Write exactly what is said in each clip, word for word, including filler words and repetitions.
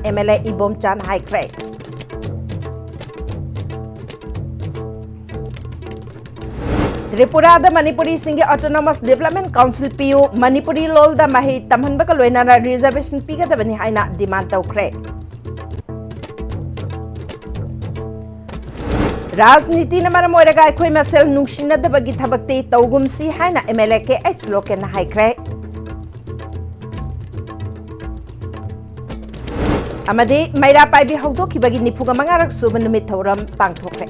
M L ꯑꯦ ꯏꯕꯣꯝꯆꯥꯅ ꯍꯥꯏꯈ꯭ꯔꯦ꯫ ꯇ꯭ꯔꯤꯄꯨꯔꯥꯗ ꯃꯅꯤꯄꯨꯔꯤꯁꯤꯡꯒꯤ Autonomous Development Council ꯄꯤꯌꯨ, ꯃꯅꯤꯄꯨꯔꯤ ꯂꯣꯜꯗ ꯃꯍꯩ ꯇꯝꯍꯟꯕꯒ ꯂꯣꯏꯅꯅ reservation ꯄꯤꯒꯗꯕꯅꯤ ꯍꯥꯏꯅ demand ꯇꯧꯈ꯭ꯔꯦ꯫ ꯔꯥꯖꯅꯤꯇꯤꯅ ꯃꯔꯝ ꯑꯣꯏꯔꯒ ꯑꯩꯈꯣꯏ ꯃꯁꯦꯜ ꯅꯨꯡꯁꯤꯅꯗꯕꯒꯤ ꯊꯕꯛꯇꯤ ꯇꯧꯒꯨꯝꯁꯤ ꯍꯥꯏꯅ M L A K H ꯂꯣꯀꯦꯟꯅ ꯍꯥꯏꯈ꯭ꯔꯦ꯫ ꯑꯃꯗꯤ ꯃꯩꯔꯥ ꯄꯥꯏꯕꯤ ꯍꯧꯗꯣꯛꯈꯤꯕꯒꯤ ꯅꯤꯐꯨꯒ ꯃꯉꯥꯔꯛ ꯁꯨꯕ ꯅꯨꯃꯤꯠ ꯊꯧꯔꯝ ꯄꯥꯡꯊꯣꯛꯈ꯭ꯔꯦ꯫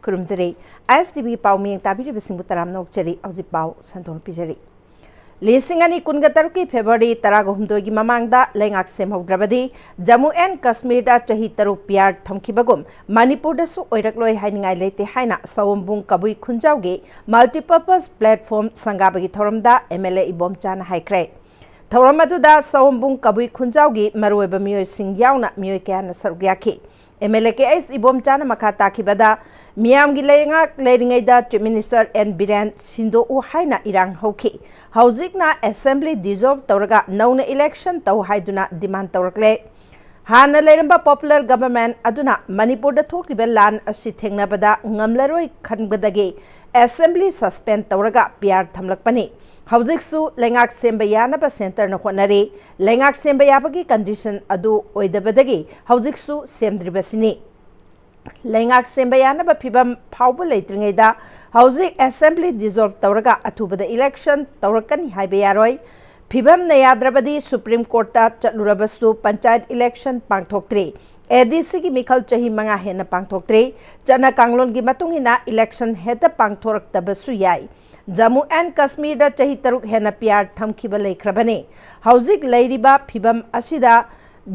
ꯈꯨꯔꯨꯝꯖꯔꯤ꯫ ꯑꯥꯏ ꯑꯦꯁ ꯇꯤ ꯚꯤ ꯄꯥꯎ ꯃꯤꯌꯦꯡ ꯇꯥꯕꯤꯔꯤꯕꯁꯤꯡꯕꯨ ꯇꯔꯥꯝꯅ ꯑꯣꯛꯆꯔꯤ꯫ ꯍꯧꯖꯤꯛ ꯄꯥꯎ ꯁꯟꯗꯣꯛꯅ ꯄꯤꯖꯔꯤ꯫ ꯂꯤꯁꯤꯡ ꯑꯅꯤ ꯀꯨꯟꯒ ꯇꯔꯨꯛꯀꯤ ꯐꯦꯕ꯭ꯔꯨꯋꯥꯔꯤ ꯇꯔꯥꯒ ꯍꯨꯝꯗꯣꯏꯒꯤ ꯃꯃꯥꯡꯗ ꯂꯩꯉꯥꯛ ꯁꯦꯝꯍꯧꯗ꯭ꯔꯕꯗꯤ ꯖꯝꯃꯨ ꯑꯦꯟ ꯀꯥꯁꯃꯤꯔꯗ ꯆꯍꯤ ꯇꯔꯨꯛ ꯄꯤ ꯑꯥꯔ ꯊꯝꯈꯤꯕꯒꯨꯝ ꯃꯅꯤꯄꯨꯔꯗꯁꯨ ꯑꯣꯏꯔꯛꯂꯣꯏ ꯍꯥꯏꯅꯤꯡꯉꯥꯏ ꯂꯩꯇꯦ ꯍꯥꯏꯅ ꯁꯑꯣꯝꯕꯨꯡ ꯀꯕꯨꯏ ꯈꯨꯟꯖꯥꯎꯒꯤ Multipurpose Platform ꯁꯪꯒꯥꯕꯒꯤ ꯊꯧꯔꯝꯗ ꯑꯦꯝ ꯑꯦꯜ ꯑꯦ ꯏꯕꯣꯝꯆꯥꯅ ꯍꯥꯏꯈ꯭ꯔꯦ꯫ ꯊꯧꯔꯝ ꯑꯗꯨꯗ ꯁꯑꯣꯝꯕꯨꯡ ꯀꯕꯨꯏ ꯈꯨꯟꯖꯥꯎꯒꯤ ꯃꯔꯨꯑꯣꯏꯕ ꯃꯤꯑꯣꯏꯁꯤꯡ ꯌꯥꯎꯅ ꯃꯤꯑꯣꯏ ꯀꯌꯥꯅ ꯁꯔꯨꯛ ꯌꯥꯈꯤ꯫ M L A K H ꯏꯕꯣꯝꯆꯥꯅ ꯃꯈꯥ ꯇꯥꯈꯤꯕꯗ, ꯃꯤꯌꯥꯝꯒꯤ ꯂꯩꯉꯥꯛ ꯂꯩꯔꯤꯉꯩꯗ ꯆꯤꯐ ꯃꯤꯅꯤꯁꯇꯔ ꯑꯦꯟ ꯕꯤꯔꯦꯟ ꯁꯤꯟꯗꯣꯛꯎ ꯍꯥꯏꯅ ꯏꯔꯥꯡ ꯍꯧꯈꯤ꯫ ꯍꯧꯖꯤꯛꯅ assembly dissolve ꯇꯧꯔꯒ ꯅꯧꯅ election ꯇꯧ ꯍꯥꯏꯗꯨꯅ demand ꯇꯧꯔꯛꯂꯦ꯫ ꯍꯥꯟꯅ ꯂꯩꯔꯝꯕ popular government ꯑꯗꯨꯅ ꯃꯅꯤꯄꯨꯔꯗ ꯊꯣꯛꯂꯤꯕ ꯂꯥꯟ ꯑꯁꯤ ꯊꯦꯡꯅꯕꯗ ꯉꯝꯂꯔꯣꯏ ꯈꯟꯕꯗꯒꯤ assembly suspend ꯇꯧꯔꯒ ꯄꯤ ꯑꯥꯔ ꯊꯝꯂꯛꯄꯅꯤ꯫ ꯍꯧꯖꯤꯛꯁꯨ ꯂꯩꯉꯥꯛ ꯁꯦꯝꯕ ꯌꯥꯅꯕ centreꯅ ꯍꯣꯠꯅꯔꯤ꯫ ꯂꯩꯉꯥꯛ ꯁꯦꯝꯕ ꯌꯥꯕꯒꯤ condition ꯑꯗꯨ ꯑꯣꯏꯗꯕꯗꯒꯤ ꯍꯧꯖꯤꯛꯁꯨ ꯁꯦꯝꯗ꯭ꯔꯤꯕꯁꯤꯅꯤ꯫ ꯂꯩꯉꯥꯛ ꯁꯦꯝꯕ ꯌꯥꯅꯕ ꯐꯤꯚꯝ ꯐꯥꯎꯕ ꯂꯩꯇ꯭ꯔꯤꯉꯩꯗ ꯍꯧꯖꯤꯛ assembly dissolve ꯇꯧꯔꯒ ꯑꯊꯨꯕꯗ election ꯇꯧꯔꯛꯀꯅꯤ ꯍꯥꯏꯕ ꯌꯥꯔꯣꯏ꯫ ꯐꯤꯚꯝꯅ ꯌꯥꯗ꯭ꯔꯕꯗꯤ Supreme Courtꯇ ꯆꯠꯂꯨꯔꯕꯁꯨ ꯄꯟꯆꯥꯌꯠ election ꯄꯥꯡꯊꯣꯛꯇ꯭ꯔꯤ꯫ ꯑꯦ ꯗꯤ ꯁꯤꯒꯤ ꯃꯤꯈꯜ ꯆꯍꯤ ꯃꯉꯥ ꯍꯦꯟꯅ ꯄꯥꯡꯊꯣꯛꯇ꯭ꯔꯤ꯫ ꯆꯠꯅ ꯀꯥꯡꯂꯣꯟꯒꯤ ꯃꯇꯨꯡ ꯏꯟꯅ election ꯍꯦꯛꯇ ꯄꯥꯡꯊꯣꯔꯛꯇꯕꯁꯨ ꯌꯥꯏ꯫ ꯖꯝꯃꯨ ꯑꯦꯟ ꯀꯥꯁꯃꯤꯔꯗ ꯆꯍꯤ ꯇꯔꯨꯛ ꯍꯦꯟꯅ ꯄꯤ ꯑꯥꯔ ꯊꯝꯈꯤꯕ ꯂꯩꯈ꯭ꯔꯕꯅꯤ꯫ ꯍꯧꯖꯤꯛ ꯂꯩꯔꯤꯕ ꯐꯤꯚꯝ ꯑꯁꯤꯗ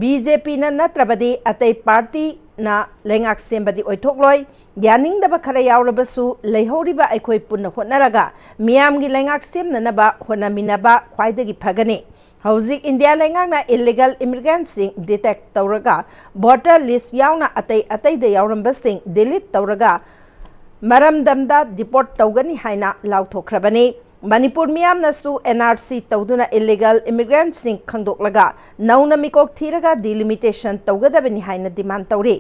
ꯕꯤ ꯖꯦ ꯄꯤꯅ ꯅꯠꯇ꯭ꯔꯕꯗꯤ ꯑꯇꯩ partyꯅ ꯂꯩꯉꯥꯛ ꯁꯦꯝꯕꯗꯤ ꯑꯣꯏꯊꯣꯛꯂꯣꯏ꯫ ꯌꯥꯅꯤꯡꯗꯕ ꯈꯔ ꯌꯥꯎꯔꯕꯁꯨ ꯂꯩꯍꯧꯔꯤꯕ ꯑꯩꯈꯣꯏ ꯄꯨꯟꯅ ꯍꯣꯠꯅꯔꯒ ꯃꯤꯌꯥꯝꯒꯤ ꯂꯩꯉꯥꯛ ꯁꯦꯝꯅꯅꯕ ꯍꯣꯠꯅꯃꯤꯟꯅꯕ ꯈ꯭ꯋꯥꯏꯗꯒꯤ ꯐꯒꯅꯤ꯫ ꯍꯧꯖꯤꯛ ꯏꯟꯗꯤꯌꯥ ꯂꯩꯉꯥꯛꯅ illegal immigrantꯁꯤꯡ detect ꯇꯧꯔꯒ voter list ꯌꯥꯎꯅ ꯑꯇꯩ ꯑꯇꯩꯗ ꯌꯥꯎꯔꯝꯕꯁꯤꯡ delete ꯇꯧꯔꯒ ꯃꯔꯝꯗꯝꯗ deport ꯇꯧꯒꯅꯤ ꯍꯥꯏꯅ ꯂꯥꯎꯊꯣꯛꯈ꯭ꯔꯕꯅꯤ꯫ ꯃꯅꯤꯄꯨꯔ ꯃꯤꯌꯥꯝꯅꯁꯨ ꯑꯦꯟ ꯑꯥꯔ ꯁꯤ ꯇꯧꯗꯨꯅ ꯏꯂꯤꯒꯦꯜ ꯏꯃꯤꯒ꯭ꯔꯦꯟꯠꯁꯤꯡ ꯈꯪꯗꯣꯛꯂꯒ ꯅꯧꯅ ꯃꯤꯀꯣꯛ ꯊꯤꯔꯒ ꯗꯤꯂꯤꯃꯤꯇꯦꯁꯟ ꯇꯧꯒꯗꯕꯅꯤ ꯍꯥꯏꯅ ꯗꯤꯃꯥꯟ ꯇꯧꯔꯤ꯫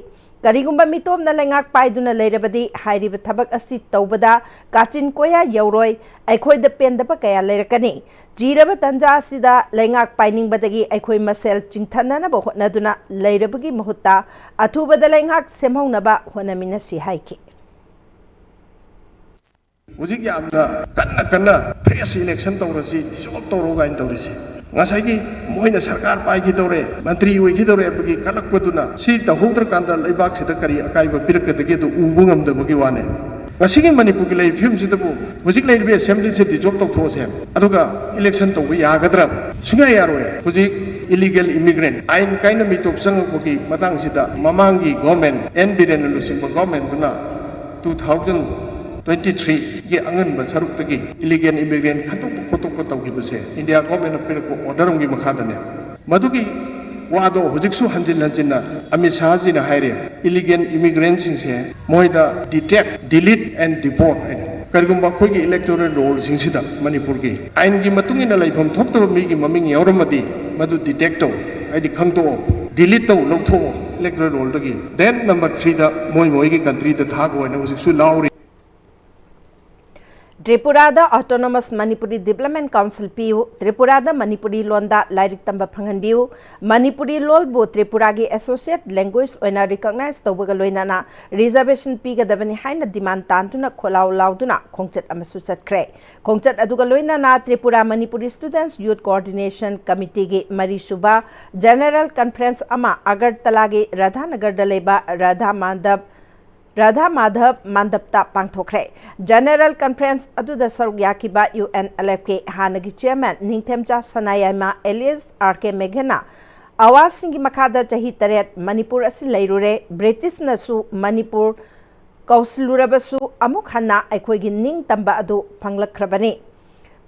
ꯀꯔꯤꯒꯨꯝꯕ ꯃꯤꯇꯣꯞꯅ ꯂꯩꯉꯥꯛ ꯄꯥꯏꯗꯨꯅ ꯂꯩꯔꯕꯗꯤ ꯍꯥꯏꯔꯤꯕ ꯊꯕꯛ ꯑꯁꯤ ꯇꯧꯕꯗ ꯀꯥꯆꯤꯟ ꯀꯣꯌꯥ ꯌꯧꯔꯣꯏ, ꯑꯩꯈꯣꯏꯗ ꯄꯦꯟꯗꯕ ꯀꯌꯥ ꯂꯩꯔꯛꯀꯅꯤ꯫ ꯆꯤꯔꯕ ꯇꯟꯖꯥ ꯑꯁꯤꯗ ꯂꯩꯉꯥꯛ ꯄꯥꯏꯅꯤꯡꯕꯗꯒꯤ ꯑꯩꯈꯣꯏ ꯃꯁꯦꯜ ꯆꯤꯡꯊꯅꯅꯕ ꯍꯣꯠꯅꯗꯨꯅ ꯂꯩꯔꯕꯒꯤ ꯃꯍꯨꯠꯇ ꯑꯊꯨꯕꯗ ꯂꯩꯉꯥꯛ ꯁꯦꯝꯍꯧꯅꯕ ꯍꯣꯠꯅꯃꯤꯟꯅꯁꯤ ꯍꯥꯏꯈꯤ꯫ ꯍꯧꯖꯤꯛ ꯌꯥꯝꯅ ꯀꯟꯅ ꯀꯟꯅ ꯐ꯭ꯔꯦꯁ ꯏꯂꯦꯛꯁꯟ ꯇꯧꯔꯁꯤ, ꯗꯤꯖꯣꯜꯕ ꯇꯧꯔꯣ ꯀꯥꯏꯅ ꯇꯧꯔꯤꯁꯦ꯫ ꯉꯁꯥꯏꯒꯤ ꯃꯣꯏꯅ ꯁꯔꯀꯥꯔ ꯄꯥꯏꯈꯤꯗꯧꯔꯦ, ꯃꯟꯇ꯭ꯔꯤ ꯑꯣꯏꯈꯤꯗꯧꯔꯦ ꯍꯥꯏꯕꯒꯤ ꯀꯜꯂꯛꯄꯗꯨꯅ ꯁꯤ ꯇꯧꯍꯧꯗ꯭ꯔꯀꯥꯟꯗ ꯂꯩꯕꯥꯛꯁꯤꯗ ꯀꯔꯤ ꯑꯀꯥꯏꯕ ꯄꯤꯔꯛꯀꯗꯒꯦ ꯑꯗꯨ ꯎꯕ ꯉꯝꯗꯕꯒꯤ ꯋꯥꯅꯦ꯫ ꯉꯁꯤꯒꯤ ꯃꯅꯤꯄꯨꯔꯒꯤ ꯂꯩꯔꯤꯕ ꯐꯤꯕꯝꯁꯤꯗꯕꯨ ꯍꯧꯖꯤꯛ ꯂꯩꯔꯤꯕ ꯑꯦꯁꯦꯝꯕ꯭ꯂꯤꯁꯦ ꯗꯤꯖꯣꯜꯕ ꯇꯧꯊꯣꯛꯑꯁꯦ, ꯑꯗꯨꯒ ꯏꯂꯦꯛꯁꯟ ꯇꯧꯕ ꯌꯥꯒꯗ꯭ꯔꯥ? ꯁꯨꯡꯌꯥ ꯌꯥꯔꯣꯏ꯫ ꯍꯧꯖꯤꯛ ꯏꯂꯤꯒꯦꯜ ꯏꯃꯤꯒ꯭ꯔꯦꯟ ꯑꯥꯏꯟ ꯀꯥꯏꯅ ꯃꯤꯇꯣꯞ ꯆꯪꯉꯛꯄꯒꯤ ꯃꯇꯥꯡꯁꯤꯗ ꯃꯃꯥꯡꯒꯤ ꯒꯣꯔꯃꯦꯟ, ꯑꯦꯟ ꯕꯤꯔꯦꯟꯅ ꯂꯨꯆꯤꯡꯕ ꯒꯣꯔꯃꯦꯟꯗꯨꯅ two thousand twenty three ꯒꯤ ꯑꯉꯟꯕ ꯁꯔꯨꯛꯇꯒꯤ ꯏꯂꯤꯒꯦꯜ ꯏꯃꯤꯒ꯭ꯔꯦꯟ ꯈꯟꯗꯣꯛꯄ ꯈꯣꯠꯇꯣꯛꯄ ꯇꯧꯈꯤꯕꯁꯦ ꯏꯟꯗꯤꯌꯥ ꯒꯣꯔꯃꯦꯟꯅ ꯄꯤꯔꯛꯄ ꯑꯣꯔꯗꯔ ꯑꯃꯒꯤ ꯃꯈꯥꯗꯅꯦ꯫ ꯃꯗꯨꯒꯤ ꯋꯥꯗꯣ ꯍꯧꯖꯤꯛꯁꯨ ꯍꯟꯖꯤꯟ ꯍꯟꯖꯤꯟꯅ ꯑꯃꯤꯠ ꯁꯥꯍꯖꯤꯅ ꯍꯥꯏꯔꯤ, ꯏꯂꯤꯒꯦꯜ ꯏꯃꯤꯒ꯭ꯔꯦꯟꯁꯤꯡꯁꯦ ꯃꯣꯏꯗ detect, delete and deport ꯍꯥꯏꯅ꯫ ꯀꯔꯤꯒꯨꯝꯕ ꯑꯩꯈꯣꯏꯒꯤ ꯏꯂꯦꯛꯇꯣꯔꯦꯜ ꯔꯣꯜꯁꯤꯡꯁꯤꯗ ꯃꯅꯤꯄꯨꯔꯒꯤ ꯑꯥꯏꯟꯒꯤ ꯃꯇꯨꯡ ꯏꯟꯅ ꯂꯩꯐꯝ ꯊꯣꯛꯇꯕ ꯃꯤꯒꯤ ꯃꯃꯤꯡ ꯌꯥꯎꯔꯝꯃꯗꯤ ꯃꯗꯨ detect ꯇꯧ, ꯍꯥꯏꯗꯤ ꯈꯪꯗꯣꯛꯑꯣ, delete ꯇꯧ, ꯂꯧꯊꯣꯛꯑꯣ ꯏꯂꯦꯛꯇꯣꯔꯦꯜ ꯔꯣꯜꯗꯒꯤ꯫ Then number three ꯗ ꯃꯣꯏ ꯃꯣꯏꯒꯤ country ꯗ ꯊꯥꯈꯣ ꯍꯥꯏꯅ ꯍꯧꯖꯤꯛꯁꯨ ꯂꯥꯎꯔꯤ꯫ ꯇ꯭ꯔꯤꯄꯨꯔꯥꯗ Autonomous Manipuri Development Council ꯄꯤꯌꯨ, ꯇ꯭ꯔꯤꯄꯨꯔꯥꯗ ꯃꯅꯤꯄꯨꯔꯤ ꯂꯣꯟꯗ ꯂꯥꯏꯔꯤꯛ ꯇꯝꯕ ꯐꯪꯍꯟꯕꯤꯌꯨ, ꯃꯅꯤꯄꯨꯔꯤ ꯂꯣꯜꯕꯨ ꯇ꯭ꯔꯤꯄꯨꯔꯥꯒꯤ associate language ꯑꯣꯏꯅ recognize ꯇꯧꯕꯒ ꯂꯣꯏꯅꯅ reservation ꯄꯤꯒꯗꯕꯅꯤ ꯍꯥꯏꯅ demand ꯇꯥꯟꯗꯨꯅ ꯈꯣꯜꯂꯥꯎ ꯂꯥꯎꯗꯨꯅ ꯈꯣꯡꯆꯠ ꯑꯃꯁꯨ ꯆꯠꯈ꯭ꯔꯦ꯫ ꯈꯣꯡꯆꯠ ꯑꯗꯨꯒ ꯂꯣꯏꯅꯅ Tripura Manipuri Students Youth Coordination Committee ꯒꯤ ꯃꯔꯤꯁꯨꯕ General Conference ꯑꯃ ꯑꯒꯔꯇꯂꯥꯒꯤ ꯔꯥꯙꯥꯅꯒꯔꯗ ꯂꯩꯕ ꯔꯥꯙꯥ ꯃꯥꯟꯗꯞ ꯔꯥꯙꯥ ꯃꯥꯙꯕ ꯃꯥꯟꯗꯞꯇ ꯄꯥꯡꯊꯣꯛꯈ꯭ꯔꯦ꯫ General Conference ꯑꯗꯨꯗ ꯁꯔꯨꯛ ꯌꯥꯈꯤꯕ ꯌꯨ ꯑꯦꯟ ꯑꯦꯜ ꯑꯦꯐ ꯀꯤ ꯍꯥꯟꯅꯒꯤ chairman ꯅꯤꯡꯊꯦꯝꯆꯥ ꯁꯅꯥꯌꯥꯏꯃ alias ꯑꯥꯔ ꯀꯦ ꯃꯦꯘꯅ ꯑꯋꯥꯁꯤꯡꯒꯤ ꯃꯈꯥꯗ ꯆꯍꯤ ꯇꯔꯦꯠ ꯃꯅꯤꯄꯨꯔ ꯑꯁꯤ ꯂꯩꯔꯨꯔꯦ, ꯕ꯭ꯔꯤꯇꯤꯁꯅꯁꯨ ꯃꯅꯤꯄꯨꯔ ꯀꯧꯁꯤꯜꯂꯨꯔꯕꯁꯨ ꯑꯃꯨꯛ ꯍꯟꯅ ꯑꯩꯈꯣꯏꯒꯤ ꯅꯤꯡꯇꯝꯕ ꯑꯗꯨ ꯐꯪꯂꯛꯈ꯭ꯔꯕꯅꯤ꯫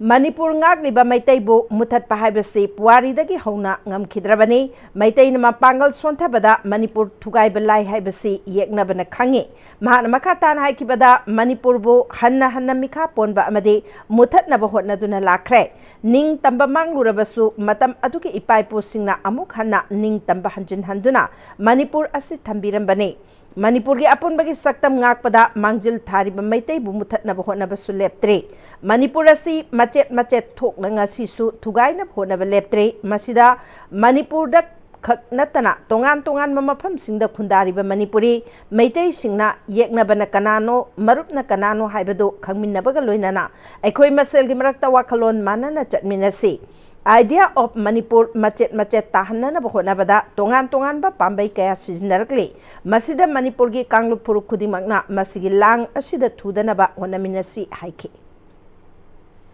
ꯃꯅꯤꯄꯨꯔ ꯉꯥꯛꯂꯤꯕ ꯃꯩꯇꯩꯕꯨ ꯃꯨꯊꯠꯄ ꯍꯥꯏꯕꯁꯤ ꯄꯨꯋꯥꯔꯤꯗꯒꯤ ꯍꯧꯅ ꯉꯝꯈꯤꯗ꯭ꯔꯕꯅꯤ꯫ ꯃꯩꯇꯩꯅ ꯃꯄꯥꯡꯒꯜ ꯁꯣꯟꯊꯕꯗ ꯃꯅꯤꯄꯨꯔ ꯊꯨꯒꯥꯏꯕ ꯂꯥꯏ ꯍꯥꯏꯕꯁꯤ ꯌꯦꯛꯅꯕꯅ ꯈꯪꯉꯤ꯫ ꯃꯍꯥꯛꯅ ꯃꯈꯥ ꯇꯥꯅ ꯍꯥꯏꯈꯤꯕꯗ, ꯃꯅꯤꯄꯨꯔꯕꯨ ꯍꯟꯅ ꯍꯟꯅ ꯃꯤꯈꯥ ꯄꯣꯟꯕ ꯑꯃꯗꯤ ꯃꯨꯊꯠꯅꯕ ꯍꯣꯠꯅꯗꯨꯅ ꯂꯥꯛꯈ꯭ꯔꯦ꯫ ꯅꯤꯡꯇꯝꯕ ꯃꯥꯡꯂꯨꯔꯕꯁꯨ ꯃꯇꯝ ꯑꯗꯨꯒꯤ ꯏꯄꯥ ꯏꯄꯨꯁꯤꯡꯅ ꯑꯃꯨꯛ ꯍꯟꯅ ꯅꯤꯡꯇꯝꯕ ꯍꯟꯖꯤꯟꯍꯟꯗꯨꯅ ꯃꯅꯤꯄꯨꯔ ꯑꯁꯤ ꯊꯝꯕꯤꯔꯝꯕꯅꯤ꯫ ꯃꯅꯤꯄꯨꯔꯒꯤ ꯑꯄꯨꯟꯕꯒꯤ ꯁꯛꯇꯝ ꯉꯥꯛꯄꯗ ꯃꯥꯡꯖꯤꯜ ꯊꯥꯔꯤꯕ ꯃꯩꯇꯩꯕꯨ ꯃꯨꯊꯠꯅꯕ ꯍꯣꯠꯅꯕꯁꯨ ꯂꯦꯞꯇ꯭ꯔꯤ꯫ ꯃꯅꯤꯄꯨꯔ ꯑꯁꯤ ꯃꯆꯦꯠ ꯃꯆꯦꯠ ꯊꯣꯛꯅ ꯉꯁꯤꯁꯨ ꯊꯨꯒꯥꯏꯅꯕ ꯍꯣꯠꯅꯕ ꯂꯦꯞꯇ꯭ꯔꯤ꯫ ꯃꯁꯤꯗ ꯃꯅꯤꯄꯨꯔꯗ ꯈꯛ ꯅꯠꯇꯅ ꯇꯣꯉꯥꯟ ꯇꯣꯉꯥꯟꯕ ꯃꯐꯝꯁꯤꯡꯗ ꯈꯨꯟꯗꯥꯔꯤꯕ ꯃꯅꯤꯄꯨꯔꯤ ꯃꯩꯇꯩꯁꯤꯡꯅ ꯌꯦꯛꯅꯕꯅ ꯀꯅꯥꯅꯣ, ꯃꯔꯨꯞꯅ ꯀꯅꯥꯅꯣ ꯍꯥꯏꯕꯗꯨ ꯈꯪꯃꯤꯟꯅꯕꯒ ꯂꯣꯏꯅꯅ ꯑꯩꯈꯣꯏ ꯃꯁꯦꯜꯒꯤ ꯃꯔꯛꯇ ꯋꯥꯈꯜꯂꯣꯟ ꯃꯥꯟꯅꯅ ꯆꯠꯃꯤꯟꯅꯁꯤ꯫ Idea of ꯃꯅꯤꯄꯨꯔ ꯃꯆꯦꯠ ꯃꯆꯦꯠ ꯇꯥꯍꯟꯅꯅꯕ ꯍꯣꯠꯅꯕꯗ ꯇꯣꯉꯥꯟ ꯇꯣꯉꯥꯟꯕ ꯄꯥꯝꯕꯩ ꯀꯌꯥ ꯁꯤꯖꯤꯟꯅꯔꯛꯂꯤ꯫ ꯃꯁꯤꯗ ꯃꯅꯤꯄꯨꯔꯒꯤ ꯀꯥꯡꯂꯨꯞ ꯐꯨꯔꯨꯞ ꯈꯨꯗꯤꯡꯃꯛꯅ ꯃꯁꯤꯒꯤ ꯂꯥꯡ ꯑꯁꯤꯗ ꯊꯨꯗꯅꯕ ꯍꯣꯠꯅꯃꯤꯟꯅꯁꯤ ꯍꯥꯏꯈꯤ꯫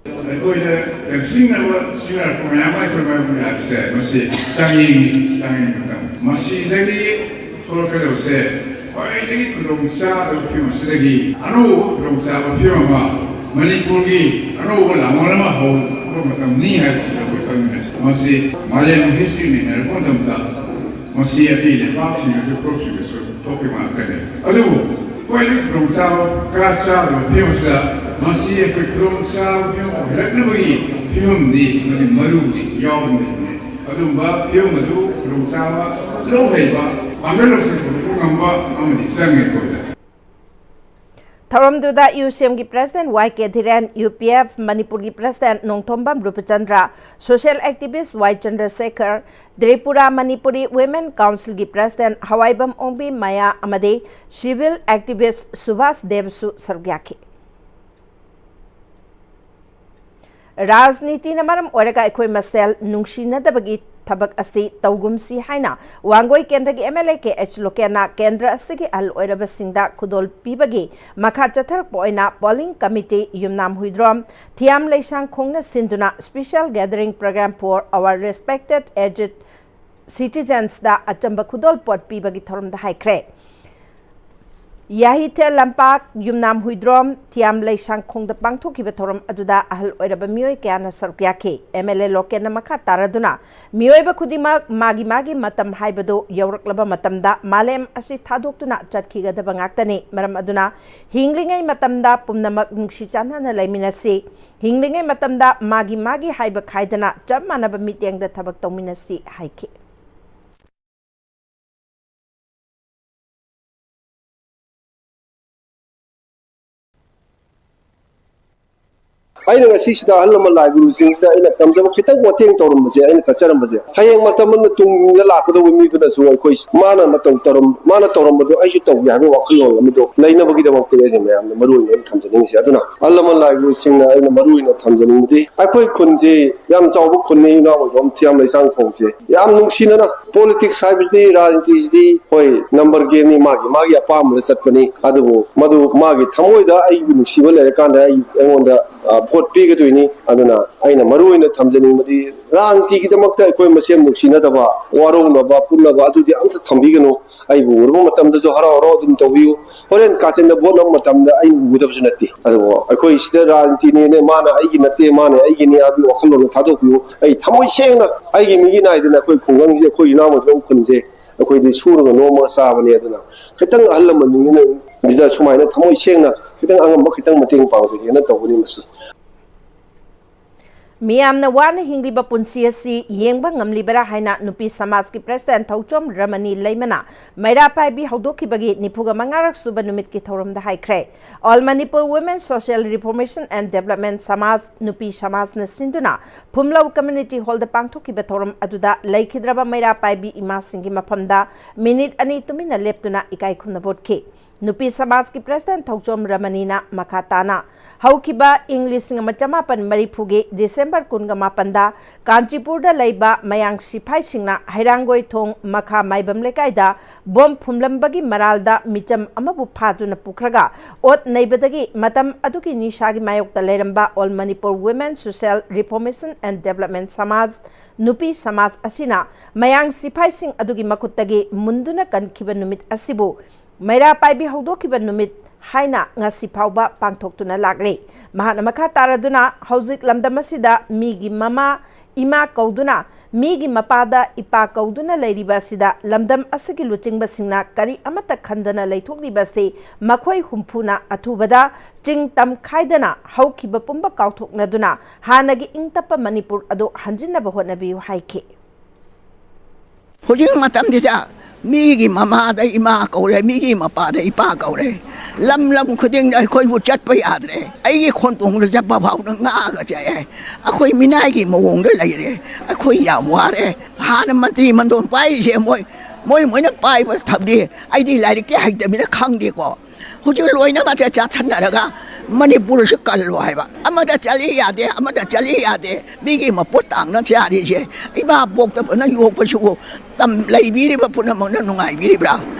ꯑꯩꯈꯣꯏꯗ ꯂꯝꯖꯤꯡꯅꯕ ꯁꯤꯖꯤꯟꯅꯔꯛꯄ ꯃꯌꯥꯝ ꯑꯃ ꯑꯩꯈꯣꯏ ꯃꯥꯌꯣꯛꯅꯔꯤꯕꯁꯦ ꯃꯁꯤ ꯆꯥꯡꯌꯦꯡꯅꯤ, ꯆꯥꯡꯌꯦꯡ ꯃꯇꯝ꯫ ꯃꯁꯤꯗꯒꯤ ꯊꯣꯛꯂꯛꯀꯗꯕꯁꯦ ꯈ꯭ꯋꯥꯏꯗꯒꯤ ꯈꯨꯗꯣꯡꯆꯥꯗꯕ ꯐꯤꯕꯝ ꯑꯁꯤꯗꯒꯤ ꯑꯅꯧꯕ ꯈꯨꯗꯣꯡꯆꯥꯕ ꯐꯤꯕꯝ ꯑꯃ, ꯃꯅꯤꯄꯨꯔꯒꯤ ꯑꯅꯧꯕ ꯂꯥꯡꯕꯜ ꯑꯃ ꯍꯧꯔꯛꯄ ꯃꯇꯝꯅꯤ ꯍꯥꯏꯕꯁꯤ ꯑꯩꯈꯣꯏ ꯈꯪꯃꯤꯟꯅꯁꯤ꯫ ꯃꯁꯤ ꯃꯥꯂꯦꯝꯒꯤ history ꯅꯩꯅꯔꯛꯄ ꯃꯇꯝꯗ ꯃꯁꯤ ꯑꯇꯩ ꯂꯩꯕꯥꯛꯁꯤꯡꯗꯁꯨ, ꯐꯨꯔꯨꯞꯁꯤꯡꯗꯁꯨ ꯊꯣꯛꯈꯤꯕ ꯉꯥꯛꯇꯅꯤ꯫ ꯑꯗꯨꯕꯨ ꯈ꯭ꯋꯥꯏꯗꯒꯤ ꯈꯨꯗꯣꯡꯆꯥꯕ ꯀꯌꯥ ꯆꯥꯗꯕ ꯐꯤꯕꯝ ꯑꯁꯤꯗ ꯃꯁꯤ ꯑꯩꯈꯣꯏ ꯈꯨꯗꯣꯡꯆꯥꯕ ꯐꯤꯕꯝ ꯑꯣꯏꯍꯜꯂꯛꯅꯕꯒꯤ ꯐꯤꯕꯝꯗꯤ ꯃꯗꯨ ꯃꯔꯨ ꯌꯥꯎꯕꯅꯤ꯫ ꯑꯗꯨꯒꯨꯝꯕ ꯐꯤꯕꯝ ꯑꯗꯨ ꯈꯨꯗꯣꯡꯆꯥꯕ ꯂꯧ ꯍꯩꯕ, ꯄꯥꯡꯒꯜ ꯂꯧꯁꯤꯡ ꯄꯨꯊꯣꯛꯄ ꯉꯝꯕ ꯑꯃꯗꯤ ꯆꯪꯉꯦ ꯑꯩꯈꯣꯏꯗ꯫ ꯊꯧꯔꯝꯗꯨꯗ UCMꯒꯤ President Y K Dhiren, UPF ꯃꯅꯤꯄꯨꯔꯒꯤ President Nongthombam ꯔꯨꯄꯆꯟꯗ꯭ꯔ, social activist Y ꯆꯟꯗ꯭ꯔꯁꯦꯈꯔ, Tripura Manipuri Women Councilꯒꯤ President ꯍꯋꯥꯏꯕꯝ ꯑꯣꯡꯕꯤ ꯃꯌꯥ ꯑꯃꯗꯤ civil activist ꯁꯨꯚꯥꯁ ꯗꯦꯕꯁꯨ ꯁꯔꯨꯛ ꯌꯥꯈꯤ꯫ ꯔꯥꯖꯅꯤꯇꯤꯅ ꯃꯔꯝ ꯑꯣꯏꯔꯒ ꯑꯩꯈꯣꯏ ꯃꯁꯦꯜ ꯅꯨꯡꯁꯤꯅꯗꯕꯒꯤ ꯊꯕꯛ ꯑꯁꯤ ꯇꯧꯒꯨꯝꯁꯤ ꯍꯥꯏꯅ ꯋꯥꯡꯒꯣꯏ ꯀꯦꯟꯗ꯭ꯔꯒꯤ MLA K H ꯂꯣꯀꯦꯟꯅ ꯀꯦꯟꯗ꯭ꯔ ꯑꯁꯤꯒꯤ ꯑꯍꯜ ꯑꯣꯏꯔꯕꯁꯤꯡꯗ ꯈꯨꯗꯣꯜ ꯄꯤꯕꯒꯤ ꯃꯈꯥ ꯆꯠꯊꯔꯛꯄ ꯑꯣꯏꯅ polling committee ꯌꯨꯝꯅꯥꯝ ꯍꯨꯏꯗ꯭ꯔꯣꯝ, ꯊꯤꯌꯥꯝ ꯂꯩꯁꯥꯡꯈꯣꯡꯅ ꯁꯤꯟꯗꯨꯅ special gathering program for our respected aged citizensꯗ ꯑꯆꯝꯕ ꯈꯨꯗꯣꯜꯄꯣꯠ ꯄꯤꯕꯒꯤ ꯊꯧꯔꯝꯗ ꯍꯥꯏꯈ꯭ꯔꯦ꯫ ꯌꯥꯍꯤꯊꯦꯜ ꯂꯝꯄꯥꯛ, ꯌꯨꯝꯅꯥꯝ ꯍꯨꯏꯗ꯭ꯔꯣꯝ, ꯊꯤꯌꯥꯝ ꯂꯩꯁꯥꯡꯈꯣꯡꯗ ꯄꯥꯡꯊꯣꯛꯈꯤꯕ ꯊꯧꯔꯝ ꯑꯗꯨꯗ ꯑꯍꯜ ꯑꯣꯏꯔꯕ ꯃꯤꯑꯣꯏ ꯀꯌꯥꯅ ꯁꯔꯨꯛ ꯌꯥꯈꯤ꯫ ꯑꯦꯝ ꯑꯦꯜ ꯑꯦ ꯂꯣꯀꯦꯟꯅ ꯃꯈꯥ ꯇꯥꯔꯗꯨꯅ, ꯃꯤꯑꯣꯏꯕ ꯈꯨꯗꯤꯡꯃꯛ ꯃꯥꯒꯤ ꯃꯥꯒꯤ ꯃꯇꯝ ꯍꯥꯏꯕꯗꯨ ꯌꯧꯔꯛꯂꯕ ꯃꯇꯝꯗ ꯃꯥꯂꯦꯝ ꯑꯁꯤ ꯊꯥꯗꯣꯛꯇꯨꯅ ꯆꯠꯈꯤꯒꯗꯕ ꯉꯥꯛꯇꯅꯤ꯫ ꯃꯔꯝ ꯑꯗꯨꯅ ꯍꯤꯡꯂꯤꯉꯩ ꯃꯇꯝꯗ ꯄꯨꯝꯅꯃꯛ ꯅꯨꯡꯁꯤ ꯆꯥꯟꯅꯅ ꯂꯩꯃꯤꯟꯅꯁꯤ꯫ ꯍꯤꯡꯂꯤꯉꯩ ꯃꯇꯝꯗ ꯃꯥꯒꯤ ꯃꯥꯒꯤ ꯍꯥꯏꯕ ꯈꯥꯏꯗꯅ ꯆꯞ ꯃꯥꯟꯅꯕ ꯃꯤꯠꯌꯦꯡꯗ ꯊꯕꯛ ꯇꯧꯃꯤꯟꯅꯁꯤ ꯍꯥꯏꯈꯤ꯫ ꯑꯩꯅ ꯉꯁꯤꯁꯤꯗ ꯑꯍꯜ ꯂꯃꯟ ꯂꯥꯏ ꯒꯨꯔꯨꯁꯤꯡꯁꯤꯗ ꯑꯩꯅ ꯇꯝꯖꯕ ꯈꯤꯇꯪ ꯃꯇꯦꯡ ꯇꯧꯔꯝꯕꯁꯦ, ꯑꯩꯅ ꯀꯠꯆꯔꯝꯕꯁꯦ, ꯍꯌꯦꯡ ꯃꯇꯝ ꯑꯃꯗ ꯇꯨꯡꯗ ꯂꯥꯛꯀꯗꯧꯕ ꯃꯤꯗꯨꯅꯁꯨ ꯑꯩꯈꯣꯏ, ꯃꯥꯅ ꯃꯇꯧ ꯇꯧꯔꯝ-, ꯃꯥꯅ ꯇꯧꯔꯝꯕꯗꯣ ꯑꯩꯁꯨ ꯇꯧꯒꯦ ꯍꯥꯏꯕ ꯋꯥꯈꯜꯂꯣꯟ ꯑꯃꯗꯣ ꯂꯩꯅꯕꯒꯤꯗꯃꯛꯇ ꯑꯩꯅ ꯃꯌꯥꯝꯅ ꯃꯔꯨ ꯑꯣꯏꯅ ꯑꯩꯅ ꯊꯝꯖꯅꯤꯡꯉꯤꯁꯦ꯫ ꯑꯗꯨꯅ ꯑꯍꯜ ꯂꯃꯟ ꯂꯥꯏ ꯒꯨꯔꯨꯁꯤꯡꯅ ꯑꯩꯅ ꯃꯔꯨ ꯑꯣꯏꯅ ꯊꯝꯖꯅꯤꯡꯕꯗꯤ, ꯑꯩꯈꯣꯏ ꯈꯨꯟꯁꯤ ꯌꯥꯝ ꯆꯥꯎꯕ ꯈꯨꯟꯅꯤ, ꯏꯅꯥꯎ ꯑꯣꯏꯕ ꯊꯤꯌꯥꯝ ꯂꯩꯁꯥꯡ ꯈꯣꯡꯁꯦ ꯌꯥꯝ ꯅꯨꯡꯁꯤꯅꯅ, ꯄꯣꯂꯤꯇꯤꯛꯁ ꯍꯥꯏꯕꯁꯤꯗꯤ, ꯔꯥꯖꯅꯤꯇꯤꯁꯤꯗꯤ ꯍꯣꯏ ꯅꯝꯕꯔ ꯒꯦꯝꯅꯤ, ꯃꯥꯒꯤ ꯃꯥꯒꯤ ꯑꯄꯥꯝꯕꯗ ꯆꯠꯄꯅꯤ꯫ ꯑꯗꯨꯕꯨ ꯃꯗꯨ ꯃꯥꯒꯤ ꯊꯃꯣꯏꯗ ꯑꯩꯕꯨ ꯅꯨꯡꯁꯤꯕ ꯂꯩꯔꯀꯥꯟꯗ ꯑꯩ, ꯑꯩꯉꯣꯟꯗ, ꯑ, ꯚꯣꯠ ꯄꯤꯒꯗꯣꯏꯅꯤ꯫ ꯑꯗꯨꯅ ꯑꯩꯅ ꯃꯔꯨ ꯑꯣꯏꯅ ꯊꯝꯖꯅꯤꯡꯕꯗꯤ, ꯔꯥꯖꯅꯤꯇꯤꯒꯤꯗꯃꯛꯇ ꯑꯩꯈꯣꯏ ꯃꯁꯦꯟ ꯅꯨꯡꯁꯤꯅꯗꯕ, ꯋꯥꯔꯧꯅꯕ, ꯄꯨꯟꯅꯕ ꯑꯗꯨꯗꯤ ꯑꯝꯇ ꯊꯝꯕꯤꯒꯅꯨ꯫ ꯑꯩꯕꯨ ꯎꯔꯨꯕ ꯃꯇꯝꯗꯁꯨ ꯍꯔꯥꯎ ꯍꯔꯥꯎ ꯑꯗꯨꯝ ꯇꯧꯕꯤꯌꯨ꯫ ꯍꯣꯔꯦꯟ ꯀꯥꯆꯤꯟꯗ ꯚꯣꯠ ꯅꯝꯕ ꯃꯇꯝꯗ ꯑꯩ ꯎꯒꯗꯕꯁꯨ ꯅꯠꯇꯦ꯫ ꯑꯗꯨꯕꯨ ꯑꯩꯈꯣꯏ ꯁꯤꯗ ꯔꯥꯖꯅꯤꯇꯤꯅꯦꯅ, ꯃꯥꯅ ꯑꯩꯒꯤ ꯅꯠꯇꯦ, ꯃꯥꯅ ꯑꯩꯒꯤꯅꯤ ꯍꯥꯏꯕꯒꯤ ꯋꯥꯈꯜꯂꯣꯟꯗꯣ ꯊꯥꯗꯣꯛꯄꯤꯌꯨ꯫ ꯑꯩ ꯊꯃꯣꯏ ꯁꯦꯡꯅ ꯑꯩꯒꯤ ꯃꯤꯒꯤ ꯅꯥꯏꯗꯅ ꯑꯩꯈꯣꯏ ꯈꯨꯡꯒꯪꯁꯦ, ꯑꯩꯈꯣꯏ ꯏꯅꯥꯎ ꯃꯊꯧ ꯈꯨꯟꯁꯦ ꯑꯩꯈꯣꯏꯗꯤ ꯁꯨꯔꯒ ꯅꯣꯝꯃꯒ ꯆꯥꯕꯅꯦ꯫ ꯑꯗꯨꯅ ꯈꯤꯇꯪ ꯑꯍꯜ ꯂꯃꯟꯁꯤꯡꯁꯤꯅ ꯁꯤꯗ ꯁꯨꯃꯥꯏꯅ ꯊꯃꯣꯏ ꯁꯦꯡꯅ ꯈꯤꯇꯪ ꯑꯉꯝꯕ ꯈꯤꯇꯪ ꯃꯇꯦꯡ ꯄꯥꯡꯖꯒꯦꯅ ꯇꯧꯕꯅꯤ ꯃꯁꯤ꯫ ꯃꯤꯌꯥꯝꯅ ꯋꯥꯅ ꯍꯤꯡꯂꯤꯕ ꯄꯨꯟꯁꯤ ꯑꯁꯤ ꯌꯦꯡꯕ ꯉꯝꯂꯤꯕꯔꯥ ꯍꯥꯏꯅ ꯅꯨꯄꯤ ꯁꯃꯥꯖꯀꯤ ꯄ꯭ꯔꯦꯁꯤꯗꯦꯟ ꯊꯧꯆꯣꯝ ꯔꯃꯅꯤ ꯂꯩꯃꯅ ꯃꯩꯔꯥ ꯄꯥꯏꯕꯤ ꯍꯧꯗꯣꯛꯈꯤꯕꯒꯤ ꯅꯤꯐꯨꯒ ꯃꯉꯥꯔꯛ ꯁꯨꯕ ꯅꯨꯃꯤꯠꯀꯤ ꯊꯧꯔꯝꯗ ꯍꯥꯏꯈ꯭ꯔꯦ꯫ All Manipur Women Social Reformation and Development ꯁꯃꯥꯖ, ꯅꯨꯄꯤ ꯁꯃꯥꯖꯅ ꯁꯤꯟꯗꯨꯅ ꯐꯨꯝꯂꯧ ꯀꯝꯃ꯭ꯌꯨꯅꯤꯇꯤ ꯍꯣꯜꯗ ꯄꯥꯡꯊꯣꯛꯈꯤꯕ ꯊꯧꯔꯝ ꯑꯗꯨꯗ ꯂꯩꯈꯤꯗ꯭ꯔꯕ ꯃꯩꯔꯥ ꯄꯥꯏꯕꯤ ꯏꯃꯥꯁꯤꯡꯒꯤ ꯃꯐꯝꯗ ꯃꯤꯅꯤꯠ ꯑꯅꯤ ꯇꯨꯃꯤꯟꯅ ꯂꯦꯞꯇꯨꯅ ꯏꯀꯥꯏ ꯈꯨꯝꯅꯕ ꯎꯠꯈꯤ꯫ ꯅꯨꯄꯤ ꯁꯃꯥꯖꯀꯤ ꯄ꯭ꯔꯦꯁꯤꯗꯦꯟ ꯊꯧꯆꯣꯝ ꯔꯃꯅꯤꯅ ꯃꯈꯥ ꯇꯥꯅ, ꯍꯧꯈꯤꯕ ꯏꯪ ꯂꯤꯁꯤꯡ ꯑꯃ ꯆꯃꯥꯄꯟ ꯃꯔꯤꯐꯨꯒꯤ ꯗꯤꯁꯦꯝꯕꯔ ꯀꯨꯟꯒ ꯃꯥꯄꯟꯗ ꯀꯥꯟꯆꯤꯄꯨꯔꯗ ꯂꯩꯕ ꯃꯌꯥꯡ ꯁꯤꯐꯥꯏꯁꯤꯡꯅ ꯍꯩꯔꯥꯡꯒꯣꯏ ꯊꯣꯡ ꯃꯈꯥ ꯃꯥꯏꯕꯝ ꯂꯩꯀꯥꯏꯗ ꯕꯣꯝ ꯐꯨꯝꯂꯝꯕꯒꯤ ꯃꯔꯥꯜꯗ ꯃꯤꯆꯝ ꯑꯃꯕꯨ ꯐꯥꯗꯨꯅ ꯄꯨꯈ꯭ꯔꯒ ꯑꯣꯠ ꯅꯩꯕꯗꯒꯤ ꯃꯇꯝ ꯑꯗꯨꯒꯤ ꯅꯤꯁꯥꯒꯤ ꯃꯥꯌꯣꯛꯇ ꯂꯩꯔꯝꯕ All Manipur Women Social Reformation and Development ꯁꯃꯥꯖ, ꯅꯨꯄꯤ ꯁꯃꯥꯖ ꯑꯁꯤꯅ ꯃꯌꯥꯡ ꯁꯤꯐꯥꯏꯁꯤꯡ ꯑꯗꯨꯒꯤ ꯃꯈꯨꯠꯇꯒꯤ ꯃꯨꯟꯗꯨꯅ ꯀꯟꯈꯤꯕ ꯅꯨꯃꯤꯠ ꯑꯁꯤꯕꯨ ꯃꯩꯔꯥ ꯄꯥꯏꯕꯤ ꯍꯧꯗꯣꯛꯈꯤꯕ ꯅꯨꯃꯤꯠ ꯍꯥꯏꯅ ꯉꯁꯤ ꯐꯥꯎꯕ ꯄꯥꯡꯊꯣꯛꯇꯨꯅ ꯂꯥꯛꯂꯤ꯫ ꯃꯍꯥꯛꯅ ꯃꯈꯥ ꯇꯥꯔꯗꯨꯅ ꯍꯧꯖꯤꯛ ꯂꯝꯗꯝ ꯑꯁꯤꯗ ꯃꯤꯒꯤ ꯃꯃꯥ, ꯏꯃꯥ ꯀꯧꯗꯨꯅ ꯃꯤꯒꯤ ꯃꯄꯥꯗ ꯏꯄꯥ ꯀꯧꯗꯨꯅ ꯂꯩꯔꯤꯕ ꯑꯁꯤꯗ ꯂꯝꯗꯝ ꯑꯁꯤꯒꯤ ꯂꯨꯆꯤꯡꯕꯁꯤꯡꯅ ꯀꯔꯤ ꯑꯃꯠꯇ ꯈꯟꯗꯅ ꯂꯩꯊꯣꯛꯂꯤꯕ ꯑꯁꯤ ꯃꯈꯣꯏ ꯍꯨꯝꯐꯨꯅ ꯑꯊꯨꯕꯗ ꯆꯤꯡ ꯇꯝ ꯈꯥꯏꯗꯅ ꯍꯧꯈꯤꯕ ꯄꯨꯝꯕ ꯀꯥꯎꯊꯣꯛꯅꯗꯨꯅ ꯍꯥꯟꯅꯒꯤ ꯏꯪ ꯇꯞꯄ ꯃꯅꯤꯄꯨꯔ ꯑꯗꯨ ꯍꯟꯖꯤꯟꯅꯕ ꯍꯣꯠꯅꯕꯤꯌꯨ ꯍꯥꯏꯈꯤ꯫ ꯍꯧꯖꯤꯛ ꯃꯇꯝꯁꯤꯗ ꯃꯤꯒꯤ ꯃꯃꯥꯗ ꯏꯃꯥ ꯀꯧꯔꯦ, ꯃꯤꯒꯤ ꯃꯄꯥꯗ ꯏꯄꯥ ꯀꯧꯔꯦ꯫ ꯂꯝ ꯂꯝ ꯈꯨꯗꯤꯡꯗ ꯑꯩꯈꯣꯏꯕꯨ ꯆꯠꯄ ꯌꯥꯗ꯭ꯔꯦ꯫ ꯑꯩꯒꯤ ꯈꯣꯟꯊꯣꯡꯗ ꯆꯠꯄ ꯐꯥꯎꯗ ꯉꯥꯒ ꯆꯥꯏꯑꯦ꯫ ꯑꯩꯈꯣꯏ ꯃꯤꯅꯥꯏꯒꯤ ꯃꯑꯣꯡꯗ ꯂꯩꯔꯦ꯫ ꯑꯩꯈꯣꯏ ꯌꯥꯝ ꯋꯥꯔꯦ꯫ ꯍꯥꯟꯅ ꯃꯟꯇ꯭ꯔꯤ ꯃꯟꯗꯣꯟ ꯄꯥꯏꯔꯤꯁꯦ ꯃꯣꯏ, ꯃꯣꯏ, ꯃꯣꯏꯅ ꯄꯥꯏꯕ ꯊꯕꯛꯇꯤ ꯑꯩꯗꯤ ꯂꯥꯏꯔꯤꯛꯇꯤ ꯍꯩꯇꯕꯅꯤꯅ ꯈꯪꯗꯦꯀꯣ꯫ ꯍꯧꯖꯤꯛ ꯂꯣꯏꯅꯃꯛꯁꯦ ꯆꯥꯁꯟꯅꯔꯒ ꯃꯅꯤꯄꯨꯔꯁꯤ ꯀꯜꯂꯣ ꯍꯥꯏꯕ꯫ ꯑꯃꯗ ꯆꯠꯂꯤ ꯌꯥꯗꯦ, ꯑꯃꯗ ꯆꯠꯂꯤ ꯌꯥꯗꯦ꯫ ꯃꯤꯒꯤ ꯃꯄꯣꯠ ꯇꯥꯡꯅ ꯆꯥꯔꯤꯁꯦ ꯏꯃꯥ ꯄꯣꯛꯇꯕꯅ ꯌꯣꯛꯄꯁꯤꯕꯨ ꯇꯝ-, ꯂꯩꯕꯤꯔꯤꯕ ꯄꯨꯝꯅꯃꯛꯅ ꯅꯨꯡꯉꯥꯏꯕꯤꯔꯤꯕ꯭ꯔꯥ?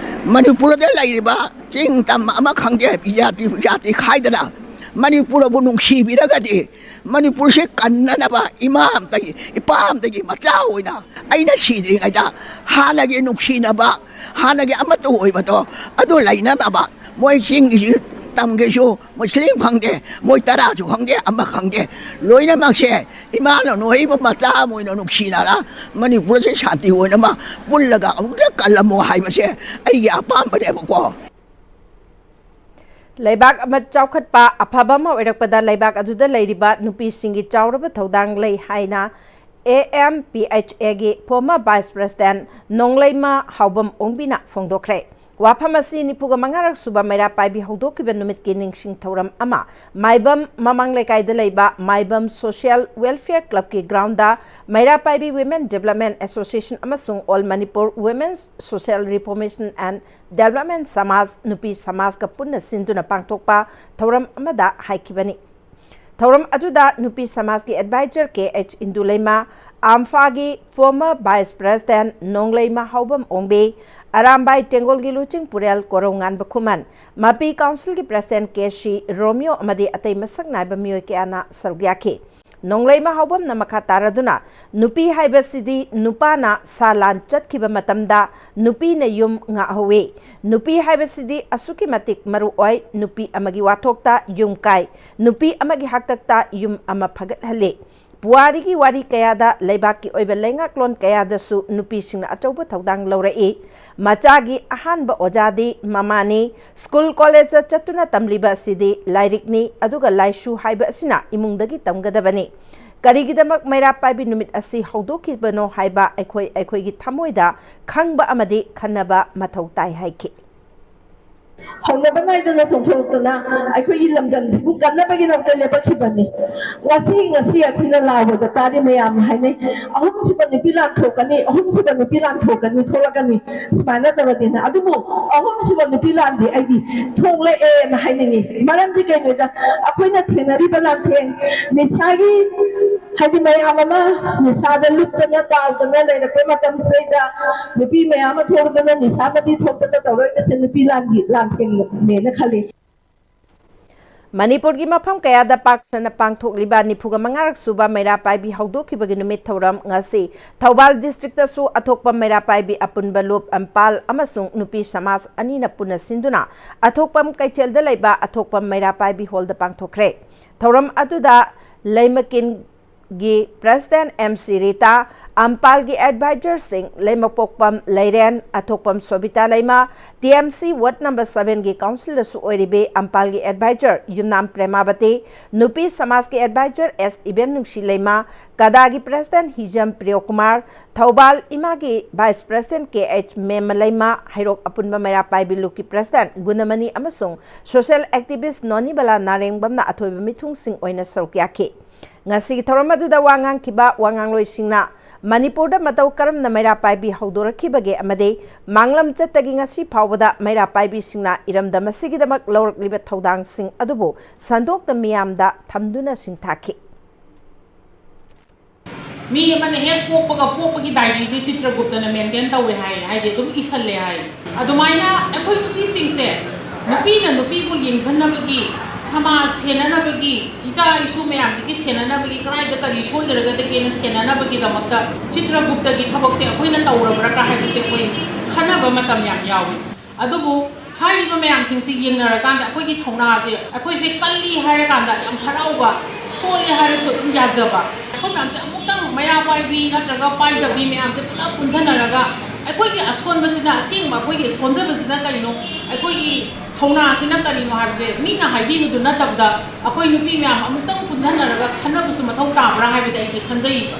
ꯃꯅꯤꯄꯨꯔꯗ ꯂꯩꯔꯤꯕ ꯆꯤꯡ ꯇꯝ ꯑꯃ ꯈꯪꯗꯦ, ꯖꯥꯇꯤ ꯖꯥꯇꯤ ꯈꯥꯏꯗꯅ ꯃꯅꯤꯄꯨꯔꯕꯨ ꯅꯨꯡꯁꯤꯕꯤꯔꯒꯗꯤ ꯃꯅꯤꯄꯨꯔꯁꯤ ꯀꯟꯅꯅꯕ ꯏꯃꯥ ꯑꯃꯗꯒꯤ, ꯏꯄꯥ ꯑꯃꯗꯒꯤ ꯃꯆꯥ ꯑꯣꯏꯅ ꯑꯩꯅ ꯁꯤꯗ꯭ꯔꯤꯉꯩꯗ ꯍꯥꯟꯅꯒꯤ ꯅꯨꯡꯁꯤꯅꯕ, ꯍꯥꯟꯅꯒꯤ ꯑꯃꯠꯇ ꯑꯣꯏꯕꯗꯣ ꯑꯗꯨ ꯂꯩꯅꯅꯕ ꯃꯣꯏ ꯆꯤꯡꯒꯤꯁꯨ, ꯇꯝꯒꯤꯁꯨ, ꯃꯨꯁꯂꯤꯝ ꯈꯪꯗꯦ, ꯃꯣꯏ ꯇꯔꯥꯁꯨ ꯈꯪꯗꯦ, ꯑꯃ ꯈꯪꯗꯦ, ꯂꯣꯏꯅꯃꯛꯁꯦ ꯏꯃꯥꯅ ꯅꯣꯏꯕ ꯃꯆꯥ ꯑꯃ ꯑꯣꯏꯅ ꯅꯨꯡꯁꯤꯅꯕ ꯃꯅꯤꯄꯨꯔꯁꯦ ꯁꯥꯟꯇꯤ ꯑꯣꯏꯅꯕ ꯄꯨꯜꯂꯒ ꯑꯃꯨꯛꯇ ꯀꯜꯂꯝꯃꯣ ꯍꯥꯏꯕꯁꯦ ꯑꯩꯒꯤ ꯑꯄꯥꯝꯕꯅꯦꯕꯀꯣ꯫ ꯂꯩꯕꯥꯛ ꯑꯃ ꯆꯥꯎꯈꯠꯄ ꯑꯐꯕ ꯑꯃ ꯑꯣꯏꯔꯛꯄꯗ ꯂꯩꯕꯥꯛ ꯑꯗꯨꯗ ꯂꯩꯔꯤꯕ ꯅꯨꯄꯤꯁꯤꯡꯒꯤ ꯆꯥꯎꯔꯕ ꯊꯧꯗꯥꯡ ꯂꯩ ꯍꯥꯏꯅ ꯑꯦ ꯑꯦꯝ ꯄꯤ ꯑꯩꯆ ꯑꯦꯒꯤ former vice president ꯅꯣꯡꯂꯩꯃ ꯍꯥꯎꯕꯝ ꯑꯣꯡꯕꯤꯅ ꯐꯣꯡꯗꯣꯛꯈ꯭ꯔꯦ꯫ ꯋꯥꯐꯝ ꯑꯁꯤ ꯅꯤꯐꯨꯒ ꯃꯉꯥꯔꯛ ꯁꯨꯕ ꯃꯩꯔꯥ ꯄꯥꯏꯕꯤ ꯍꯧꯗꯣꯛꯈꯤꯕ ꯅꯨꯃꯤꯠꯀꯤ ꯅꯤꯡꯁꯤꯡ ꯊꯧꯔꯝ ꯑꯃ ꯃꯥꯏꯕꯝ ꯃꯃꯥꯡ ꯂꯩꯀꯥꯏꯗ ꯂꯩꯕ ꯃꯥꯏꯕꯝ social welfare clubꯀꯤ groundꯗ ꯃꯩꯔꯥ ꯄꯥꯏꯕꯤ Women Development Association ꯑꯃꯁꯨꯡ All Manipur Women's Social Reformation and Development ꯁꯃꯥꯖ, ꯅꯨꯄꯤ ꯁꯃꯥꯖꯒ ꯄꯨꯟꯅ ꯁꯤꯟꯗꯨꯅ ꯄꯥꯡꯊꯣꯛꯄ ꯊꯧꯔꯝ ꯑꯃꯗ ꯍꯥꯏꯈꯤꯕꯅꯤ꯫ ꯊꯧꯔꯝ ꯑꯗꯨꯗ ꯅꯨꯄꯤ ꯁꯃꯥꯖꯀꯤ advisor ꯀꯦ ꯑꯩꯆ ꯏꯟꯗꯨꯂꯩꯃ, ꯑꯝꯐꯥꯒꯤ former vice president Nongleima Haobam Ongbi, Arambai ꯇꯦꯡꯒꯣꯜꯒꯤ ꯂꯨꯆꯤꯡ ꯄꯨꯔꯦꯜ ꯀꯣꯔꯧꯉꯥꯟꯕ ꯈꯨꯃꯟ, ꯃꯄꯤ councilꯒꯤ president ꯀꯦ ꯁꯤ ꯔꯣꯃꯤꯌꯣ ꯑꯃꯗꯤ ꯑꯇꯩ ꯃꯁꯛ ꯅꯥꯏꯕ ꯃꯤꯑꯣꯏ ꯀꯌꯥꯅ ꯁꯔꯨꯛ ꯌꯥꯈꯤ꯫ ꯅꯣꯡꯂꯩꯃ ꯍꯥꯎꯕꯝꯅ ꯃꯈꯥ ꯇꯥꯔꯗꯨꯅ, ꯅꯨꯄꯤ ꯍꯥꯏꯕꯁꯤꯗꯤ ꯅꯨꯄꯥꯅ ꯁꯥ ꯂꯥꯟ ꯆꯠꯈꯤꯕ ꯃꯇꯝꯗ ꯅꯨꯄꯤꯅ ꯌꯨꯝ ꯉꯥꯛꯍꯧꯋꯤ꯫ ꯅꯨꯄꯤ ꯍꯥꯏꯕꯁꯤꯗꯤ ꯑꯁꯨꯛꯀꯤ ꯃꯇꯤꯛ ꯃꯔꯨ ꯑꯣꯏ, ꯅꯨꯄꯤ ꯑꯃꯒꯤ ꯋꯥꯊꯣꯛꯇ ꯌꯨꯝ ꯀꯥꯏ, ꯅꯨꯄꯤ ꯑꯃꯒꯤ ꯍꯥꯛꯇꯛꯇ ꯌꯨꯝ ꯑꯃ ꯐꯒꯠꯍꯜꯂꯤ꯫ ꯄꯨꯋꯥꯔꯤꯒꯤ ꯋꯥꯔꯤ ꯀꯌꯥꯗ, ꯂꯩꯕꯥꯛꯀꯤ ꯑꯣꯏꯕ ꯂꯩꯉꯥꯛꯂꯣꯟ ꯀꯌꯥꯗꯁꯨ ꯅꯨꯄꯤꯁꯤꯡꯅ ꯑꯆꯧꯕ ꯊꯧꯗꯥꯡ ꯂꯧꯔꯛꯏ꯫ ꯃꯆꯥꯒꯤ ꯑꯍꯥꯟꯕ ꯑꯣꯖꯥꯗꯤ ꯃꯃꯥꯅꯤ꯫ ꯁ꯭ꯀꯨꯜ ꯀꯣꯂꯦꯖꯇ ꯆꯠꯇꯨꯅ ꯇꯝꯂꯤꯕ ꯑꯁꯤꯗꯤ ꯂꯥꯏꯔꯤꯛꯅꯤ, ꯑꯗꯨꯒ ꯂꯥꯏꯁꯨ ꯍꯥꯏꯕ ꯑꯁꯤꯅ ꯏꯃꯨꯡꯗꯒꯤ ꯇꯝꯒꯗꯕꯅꯤ꯫ ꯀꯔꯤꯒꯤꯗꯃꯛ ꯃꯩꯔꯥ ꯄꯥꯏꯕꯤ ꯅꯨꯃꯤꯠ ꯑꯁꯤ ꯍꯧꯗꯣꯛꯈꯤꯕꯅꯣ ꯍꯥꯏꯕ ꯑꯩꯈꯣꯏ ꯑꯩꯈꯣꯏꯒꯤ ꯊꯃꯣꯏꯗ ꯈꯪꯕ ꯑꯃꯗꯤ ꯈꯟꯅꯕ ꯃꯊꯧ ꯇꯥꯏ ꯍꯥꯏꯈꯤ꯫ ꯍꯧꯅꯕ ꯅꯥꯏꯗꯅ ꯆꯣꯡꯊꯣꯔꯛꯇꯨꯅ ꯑꯩꯈꯣꯏꯒꯤ ꯂꯝꯗꯝꯁꯤꯕꯨ ꯀꯟꯅꯕꯒꯤꯗꯃꯛꯇ ꯂꯦꯞꯄꯛꯈꯤꯕꯅꯤ꯫ ꯉꯁꯤ, ꯉꯁꯤ ꯑꯩꯈꯣꯏꯅ ꯂꯥꯎꯕꯗ ꯇꯥꯔꯤ ꯃꯌꯥꯝꯅ ꯍꯥꯏꯅꯩ, "ꯑꯍꯨꯝꯁꯨꯕ ꯅꯨꯄꯤ ꯂꯥꯟꯊꯣꯛꯀꯅꯤ, ꯑꯍꯨꯝꯁꯨꯕ ꯅꯨꯄꯤ ꯂꯥꯟꯊꯣꯛꯀꯅꯤ, ꯊꯣꯛꯂꯛꯀꯅꯤ", ꯁꯨꯃꯥꯏꯅ ꯇꯧꯔꯗꯤꯅ꯫ ꯑꯗꯨꯕꯨ ꯑꯍꯨꯝꯁꯨꯕ ꯅꯨꯄꯤ ꯂꯥꯟꯗꯤ ꯑꯩꯗꯤ ꯊꯣꯛꯂꯛꯑꯦꯅ ꯍꯥꯏꯅꯤꯡꯉꯤ꯫ ꯃꯔꯝꯗꯤ ꯀꯩꯅꯣꯗ, ꯑꯩꯈꯣꯏꯅ ꯊꯦꯡꯅꯔꯤꯕ ꯂꯥꯟꯊꯦꯡ, ꯅꯤꯁꯥꯒꯤ, ꯍꯥꯏꯗꯤ ꯃꯌꯥꯝ ꯑꯃ ꯅꯤꯁꯥꯗ ꯂꯨꯞꯇꯅ ꯇꯥꯎꯗꯅ ꯂꯩꯔꯛꯄ ꯃꯇꯝꯁꯤꯗꯩꯗ ꯅꯨꯄꯤ ꯃꯌꯥꯝ ꯑꯃ ꯊꯣꯛꯂꯛꯇꯅ ꯅꯤꯁꯥꯗꯗꯤ ꯊꯣꯛꯇꯅ ꯇꯧꯔꯛꯏꯕꯁꯦ ꯅꯨꯄꯤ ꯂꯥꯟꯒꯤ ꯂꯥꯟꯊꯦꯡꯅꯦꯅ ꯈꯜꯂꯤ꯫ ꯃꯅꯤꯄꯨꯔꯒꯤ ꯃꯐꯝ ꯀꯌꯥꯗ ꯄꯥꯛ ꯁꯟꯅ ꯄꯥꯡꯊꯣꯛꯂꯤꯕ ꯅꯤꯐꯨꯒ ꯃꯉꯥꯔꯛ ꯁꯨꯕ ꯃꯩꯔꯥ ꯄꯥꯏꯕꯤ ꯍꯧꯗꯣꯛꯈꯤꯕꯒꯤ ꯅꯨꯃꯤꯠ ꯊꯧꯔꯝ ꯉꯁꯤ ꯊꯧꯕꯥꯜ ꯗꯤꯁꯇ꯭ꯔꯤꯛꯇꯁꯨ ꯑꯊꯣꯛꯄ ꯃꯩꯔꯥ ꯄꯥꯏꯕꯤ ꯑꯄꯨꯟꯕ ꯂꯨꯞ ꯑꯝꯄꯥꯜ ꯑꯃꯁꯨꯡ ꯅꯨꯄꯤ ꯁꯃꯥꯖ ꯑꯅꯤꯅ ꯄꯨꯟꯅ ꯁꯤꯟꯗꯨꯅ ꯑꯊꯣꯛꯄꯝ ꯀꯩꯊꯦꯜꯗ ꯂꯩꯕ ꯑꯊꯣꯛꯄꯝ ꯃꯩꯔꯥ ꯄꯥꯏꯕꯤ ꯍꯣꯜꯗ ꯄꯥꯡꯊꯣꯛꯈ꯭ꯔꯦ꯫ ꯊꯧꯔꯝ ꯑꯗꯨꯗ ꯂꯩꯃꯀꯤꯟ ꯒꯤ ꯄ꯭ꯔꯦꯁꯤꯗꯦꯟ ꯑꯦꯝ ꯁꯤ ꯔꯤꯇꯥ, ꯑꯝꯄꯥꯜꯒꯤ ꯑꯦꯗꯚꯥꯏꯖꯔꯁꯤꯡ ꯂꯩꯃꯄꯣꯛꯄꯝ ꯂꯩꯔꯦꯟ, ꯑꯊꯣꯛꯄꯝ ꯁꯣꯕꯤꯇꯥ ꯂꯩꯃ, T M C ward number ꯁꯚꯦꯟꯒꯤ ꯀꯥꯎꯟꯁꯤꯂꯔꯁꯨ ꯑꯣꯏꯔꯤꯕꯤ ꯑꯝꯄꯥꯜꯒꯤ adviser ꯌꯨꯝꯅꯥꯝ ꯄ꯭ꯔꯦꯃꯥꯕꯇꯤ, ꯅꯨꯄꯤ ꯁꯃꯥꯖꯀꯤ ꯑꯦꯗꯚꯥꯏꯖꯔ ꯑꯦꯁ ꯏꯕꯦꯝꯅꯨꯡꯁꯤ ꯂꯩꯃ, ꯀꯗꯥꯒꯤ ꯄ꯭ꯔꯦꯁꯤꯗꯦꯟ ꯍꯤꯖꯝ ꯄ꯭ꯔꯤꯌꯣꯀꯨꯃꯥꯔ, ꯊꯧꯕꯥꯜ ꯏꯃꯥꯒꯤ ꯚꯥꯏꯁ ꯄ꯭ꯔꯦꯁꯤꯗꯦꯟ ꯀꯦ ꯑꯩꯆ ꯃꯦꯝꯃ ꯂꯩꯃ, ꯍꯩꯔꯣꯛ ꯑꯄꯨꯟꯕ ꯃꯩꯔꯥ ꯄꯥꯏꯕꯤ ꯂꯨꯞꯀꯤ ꯄ꯭ꯔꯦꯁꯤꯗꯦꯟ ꯒꯨꯅꯃꯅꯤ ꯑꯃꯁꯨꯡ ꯁꯣꯁꯤꯌꯦꯜ ꯑꯦꯛꯇꯤꯚꯤꯁ꯭ꯠ ꯅꯣꯅꯤꯕꯂꯥ ꯅꯥꯔꯦꯡꯕꯝꯅ ꯑꯊꯣꯏꯕ ꯃꯤꯊꯨꯡꯁꯤꯡ ꯑꯣꯏꯅ ꯁꯔꯨꯛ ꯌꯥꯈꯤ꯫ ꯉꯁꯤꯒꯤ ꯊꯧꯔꯝ ꯑꯗꯨꯗ ꯋꯥ ꯉꯥꯡꯈꯤꯕ ꯋꯥ ꯉꯥꯡꯂꯣꯏꯁꯤꯡꯅ ꯃꯅꯤꯄꯨꯔꯗ ꯃꯇꯧ ꯀꯔꯝꯅ ꯃꯩꯔꯥ ꯄꯥꯏꯕꯤ ꯍꯧꯗꯣꯔꯛꯈꯤꯕꯒꯦ ꯑꯃꯗꯤ ꯃꯥꯡꯂꯝ ꯆꯠꯇꯒꯤ ꯉꯁꯤ ꯐꯥꯎꯕꯗ ꯃꯩꯔꯥ ꯄꯥꯏꯕꯤꯁꯤꯡꯅ ꯏꯔꯝꯗꯝ ꯑꯁꯤꯒꯤꯗꯃꯛ ꯂꯧꯔꯛꯂꯤꯕ ꯊꯧꯗꯥꯡꯁꯤꯡ ꯑꯗꯨꯕꯨ ꯁꯟꯗꯣꯛꯅ ꯃꯤꯌꯥꯝꯗ ꯊꯝꯗꯨꯅ ꯁꯤꯡꯊꯥꯈꯤ꯫ ꯃꯤ ꯑꯃꯅ ꯍꯦꯛ ꯄꯣꯛꯄꯒ ꯄꯣꯛꯄꯒꯤ ꯗꯥꯏꯔꯤꯁꯦ ꯆꯤꯇ꯭ꯔꯒꯨꯞꯇꯅ ꯃꯦꯟꯇꯦꯟ ꯇꯧꯋꯦ ꯍꯥꯏ, ꯍꯥꯏꯗꯤ ꯑꯗꯨꯝ ꯏꯁꯜꯂꯦ ꯍꯥꯏ꯫ ꯑꯗꯨꯃꯥꯏꯅ ꯑꯩꯈꯣꯏ ꯅꯨꯄꯤꯁꯤꯡꯁꯦ ꯅꯨꯄꯤꯅ ꯅꯨꯄꯤꯕꯨ ꯌꯦꯡꯁꯤꯟꯅꯕꯒꯤ ꯁꯃꯥꯖ ꯁꯦꯟꯅꯅꯕꯒꯤ, ꯏꯆꯥ ꯏꯁꯨ ꯃꯌꯥꯝꯁꯤꯒꯤ ꯁꯦꯟꯅꯅꯕꯒꯤ ꯀꯗꯥꯏꯗ ꯀꯔꯤ ꯁꯣꯏꯈ꯭ꯔꯒꯗꯒꯦꯅ ꯁꯦꯟꯅꯅꯕꯒꯤꯗꯃꯛꯇ ꯆꯤꯇ꯭ꯔꯒꯨꯞꯇꯒꯤ ꯊꯕꯛꯁꯦ ꯑꯩꯈꯣꯏꯅ ꯇꯧꯔꯕ꯭ꯔꯥ ꯀ ꯍꯥꯏꯕꯁꯦ ꯑꯩꯈꯣꯏ ꯈꯟꯅꯕ ꯃꯇꯝ ꯌꯥꯝ ꯌꯥꯎꯏ꯫ ꯑꯗꯨꯕꯨ ꯍꯥꯏꯔꯤꯕ ꯃꯌꯥꯝꯁꯤꯡꯁꯤ ꯌꯦꯡꯅꯔꯀꯥꯟꯗ ꯑꯩꯈꯣꯏꯒꯤ ꯊꯧꯅꯥꯁꯦ, ꯑꯩꯈꯣꯏꯁꯦ ꯀꯜꯂꯤ ꯍꯥꯏꯔꯀꯥꯟꯗ ꯌꯥꯝ ꯍꯔꯥꯎꯕ, ꯁꯣꯜꯂꯦ ꯍꯥꯏꯔꯁꯨ ꯑꯗꯨꯝ ꯌꯥꯖꯕ, ꯑꯩꯈꯣꯏ ꯃꯌꯥꯝꯁꯦ ꯑꯃꯨꯛꯇꯪ ꯃꯩꯔꯥ ꯄꯥꯏꯕꯤ ꯅꯠꯇ꯭ꯔꯒ ꯄꯥꯏꯗꯕꯤ ꯃꯌꯥꯝꯁꯦ ꯄꯨꯂꯞ ꯄꯨꯟꯁꯤꯟꯅꯔꯒ ꯑꯩꯈꯣꯏꯒꯤ ꯑꯁꯣꯟꯕꯁꯤꯅ, ꯑꯁꯦꯡꯕ ꯑꯩꯈꯣꯏꯒꯤ ꯁꯣꯟꯖꯕꯁꯤꯅ ꯀꯔꯤꯅꯣ, ꯑꯩꯈꯣꯏꯒꯤ ꯊꯧꯅꯥꯁꯤꯅ ꯀꯔꯤꯅꯣ ꯍꯥꯏꯕꯁꯦ ꯃꯤꯅ ꯍꯥꯏꯕꯤꯕꯗꯨ ꯅꯠꯇꯕꯗ ꯑꯩꯈꯣꯏ ꯅꯨꯄꯤ ꯃꯌꯥꯝ ꯑꯃꯨꯛꯇꯪ ꯄꯨꯟꯁꯤꯟꯅꯔꯒ ꯈꯟꯅꯕꯁꯨ ꯃꯊꯧ ꯇꯥꯕ꯭ꯔꯥ ꯍꯥꯏꯕꯗꯤ ꯑꯩꯗꯤ ꯈꯟꯖꯩꯕ꯫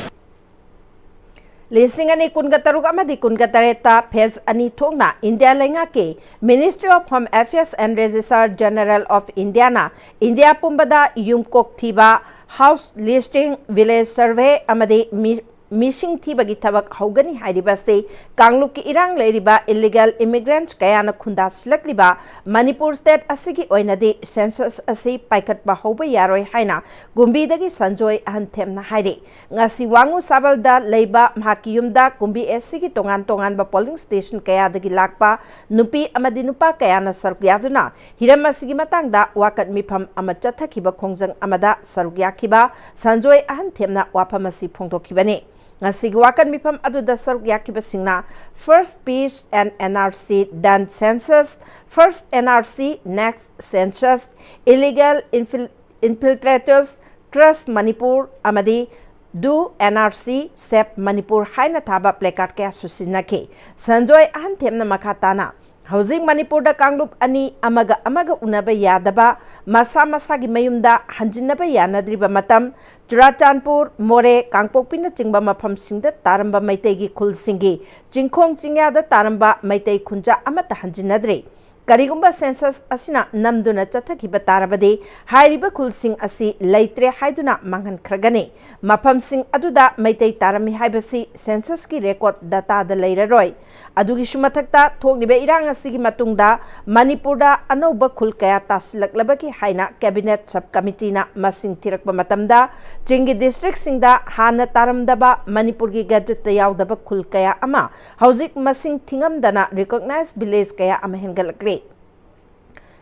ꯂꯤꯁꯤꯡ ꯑꯅꯤ ꯀꯨꯟꯒ ꯇꯔꯨꯛ ꯑꯃꯗꯤ ꯀꯨꯟꯒ ꯇꯔꯦꯠꯇ phase ꯑꯅꯤ ꯊꯣꯛꯅ ꯏꯟꯗꯤꯌꯥ ꯂꯩꯉꯥꯛꯀꯤ Ministry of Home Affairs and Registrar General of Indiaꯅ ꯏꯟꯗꯤꯌꯥ ꯄꯨꯝꯕꯗ ꯌꯨꯝꯀꯣꯛ ꯊꯤꯕ, house listing, village survey ꯑꯃꯗꯤ ꯃꯤ ꯃꯤꯁꯤꯡ ꯊꯤꯕꯒꯤ ꯊꯕꯛ ꯍꯧꯒꯅꯤ ꯍꯥꯏꯔꯤꯕ ꯑꯁꯤ ꯀꯥꯡꯂꯨꯞꯀꯤ ꯏꯔꯥꯡ ꯂꯩꯔꯤꯕ illegal immigrants ꯀꯌꯥꯅ ꯈꯨꯟꯗꯥꯁꯤꯜꯂꯛꯂꯤꯕ ꯃꯅꯤꯄꯨꯔ state ꯑꯁꯤꯒꯤ ꯑꯣꯏꯅꯗꯤ census ꯑꯁꯤ ꯄꯥꯏꯈꯠꯄ ꯍꯧꯕ ꯌꯥꯔꯣꯏ ꯍꯥꯏꯅ ꯀꯨꯝꯕꯤꯗꯒꯤ ꯁꯟꯖꯣꯏ ꯑꯍꯟꯊꯦꯝꯅ ꯍꯥꯏꯔꯤ꯫ ꯉꯁꯤ ꯋꯥꯉꯨ ꯁꯥꯕꯜꯗ ꯂꯩꯕ ꯃꯍꯥꯛꯀꯤ ꯌꯨꯝꯗ ꯀꯨꯝꯕꯤ ꯑꯁꯤꯒꯤ ꯇꯣꯉꯥꯟ ꯇꯣꯉꯥꯟꯕ polling station ꯀꯌꯥꯗꯒꯤ ꯂꯥꯛꯄ ꯅꯨꯄꯤ ꯑꯃꯗꯤ ꯅꯨꯄꯥ ꯀꯌꯥꯅ ꯁꯔꯨꯛ ꯌꯥꯗꯨꯅ ꯍꯤꯔꯝ ꯑꯁꯤꯒꯤ ꯃꯇꯥꯡꯗ ꯋꯥꯀꯠ ꯃꯤꯐꯝ ꯑꯃ ꯆꯠꯊꯈꯤꯕ ꯈꯣꯡꯖꯪ ꯑꯃꯗ ꯁꯔꯨꯛ ꯌꯥꯈꯤꯕ ꯁꯟꯖꯣꯏ ꯑꯍꯟꯊꯦꯝꯅ ꯋꯥꯐꯝ ꯑꯁꯤ ꯐꯣꯡꯗꯣꯛꯈꯤꯕꯅꯤ꯫ ꯉꯁꯤꯒꯤ ꯋꯥꯀꯠ ꯃꯤꯐꯝ ꯑꯗꯨꯗ ꯁꯔꯨꯛ ꯌꯥꯈꯤꯕꯁꯤꯡꯅ First Peace and N R C, then Census, First N R C, Next Census, Illegal Infil- Infiltrators, Trust Manipur ꯑꯃꯗꯤ Do N R C, Save Manipur ꯍꯥꯏꯅ ꯊꯥꯕ placard ꯀꯌꯥꯁꯨ ꯁꯤꯖꯤꯟꯅꯈꯤ꯫ ꯁꯟꯖꯣꯏ ꯑꯍꯟꯊꯦꯝꯅ ꯃꯈꯥ ꯇꯥꯅ, ꯍꯧꯖꯤꯛ ꯃꯅꯤꯄꯨꯔꯗ ꯀꯥꯡꯂꯨꯞ ꯑꯅꯤ ꯑꯃꯒ ꯑꯃꯒ ꯎꯅꯕ ꯌꯥꯗꯕ, ꯃꯁꯥ ꯃꯁꯥꯒꯤ ꯃꯌꯨꯝꯗ ꯍꯟꯖꯤꯟꯅꯕ ꯌꯥꯅꯗ꯭ꯔꯤꯕ ꯃꯇꯝ, ꯆꯨꯔꯥꯆꯥꯟꯄꯨꯔ, ꯃꯣꯔꯦ, ꯀꯥꯡꯄꯣꯛꯄꯤꯅꯆꯤꯡꯕ ꯃꯐꯝꯁꯤꯡꯗ ꯇꯥꯔꯝꯕ ꯃꯩꯇꯩꯒꯤ ꯈꯨꯜꯁꯤꯡꯒꯤ ꯆꯤꯡꯈꯣꯡ ꯆꯤꯡꯌꯥꯗ ꯇꯥꯔꯝꯕ ꯃꯩꯇꯩ ꯈꯨꯟꯖꯥ ꯑꯃꯠꯇ ꯍꯟꯖꯤꯟꯅꯗ꯭ꯔꯤ꯫ ꯀꯔꯤꯒꯨꯝꯕ census ꯑꯁꯤꯅ ꯅꯝꯗꯨꯅ ꯆꯠꯊꯈꯤꯕ ꯇꯥꯔꯕꯗꯤ ꯍꯥꯏꯔꯤꯕ ꯈꯨꯜꯁꯤꯡ ꯑꯁꯤ ꯂꯩꯇ꯭ꯔꯦ ꯍꯥꯏꯗꯨꯅ ꯃꯥꯡꯍꯟꯈ꯭ꯔꯒꯅꯤ꯫ ꯃꯐꯝꯁꯤꯡ ꯑꯗꯨꯗ ꯃꯩꯇꯩ ꯇꯥꯔꯝꯃꯤ ꯍꯥꯏꯕꯁꯤ censusꯀꯤ record dataꯗ ꯂꯩꯔꯔꯣꯏ꯫ ꯑꯗꯨꯒꯤꯁꯨ ꯃꯊꯛꯇ, ꯊꯣꯛꯂꯤꯕ ꯏꯔꯥꯡ ꯑꯁꯤꯒꯤ ꯃꯇꯨꯡꯗ ꯃꯅꯤꯄꯨꯔꯗ ꯑꯅꯧꯕ ꯈꯨꯜ ꯀꯌꯥ ꯇꯥꯁꯤꯜꯂꯛꯂꯕꯒꯦ ꯍꯥꯏꯅ cabinet sub committeeꯅ ꯃꯁꯤꯡ ꯊꯤꯔꯛꯄ ꯃꯇꯝꯗ, ꯆꯤꯡꯒꯤ districtꯁꯤꯡꯗ ꯍꯥꯟꯅ ꯇꯥꯔꯝꯗꯕ, ꯃꯅꯤꯄꯨꯔꯒꯤ gazetteꯇ ꯌꯥꯎꯗꯕ ꯈꯨꯜ ꯀꯌꯥ ꯑꯃ ꯍꯧꯖꯤꯛ ꯃꯁꯤꯡ ꯊꯤꯉꯝꯗꯅ recognized village ꯀꯌꯥ ꯑꯃ ꯍꯦꯟꯒꯠꯂꯛꯂꯤ꯫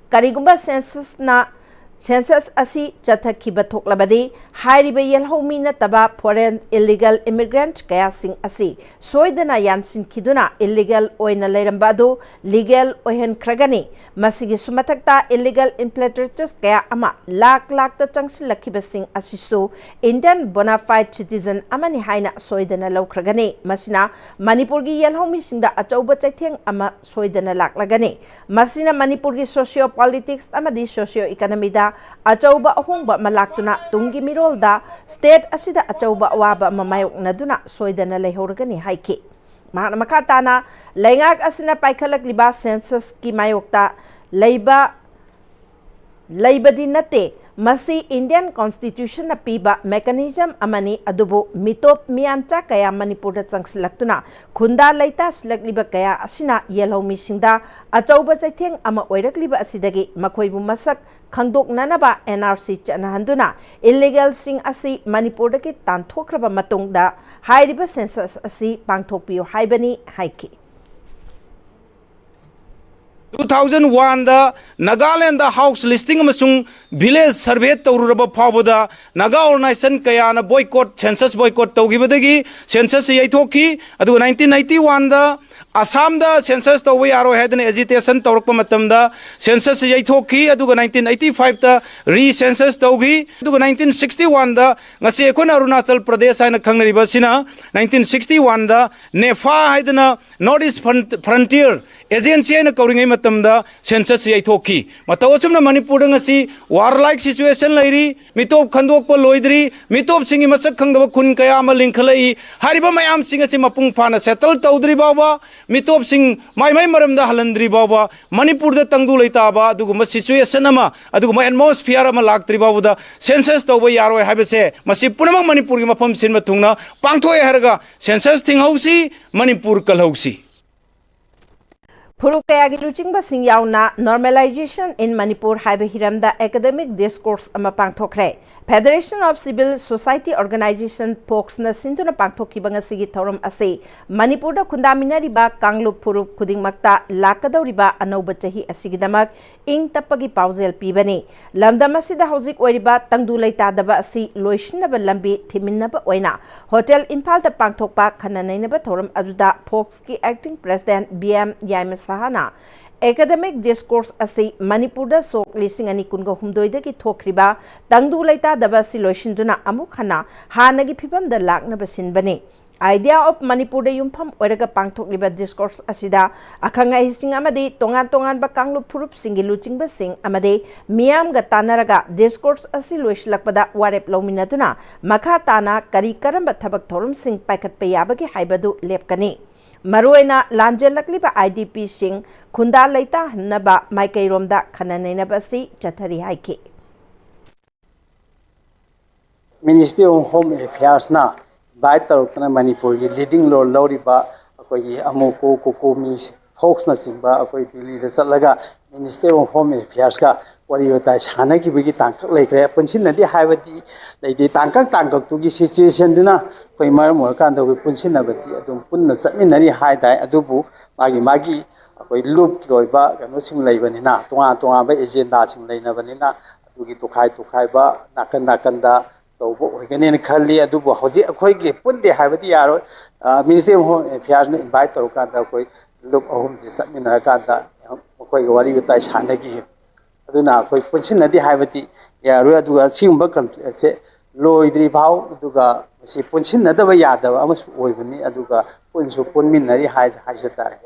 ꯀꯔꯤꯒꯨꯝꯕ censusꯅ Census ꯑꯁꯤ ꯆꯠꯊꯈꯤꯕ ꯊꯣꯛꯂꯕꯗꯤ, ꯍꯥꯏꯔꯤꯕ ꯌꯦꯜꯍꯧꯃꯤ ꯅꯠꯇꯕ foreign illegal immigrant ꯀꯌꯥꯁꯤꯡ ꯑꯁꯤ ꯁꯣꯏꯗꯅ ꯌꯥꯟꯁꯤꯟꯈꯤꯗꯨꯅ illegal ꯑꯣꯏꯅ ꯂꯩꯔꯝꯕ ꯑꯗꯨ legal ꯑꯣꯏꯍꯟꯈ꯭ꯔꯒꯅꯤ꯫ ꯃꯁꯤꯒꯤꯁꯨ ꯃꯊꯛꯇ, illegal infiltrators ꯀꯌꯥ ꯑꯃ ꯂꯥꯛ ꯂꯥꯛꯇ ꯆꯪꯁꯤꯜꯂꯛꯈꯤꯕꯁꯤꯡ ꯑꯁꯤꯁꯨ Indian bona fide citizen ꯑꯃꯅꯤ ꯍꯥꯏꯅ ꯁꯣꯏꯗꯅ ꯂꯧꯈ꯭ꯔꯒꯅꯤ꯫ ꯃꯁꯤꯅ ꯃꯅꯤꯄꯨꯔꯒꯤ ꯌꯦꯜꯍꯧꯃꯤꯁꯤꯡꯗ ꯑꯆꯧꯕ ꯆꯩꯊꯦꯡ ꯑꯃ ꯁꯣꯏꯗꯅ ꯂꯥꯛꯂꯒꯅꯤ꯫ ꯃꯁꯤꯅ ꯃꯅꯤꯄꯨꯔꯒꯤ socio politics ꯑꯃꯗꯤ socio economyꯗ ꯑꯆꯧꯕ ꯑꯍꯣꯡꯕ ꯑꯃ ꯂꯥꯛꯇꯨꯅ, ꯇꯨꯡꯒꯤ ꯃꯤꯔꯣꯜꯗ state ꯑꯁꯤꯗ ꯑꯆꯧꯕ ꯑꯋꯥꯕ ꯑꯃ ꯃꯥꯌꯣꯛꯅꯗꯨꯅ ꯁꯣꯏꯗꯅ ꯂꯩꯍꯧꯔꯒꯅꯤ ꯍꯥꯏꯈꯤ꯫ ꯃꯍꯥꯛꯅ ꯃꯈꯥ ꯇꯥꯅ, ꯂꯩꯉꯥꯛ ꯑꯁꯤꯅ ꯄꯥꯏꯈꯠꯂꯛꯂꯤꯕ censusꯀꯤ ꯃꯥꯌꯣꯛꯇ ꯂꯩꯕ, ꯂꯩꯕꯗꯤ ꯅꯠꯇꯦ, ꯃꯁꯤ Indian Constitutionꯅ ꯄꯤꯕ mechanism ꯑꯃꯅꯤ, ꯑꯗꯨꯕꯨ ꯃꯤꯇꯣꯞ ꯃꯤꯌꯥꯟꯆꯥ ꯀꯌꯥ ꯃꯅꯤꯄꯨꯔꯗ ꯆꯪꯁꯤꯜꯂꯛꯇꯨꯅ ꯈꯨꯟꯗꯥ ꯂꯩꯇꯥꯁꯤꯜꯂꯛꯂꯤꯕ ꯀꯌꯥ ꯑꯁꯤꯅ ꯌꯦꯜꯍꯧꯃꯤꯁꯤꯡꯗ ꯑꯆꯧꯕ ꯆꯩꯊꯦꯡ ꯑꯃ ꯑꯣꯏꯔꯛꯂꯤꯕ ꯑꯁꯤꯗꯒꯤ ꯃꯈꯣꯏꯕꯨ ꯃꯁꯛ ꯈꯪꯗꯣꯛꯅꯅꯕ NRC ꯆꯠꯅꯍꯟꯗꯨꯅ illegalꯁꯤꯡ ꯑꯁꯤ ꯃꯅꯤꯄꯨꯔꯗꯒꯤ ꯇꯥꯟꯊꯣꯛꯈ꯭ꯔꯕ ꯃꯇꯨꯡꯗ ꯍꯥꯏꯔꯤꯕ census ꯑꯁꯤ ꯄꯥꯡꯊꯣꯛꯄꯤꯌꯨ ꯍꯥꯏꯕꯅꯤ ꯍꯥꯏꯈꯤ꯫ Two thousand oneꯗ Nagaland house listing ꯑꯃꯁꯨꯡ village survey ꯇꯧꯔꯨꯔꯕ ꯐꯥꯎꯕꯗ ꯅꯥꯒꯥ organization ꯀꯌꯥꯅ boycott, census boycott ꯇꯧꯈꯤꯕꯗꯒꯤ census ꯌꯩꯊꯣꯛꯈꯤ꯫ ꯑꯗꯨꯒ nineteen eighty oneꯗ ꯑꯁꯥꯝꯗ census ꯇꯧꯕ ꯌꯥꯔꯣꯏ ꯍꯥꯏꯗꯅ agitation ꯇꯧꯔꯛꯄ ꯃꯇꯝꯗ census ꯌꯩꯊꯣꯛꯈꯤ꯫ ꯑꯗꯨꯒ nineteen eighty fiveꯇ recensus ꯇꯧꯈꯤ꯫ ꯑꯗꯨꯒ nineteen sixty oneꯗ, ꯉꯁꯤ ꯑꯩꯈꯣꯏꯅ ꯑꯔꯨꯅꯥꯆꯜ ꯄ꯭ꯔꯗꯦꯁ ꯍꯥꯏꯅ ꯈꯪꯅꯔꯤꯕ ꯑꯁꯤꯅ, nineteen sixty oneꯗ NEFA ꯍꯥꯏꯗꯅ North East Frontier Agency ꯍꯥꯏꯅ ꯀꯧꯔꯤꯉꯩ ꯃꯇꯝꯗ census ꯌꯩꯊꯣꯛꯈꯤ꯫ ꯃꯇꯧ ꯑꯁꯨꯝꯅ ꯃꯅꯤꯄꯨꯔꯗ ꯉꯁꯤ warlike situation ꯂꯩꯔꯤ, ꯃꯤꯇꯣꯞ ꯈꯟꯗꯣꯛꯄ ꯂꯣꯏꯗ꯭ꯔꯤ, ꯃꯤꯇꯣꯞꯁꯤꯡꯒꯤ ꯃꯁꯛ ꯈꯪꯗꯕ ꯈꯨꯟ ꯀꯌꯥ ꯑꯃ ꯂꯤꯡꯈꯠꯂꯛꯏ꯫ ꯍꯥꯏꯔꯤꯕ ꯃꯌꯥꯝꯁꯤꯡ ꯑꯁꯤ ꯃꯄꯨꯡ ꯐꯥꯅ settle ꯇꯧꯗ꯭ꯔꯤ ꯐꯥꯎꯕ, ꯃꯤꯇꯣꯞꯁꯤꯡ ꯃꯥꯏ ꯃꯥꯏ ꯃꯔꯝꯗ ꯍꯜꯍꯟꯗ꯭ꯔꯤ ꯐꯥꯎꯕ, ꯃꯅꯤꯄꯨꯔꯗ ꯇꯪꯗꯨ ꯂꯩꯇꯥꯕ ꯑꯗꯨꯒꯨꯝꯕ situation ꯑꯃ, ꯑꯗꯨꯒꯨꯝꯕ atmosphere ꯑꯃ ꯂꯥꯛꯇ꯭ꯔꯤ ꯐꯥꯎꯕꯗ census ꯇꯧꯕ ꯌꯥꯔꯣꯏ ꯍꯥꯏꯕꯁꯦ, ꯃꯁꯤ ꯄꯨꯝꯅꯃꯛ ꯃꯅꯤꯄꯨꯔꯒꯤ ꯃꯐꯝ ꯁꯤꯟꯕ ꯊꯨꯡꯅ ꯄꯥꯡꯊꯣꯛꯑꯦ ꯍꯥꯏꯔꯒ census ꯊꯤꯡꯍꯧꯁꯤ, ꯃꯅꯤꯄꯨꯔ ꯀꯜꯍꯧꯁꯤ꯫ ꯐꯨꯔꯨꯞ ꯀꯌꯥꯒꯤ ꯂꯨꯆꯤꯡꯕꯁꯤꯡ ꯌꯥꯎꯅ Normalization in Manipur ꯍꯥꯏꯕ ꯍꯤꯔꯝꯗ academic discourse ꯑꯃ ꯄꯥꯡꯊꯣꯛꯈ꯭ꯔꯦ꯫ Federation of Civil Society Organization, ꯐꯣꯛꯁꯅ ꯁꯤꯟꯗꯨꯅ ꯄꯥꯡꯊꯣꯛꯈꯤꯕ ꯉꯁꯤꯒꯤ ꯊꯧꯔꯝ ꯑꯁꯤ ꯃꯅꯤꯄꯨꯔꯗ ꯈꯨꯟꯗꯥꯃꯤꯟꯅꯔꯤꯕ ꯀꯥꯡꯂꯨꯞ ꯐꯨꯔꯨꯞ ꯈꯨꯗꯤꯡꯃꯛꯇ ꯂꯥꯛꯀꯗꯧꯔꯤꯕ ꯑꯅꯧꯕ ꯆꯍꯤ ꯑꯁꯤꯒꯤꯗꯃꯛ ꯏꯪ ꯇꯞꯄꯒꯤ ꯄꯥꯎꯖꯦꯜ ꯄꯤꯕꯅꯤ꯫ ꯂꯝꯗꯝ ꯑꯁꯤꯗ ꯍꯧꯖꯤꯛ ꯑꯣꯏꯔꯤꯕ ꯇꯪꯗꯨ ꯂꯩꯇꯥꯗꯕ ꯑꯁꯤ ꯂꯣꯏꯁꯤꯟꯅꯕ ꯂꯝꯕꯤ ꯊꯤꯃꯤꯟꯅꯕ ꯑꯣꯏꯅ ꯍꯣꯇꯦꯜ ꯏꯝꯐꯥꯜꯗ ꯄꯥꯡꯊꯣꯛꯄ ꯈꯟꯅ ꯅꯩꯅꯕ ꯊꯧꯔꯝ ꯑꯗꯨꯗ ꯐꯣꯛꯁꯀꯤ acting president B M Yaima ꯁꯍꯥꯅ academic discourse ꯑꯁꯤ ꯃꯅꯤꯄꯨꯔꯗ ꯁꯣꯛ ꯂꯤꯁꯤꯡ ꯑꯅꯤ ꯀꯨꯟꯒ ꯍꯨꯝꯗꯣꯏꯗꯒꯤ ꯊꯣꯛꯈ꯭ꯔꯤꯕ ꯇꯪꯗꯨ ꯂꯩꯇꯥꯗꯕ ꯑꯁꯤ ꯂꯣꯏꯁꯤꯟꯗꯨꯅ ꯑꯃꯨꯛ ꯍꯟꯅ ꯍꯥꯟꯅꯒꯤ ꯐꯤꯕꯝꯗ ꯂꯥꯛꯅꯕ ꯁꯤꯟꯕꯅꯤ꯫ Idea of ꯃꯅꯤꯄꯨꯔꯗ ꯌꯨꯝꯐꯝ ꯑꯣꯏꯔꯒ ꯄꯥꯡꯊꯣꯛꯂꯤꯕ discourse ꯑꯁꯤꯗ ꯑꯈꯪ ꯑꯍꯩꯁꯤꯡ ꯑꯃꯗꯤ ꯇꯣꯉꯥꯟ ꯇꯣꯉꯥꯟꯕ ꯀꯥꯡꯂꯨꯞ ꯐꯨꯔꯨꯞꯁꯤꯡꯒꯤ ꯂꯨꯆꯤꯡꯕꯁꯤꯡ ꯑꯃꯗꯤ ꯃꯤꯌꯥꯝꯒ ꯇꯥꯟꯅꯔꯒ discourse ꯑꯁꯤ ꯂꯣꯏꯁꯤꯜꯂꯛꯄꯗ ꯋꯥꯔꯦꯞ ꯂꯧꯃꯤꯟꯅꯗꯨꯅ ꯃꯈꯥ ꯇꯥꯅ ꯀꯔꯤ ꯀꯔꯝꯕ ꯊꯕꯛ ꯊꯧꯔꯝꯁꯤꯡ ꯄꯥꯏꯈꯠꯄ ꯌꯥꯕꯒꯦ ꯍꯥꯏꯕꯗꯨ ꯂꯦꯞꯀꯅꯤ꯫ ꯃꯔꯨꯑꯣꯏꯅ ꯂꯥꯟꯖꯦꯜꯂꯛꯂꯤꯕ ꯑꯥꯏ ꯗꯤ ꯄꯤꯁꯤꯡ ꯈꯨꯟꯗꯥ ꯂꯩꯇꯥꯍꯟꯅꯕ ꯃꯥꯏꯀꯩꯔꯣꯝꯗ ꯈꯟꯅ ꯅꯩꯅꯕ ꯑꯁꯤ ꯆꯠꯊꯔꯤ ꯍꯥꯏꯈꯤ꯫ Ministry of Home Affairsꯅ invite ꯇꯧꯔꯛꯇꯅ ꯃꯅꯤꯄꯨꯔꯒꯤ leading role ꯂꯧꯔꯤꯕ ꯑꯩꯈꯣꯏꯒꯤ ꯑꯃꯨꯀꯨ ꯀꯨꯀꯨꯃꯤ ꯐꯣꯛꯁꯅꯆꯤꯡꯕ ꯑꯩꯈꯣꯏ ꯗꯤꯜꯂꯤꯗ ꯆꯠꯂꯒ Ministry of Home Affairsꯀ ꯋꯥꯔꯤ ꯋꯥꯇꯥꯏ ꯁꯥꯟꯅꯈꯤꯕꯒꯤ ꯇꯥꯡꯀꯛ ꯂꯩꯈ꯭ꯔꯦ꯫ ꯄꯨꯟꯁꯤꯟꯅꯗꯦ ꯍꯥꯏꯕꯗꯤ ꯂꯩꯇꯦ꯫ ꯇꯥꯡꯀꯛ ꯇꯥꯡꯀꯛꯇꯨꯒꯤ situationꯗꯨꯅ ꯑꯩꯈꯣꯏ ꯃꯔꯝ ꯑꯣꯏꯔꯀꯥꯟꯗ ꯑꯩꯈꯣꯏ ꯄꯨꯟꯁꯤꯟꯅꯕꯗꯤ ꯑꯗꯨꯝ ꯄꯨꯟꯅ ꯆꯠꯃꯤꯟꯅꯔꯤ ꯍꯥꯏ ꯇꯥꯏ꯫ ꯑꯗꯨꯕꯨ ꯃꯥꯒꯤ ꯃꯥꯒꯤ ꯑꯩꯈꯣꯏ ꯂꯨꯞꯀꯤ ꯑꯣꯏꯕ ꯀꯩꯅꯣꯁꯤꯡ ꯂꯩꯕꯅꯤꯅ, ꯇꯣꯉꯥꯟ ꯇꯣꯉꯥꯟꯕ agendaꯁꯤꯡ ꯂꯩꯅꯕꯅꯤꯅ, ꯑꯗꯨꯒꯤ ꯇꯣꯈꯥꯏ ꯇꯣꯈꯥꯏꯕ ꯅꯥꯀꯟ ꯅꯥꯀꯟꯗ ꯇꯧꯕ ꯑꯣꯏꯒꯅꯦꯅ ꯈꯜꯂꯤ꯫ ꯑꯗꯨꯕꯨ ꯍꯧꯖꯤꯛ ꯑꯩꯈꯣꯏꯒꯤ ꯄꯨꯟꯗꯦ ꯍꯥꯏꯕꯗꯤ ꯌꯥꯔꯣꯏ꯫ Ministry of Home Affairsꯅ invite ꯇꯧꯔꯀꯥꯟꯗ ꯑꯩꯈꯣꯏ ꯂꯨꯞ ꯑꯍꯨꯝꯁꯦ ꯆꯠꯃꯤꯟꯅꯔꯀꯥꯟꯗ ꯃꯈꯣꯏꯒ ꯋꯥꯔꯤ ꯋꯥꯇꯥꯏ ꯁꯥꯟꯅꯈꯤ꯫ ꯑꯗꯨꯅ ꯑꯩꯈꯣꯏ ꯄꯨꯟꯁꯤꯟꯅꯗꯦ ꯍꯥꯏꯕꯗꯤ ꯌꯥꯔꯣꯏ꯫ ꯑꯗꯨꯒ ꯑꯁꯤꯒꯨꯝꯕ conflictꯁꯦ ꯂꯣꯏꯗ꯭ꯔꯤ ꯐꯥꯎ, ꯑꯗꯨꯒ ꯃꯁꯤ ꯄꯨꯟꯁꯤꯟꯅꯗꯕ ꯌꯥꯗꯕ ꯑꯃꯁꯨ ꯑꯣꯏꯕꯅꯤ꯫ ꯑꯗꯨꯒ ꯄꯨꯟꯁꯨ ꯄꯨꯟꯃꯤꯟꯅꯔꯤ ꯍꯥꯏ-, ꯍꯥꯏꯖ ꯇꯥꯔꯦ꯫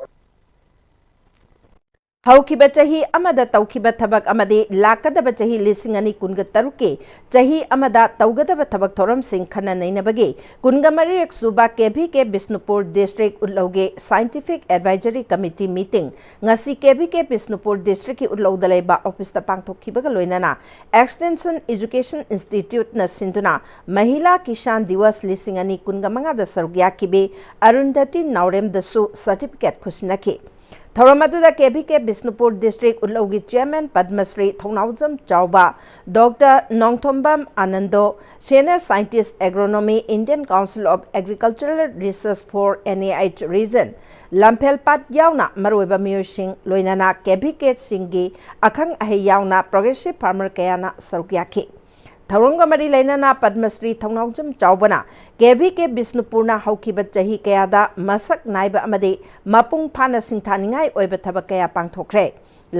ꯍꯧꯈꯤꯕ ꯆꯍꯤ ꯑꯃꯗ ꯇꯧꯈꯤꯕ ꯊꯕꯛ ꯑꯃꯗꯤ ꯂꯥꯛꯀꯗꯕ ꯆꯍꯤ ꯂꯤꯁꯤꯡ ꯑꯅꯤ ꯀꯨꯟꯒ ꯇꯔꯨꯛꯀꯤ ꯆꯍꯤ ꯑꯃꯗ ꯇꯧꯒꯗꯕ ꯊꯕꯛ ꯊꯧꯔꯝꯁꯤꯡ ꯈꯟꯅ ꯅꯩꯅꯕꯒꯤ ꯀꯨꯟꯒ ꯃꯔꯤꯔꯛ ꯁꯨꯕ K V K Bishnupur district ꯎꯠꯂꯧꯒꯤ scientific advisory committee meeting ꯉꯁꯤ ꯀꯦ ꯚꯤ ꯀꯦ ꯕꯤꯁꯅꯨꯄꯨꯔ districtꯀꯤ ꯎꯠꯂꯧꯗ ꯂꯩꯕ officeꯇ ꯄꯥꯡꯊꯣꯛꯈꯤꯕꯒ ꯂꯣꯏꯅꯅ Extension Education Instituteꯅ ꯁꯤꯟꯗꯨꯅ ꯃꯍꯤꯂꯥ ꯀꯤꯁꯥꯟ ꯗꯤꯋꯁ ꯂꯤꯁꯤꯡ ꯑꯅꯤ ꯀꯨꯟꯒ ꯃꯉꯥꯗ ꯁꯔꯨꯛ ꯌꯥꯈꯤꯕꯤ ꯑꯔꯨꯟꯙꯇꯤ ꯅꯥꯎꯔꯦꯝꯗꯁꯨ certificate ꯈꯨꯠꯁꯤꯟꯅꯈꯤ꯫ ꯊꯧꯔꯝ ꯑꯗꯨꯗ K V K Bishnupur district ꯎꯠꯂꯧꯒꯤ chairman Padmashri Thounaojam Chaoba, doctor Nongthombam Anando, senior scientist agronomy, Indian council of agricultural research for N E H region, ꯂꯝꯐꯦꯜꯄꯥꯠ ꯌꯥꯎꯅ ꯃꯔꯨꯑꯣꯏꯕ ꯃꯤꯑꯣꯏꯁꯤꯡ, ꯂꯣꯏꯅꯅ ꯀꯦ ꯚꯤ ꯀꯦꯁꯤꯡꯒꯤ ꯑꯈꯪ ꯑꯍꯩ ꯌꯥꯎꯅ ꯄ꯭ꯔꯣꯒ꯭ꯔꯦꯁꯤꯚ ꯐꯥꯔꯃꯔ ꯀꯌꯥꯅ ꯁꯔꯨꯛ ꯌꯥꯈꯤ꯫ ꯊꯧꯔꯝꯒ ꯃꯔꯤ ꯂꯩꯅꯅ ꯄꯗꯃꯁ꯭ꯔꯤ ꯊꯧꯅꯥꯎꯖꯝ ꯆꯥꯎꯕꯅ ꯀꯦ ꯚꯤ ꯀꯦ ꯕꯤꯁꯅꯨꯄꯨꯔꯅ ꯍꯧꯈꯤꯕ ꯆꯍꯤ ꯀꯌꯥꯗ ꯃꯁꯛ ꯅꯥꯏꯕ ꯑꯃꯗꯤ ꯃꯄꯨꯡ ꯐꯥꯅ ꯁꯤꯡꯊꯥꯅꯤꯡꯉꯥꯏ ꯑꯣꯏꯕ ꯊꯕꯛ ꯀꯌꯥ ꯄꯥꯡꯊꯣꯛꯈ꯭ꯔꯦ꯫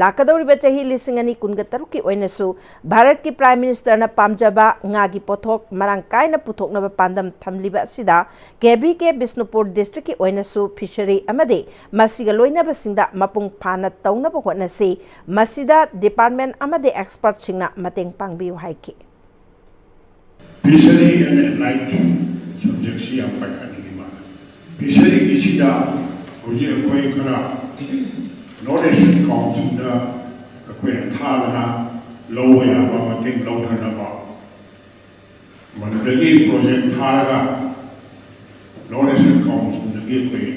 ꯂꯥꯛꯀꯗꯧꯔꯤꯕ ꯆꯍꯤ ꯂꯤꯁꯤꯡ ꯑꯅꯤ ꯀꯨꯟꯒ ꯇꯔꯨꯛꯀꯤ ꯑꯣꯏꯅꯁꯨ ꯚꯥꯔꯠꯀꯤ ꯄ꯭ꯔꯥꯏꯝ ꯃꯤꯅꯤꯁꯇꯔꯅ ꯄꯥꯝꯖꯕ ꯉꯥꯒꯤ ꯄꯣꯠꯊꯣꯛ ꯃꯔꯥꯡ ꯀꯥꯏꯅ ꯄꯨꯊꯣꯛꯅꯕ ꯄꯥꯟꯗꯝ ꯊꯝꯂꯤꯕ ꯑꯁꯤꯗ ꯀꯦ ꯚꯤ ꯀꯦ ꯕꯤꯁꯅꯨꯄꯨꯔ ꯗꯤꯁꯇ꯭ꯔꯤꯛꯀꯤ ꯑꯣꯏꯅꯁꯨ ꯐꯤꯁꯔꯤ ꯑꯃꯗꯤ ꯃꯁꯤꯒ ꯂꯣꯏꯅꯕꯁꯤꯡꯗ ꯃꯄꯨꯡ ꯐꯥꯅ ꯇꯧꯅꯕ ꯍꯣꯠꯅꯁꯤ꯫ ꯃꯁꯤꯗ ꯗꯤꯄꯥꯔꯠꯃꯦꯟ ꯑꯃꯗꯤ ꯑꯦꯛꯁꯄꯔꯠꯁꯤꯡꯅ ꯃꯇꯦꯡ ꯄꯥꯡꯕꯤꯌꯨ ꯍꯥꯏꯈꯤ꯫ Fishery and Allied subjectꯁꯤ ꯌꯥꯝ ꯄꯥꯏꯈꯠꯅꯤꯡꯉꯤ ꯃꯥꯜꯂꯦ꯫ Fisheryꯒꯤꯁꯤꯗ ꯍꯧꯖꯤꯛ ꯑꯩꯈꯣꯏ ꯈꯔ North Eastern Councilꯗ ꯑꯩꯈꯣꯏꯅ ꯊꯥꯗꯅ ꯂꯧꯕ ꯌꯥꯕ ꯃꯇꯦꯡ ꯂꯧꯊꯅꯕ, ꯃꯗꯨꯗꯒꯤ project ꯊꯥꯔꯒ North Eastern Councilꯗꯒꯤ ꯑꯩꯈꯣꯏ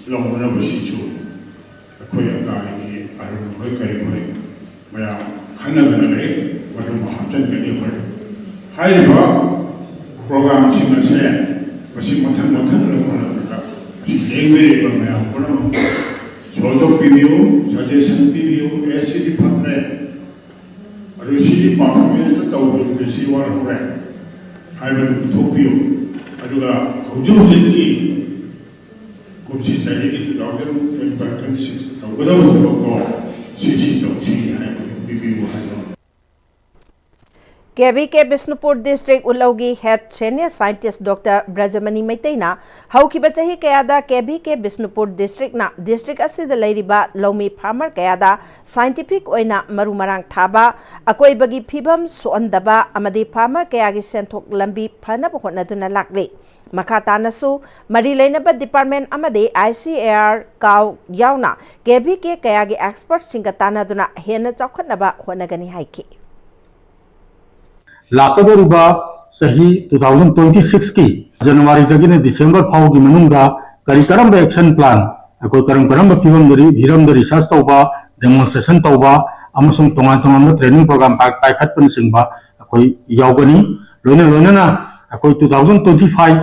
ꯂꯧꯅꯅꯕꯁꯤꯁꯨ ꯑꯩꯈꯣꯏ ꯑꯀꯥꯏꯒꯤ ꯑꯔꯨꯟ ꯍꯣꯏ ꯀꯔꯤ ꯍꯣꯏ ꯃꯌꯥꯝ ꯈꯟꯅꯗꯅ ꯂꯩ, ꯃꯗꯨꯃ ꯍꯥꯞꯆꯤꯟꯒꯅꯤ꯫ ꯍꯣꯏ, ꯍꯥꯏꯔꯤꯕ programꯁꯤꯡ ꯑꯁꯦ ꯃꯁꯤ ꯃꯊꯪ ꯃꯊꯪ ꯂꯧꯈꯠꯂꯛꯄꯗ ꯃꯁꯤ ꯌꯦꯡꯕꯤꯔꯤꯕ ꯃꯌꯥꯝ ꯄꯨꯝꯅꯃꯛ ꯁꯍꯖꯣꯛ ꯄꯤꯕꯤꯌꯨ, suggestion ꯄꯤꯕꯤꯌꯨ꯫ ꯑꯦ, ꯁꯤꯗꯤ ꯐꯠꯇ꯭ꯔꯦ, ꯑꯗꯨ ꯁꯤꯗꯤ performanceꯇ ꯇꯧꯕꯗꯨꯗꯤ ꯁꯤ ꯋꯥꯠꯍꯧꯔꯦ ꯍꯥꯏꯕꯗꯨ ꯄꯨꯊꯣꯛꯄꯤꯌꯨ꯫ ꯑꯗꯨꯒ ꯍꯧꯖꯤꯛ ꯍꯧꯖꯤꯛꯀꯤ ꯀꯨꯝꯁꯤ ꯆꯍꯤꯒꯤ two thousand twenty five twenty six ꯇꯧꯒꯗꯕ ꯊꯕꯛꯇꯣ ꯁꯤ ꯁꯤ ꯇꯧꯁꯤ ꯍꯥꯏꯕꯗꯨ ꯄꯤꯕꯤꯌꯨ ꯍꯥꯏꯕ꯫ K V K Bishnupur district ꯎꯠꯂꯧꯒꯤ head senior scientist doctor Brajamani ꯃꯩꯇꯩꯅ ꯍꯧꯈꯤꯕ ꯆꯍꯤ ꯀꯌꯥꯗ ꯀꯦ ꯚꯤ ꯀꯦ ꯕꯤꯁꯅꯨꯄꯨꯔ ꯗꯤꯁꯇ꯭ꯔꯤꯛꯅ ꯗꯤꯁꯇ꯭ꯔꯤꯛ ꯑꯁꯤꯗ ꯂꯩꯔꯤꯕ ꯂꯧꯃꯤ ꯐꯥꯔꯃꯔ ꯀꯌꯥꯗ ꯁꯥꯏꯟꯇꯤꯐꯤꯛ ꯑꯣꯏꯅ ꯃꯔꯨ ꯃꯔꯥꯡ ꯊꯥꯕ, ꯑꯀꯣꯏꯕꯒꯤ ꯐꯤꯕꯝ ꯁꯣꯛꯍꯟꯗꯕ ꯑꯃꯗꯤ ꯐꯥꯔꯃꯔ ꯀꯌꯥꯒꯤ ꯁꯦꯟꯊꯣꯛ ꯂꯝꯕꯤ ꯐꯅꯕ ꯍꯣꯠꯅꯗꯨꯅ ꯂꯥꯛꯂꯤ꯫ ꯃꯈꯥ ꯇꯥꯅꯁꯨ ꯃꯔꯤ ꯂꯩꯅꯕ ꯗꯤꯄꯥꯔꯠꯃꯦꯟ ꯑꯃꯗꯤ ꯑꯥꯏ ꯁꯤ ꯑꯦ ꯑꯥꯔ, ꯀꯥꯎ ꯌꯥꯎꯅ ꯀꯦ ꯚꯤ ꯀꯦ ꯀꯌꯥꯒꯤ ꯑꯦꯛꯁꯄꯔꯠꯁꯤꯡꯒ ꯇꯥꯟꯅꯗꯨꯅ ꯍꯦꯟꯅ ꯆꯥꯎꯈꯠꯅꯕ ꯍꯣꯠꯅꯒꯅꯤ ꯍꯥꯏꯈꯤ꯫ ꯂꯥꯛꯀꯗꯧꯔꯤꯕ ꯆꯍꯤ two thousand twenty sixꯀꯤ ꯖꯅꯋꯥꯔꯤꯗꯒꯤꯅ ꯗꯤꯁꯦꯝꯕꯔ ꯐꯥꯎꯒꯤ ꯃꯅꯨꯡꯗ ꯀꯔꯤ ꯀꯔꯝꯕ action plan ꯑꯩꯈꯣꯏ ꯀꯔꯝ ꯀꯔꯝꯕ ꯐꯤꯕꯝꯗ ꯔꯤ-, ꯍꯤꯔꯝꯗ research ꯇꯧꯕ, demonstration ꯇꯧꯕ ꯑꯃꯁꯨꯡ ꯇꯣꯉꯥꯟ ꯇꯣꯉꯥꯟꯕ training program ꯄꯥꯏ-, ꯄꯥꯏꯈꯠꯄꯅꯆꯤꯡꯕ ꯑꯩꯈꯣꯏ ꯌꯥꯎꯒꯅꯤ꯫ ꯂꯣꯏꯅ ꯂꯣꯏꯅꯅ ꯑꯩꯈꯣꯏ two thousand twenty five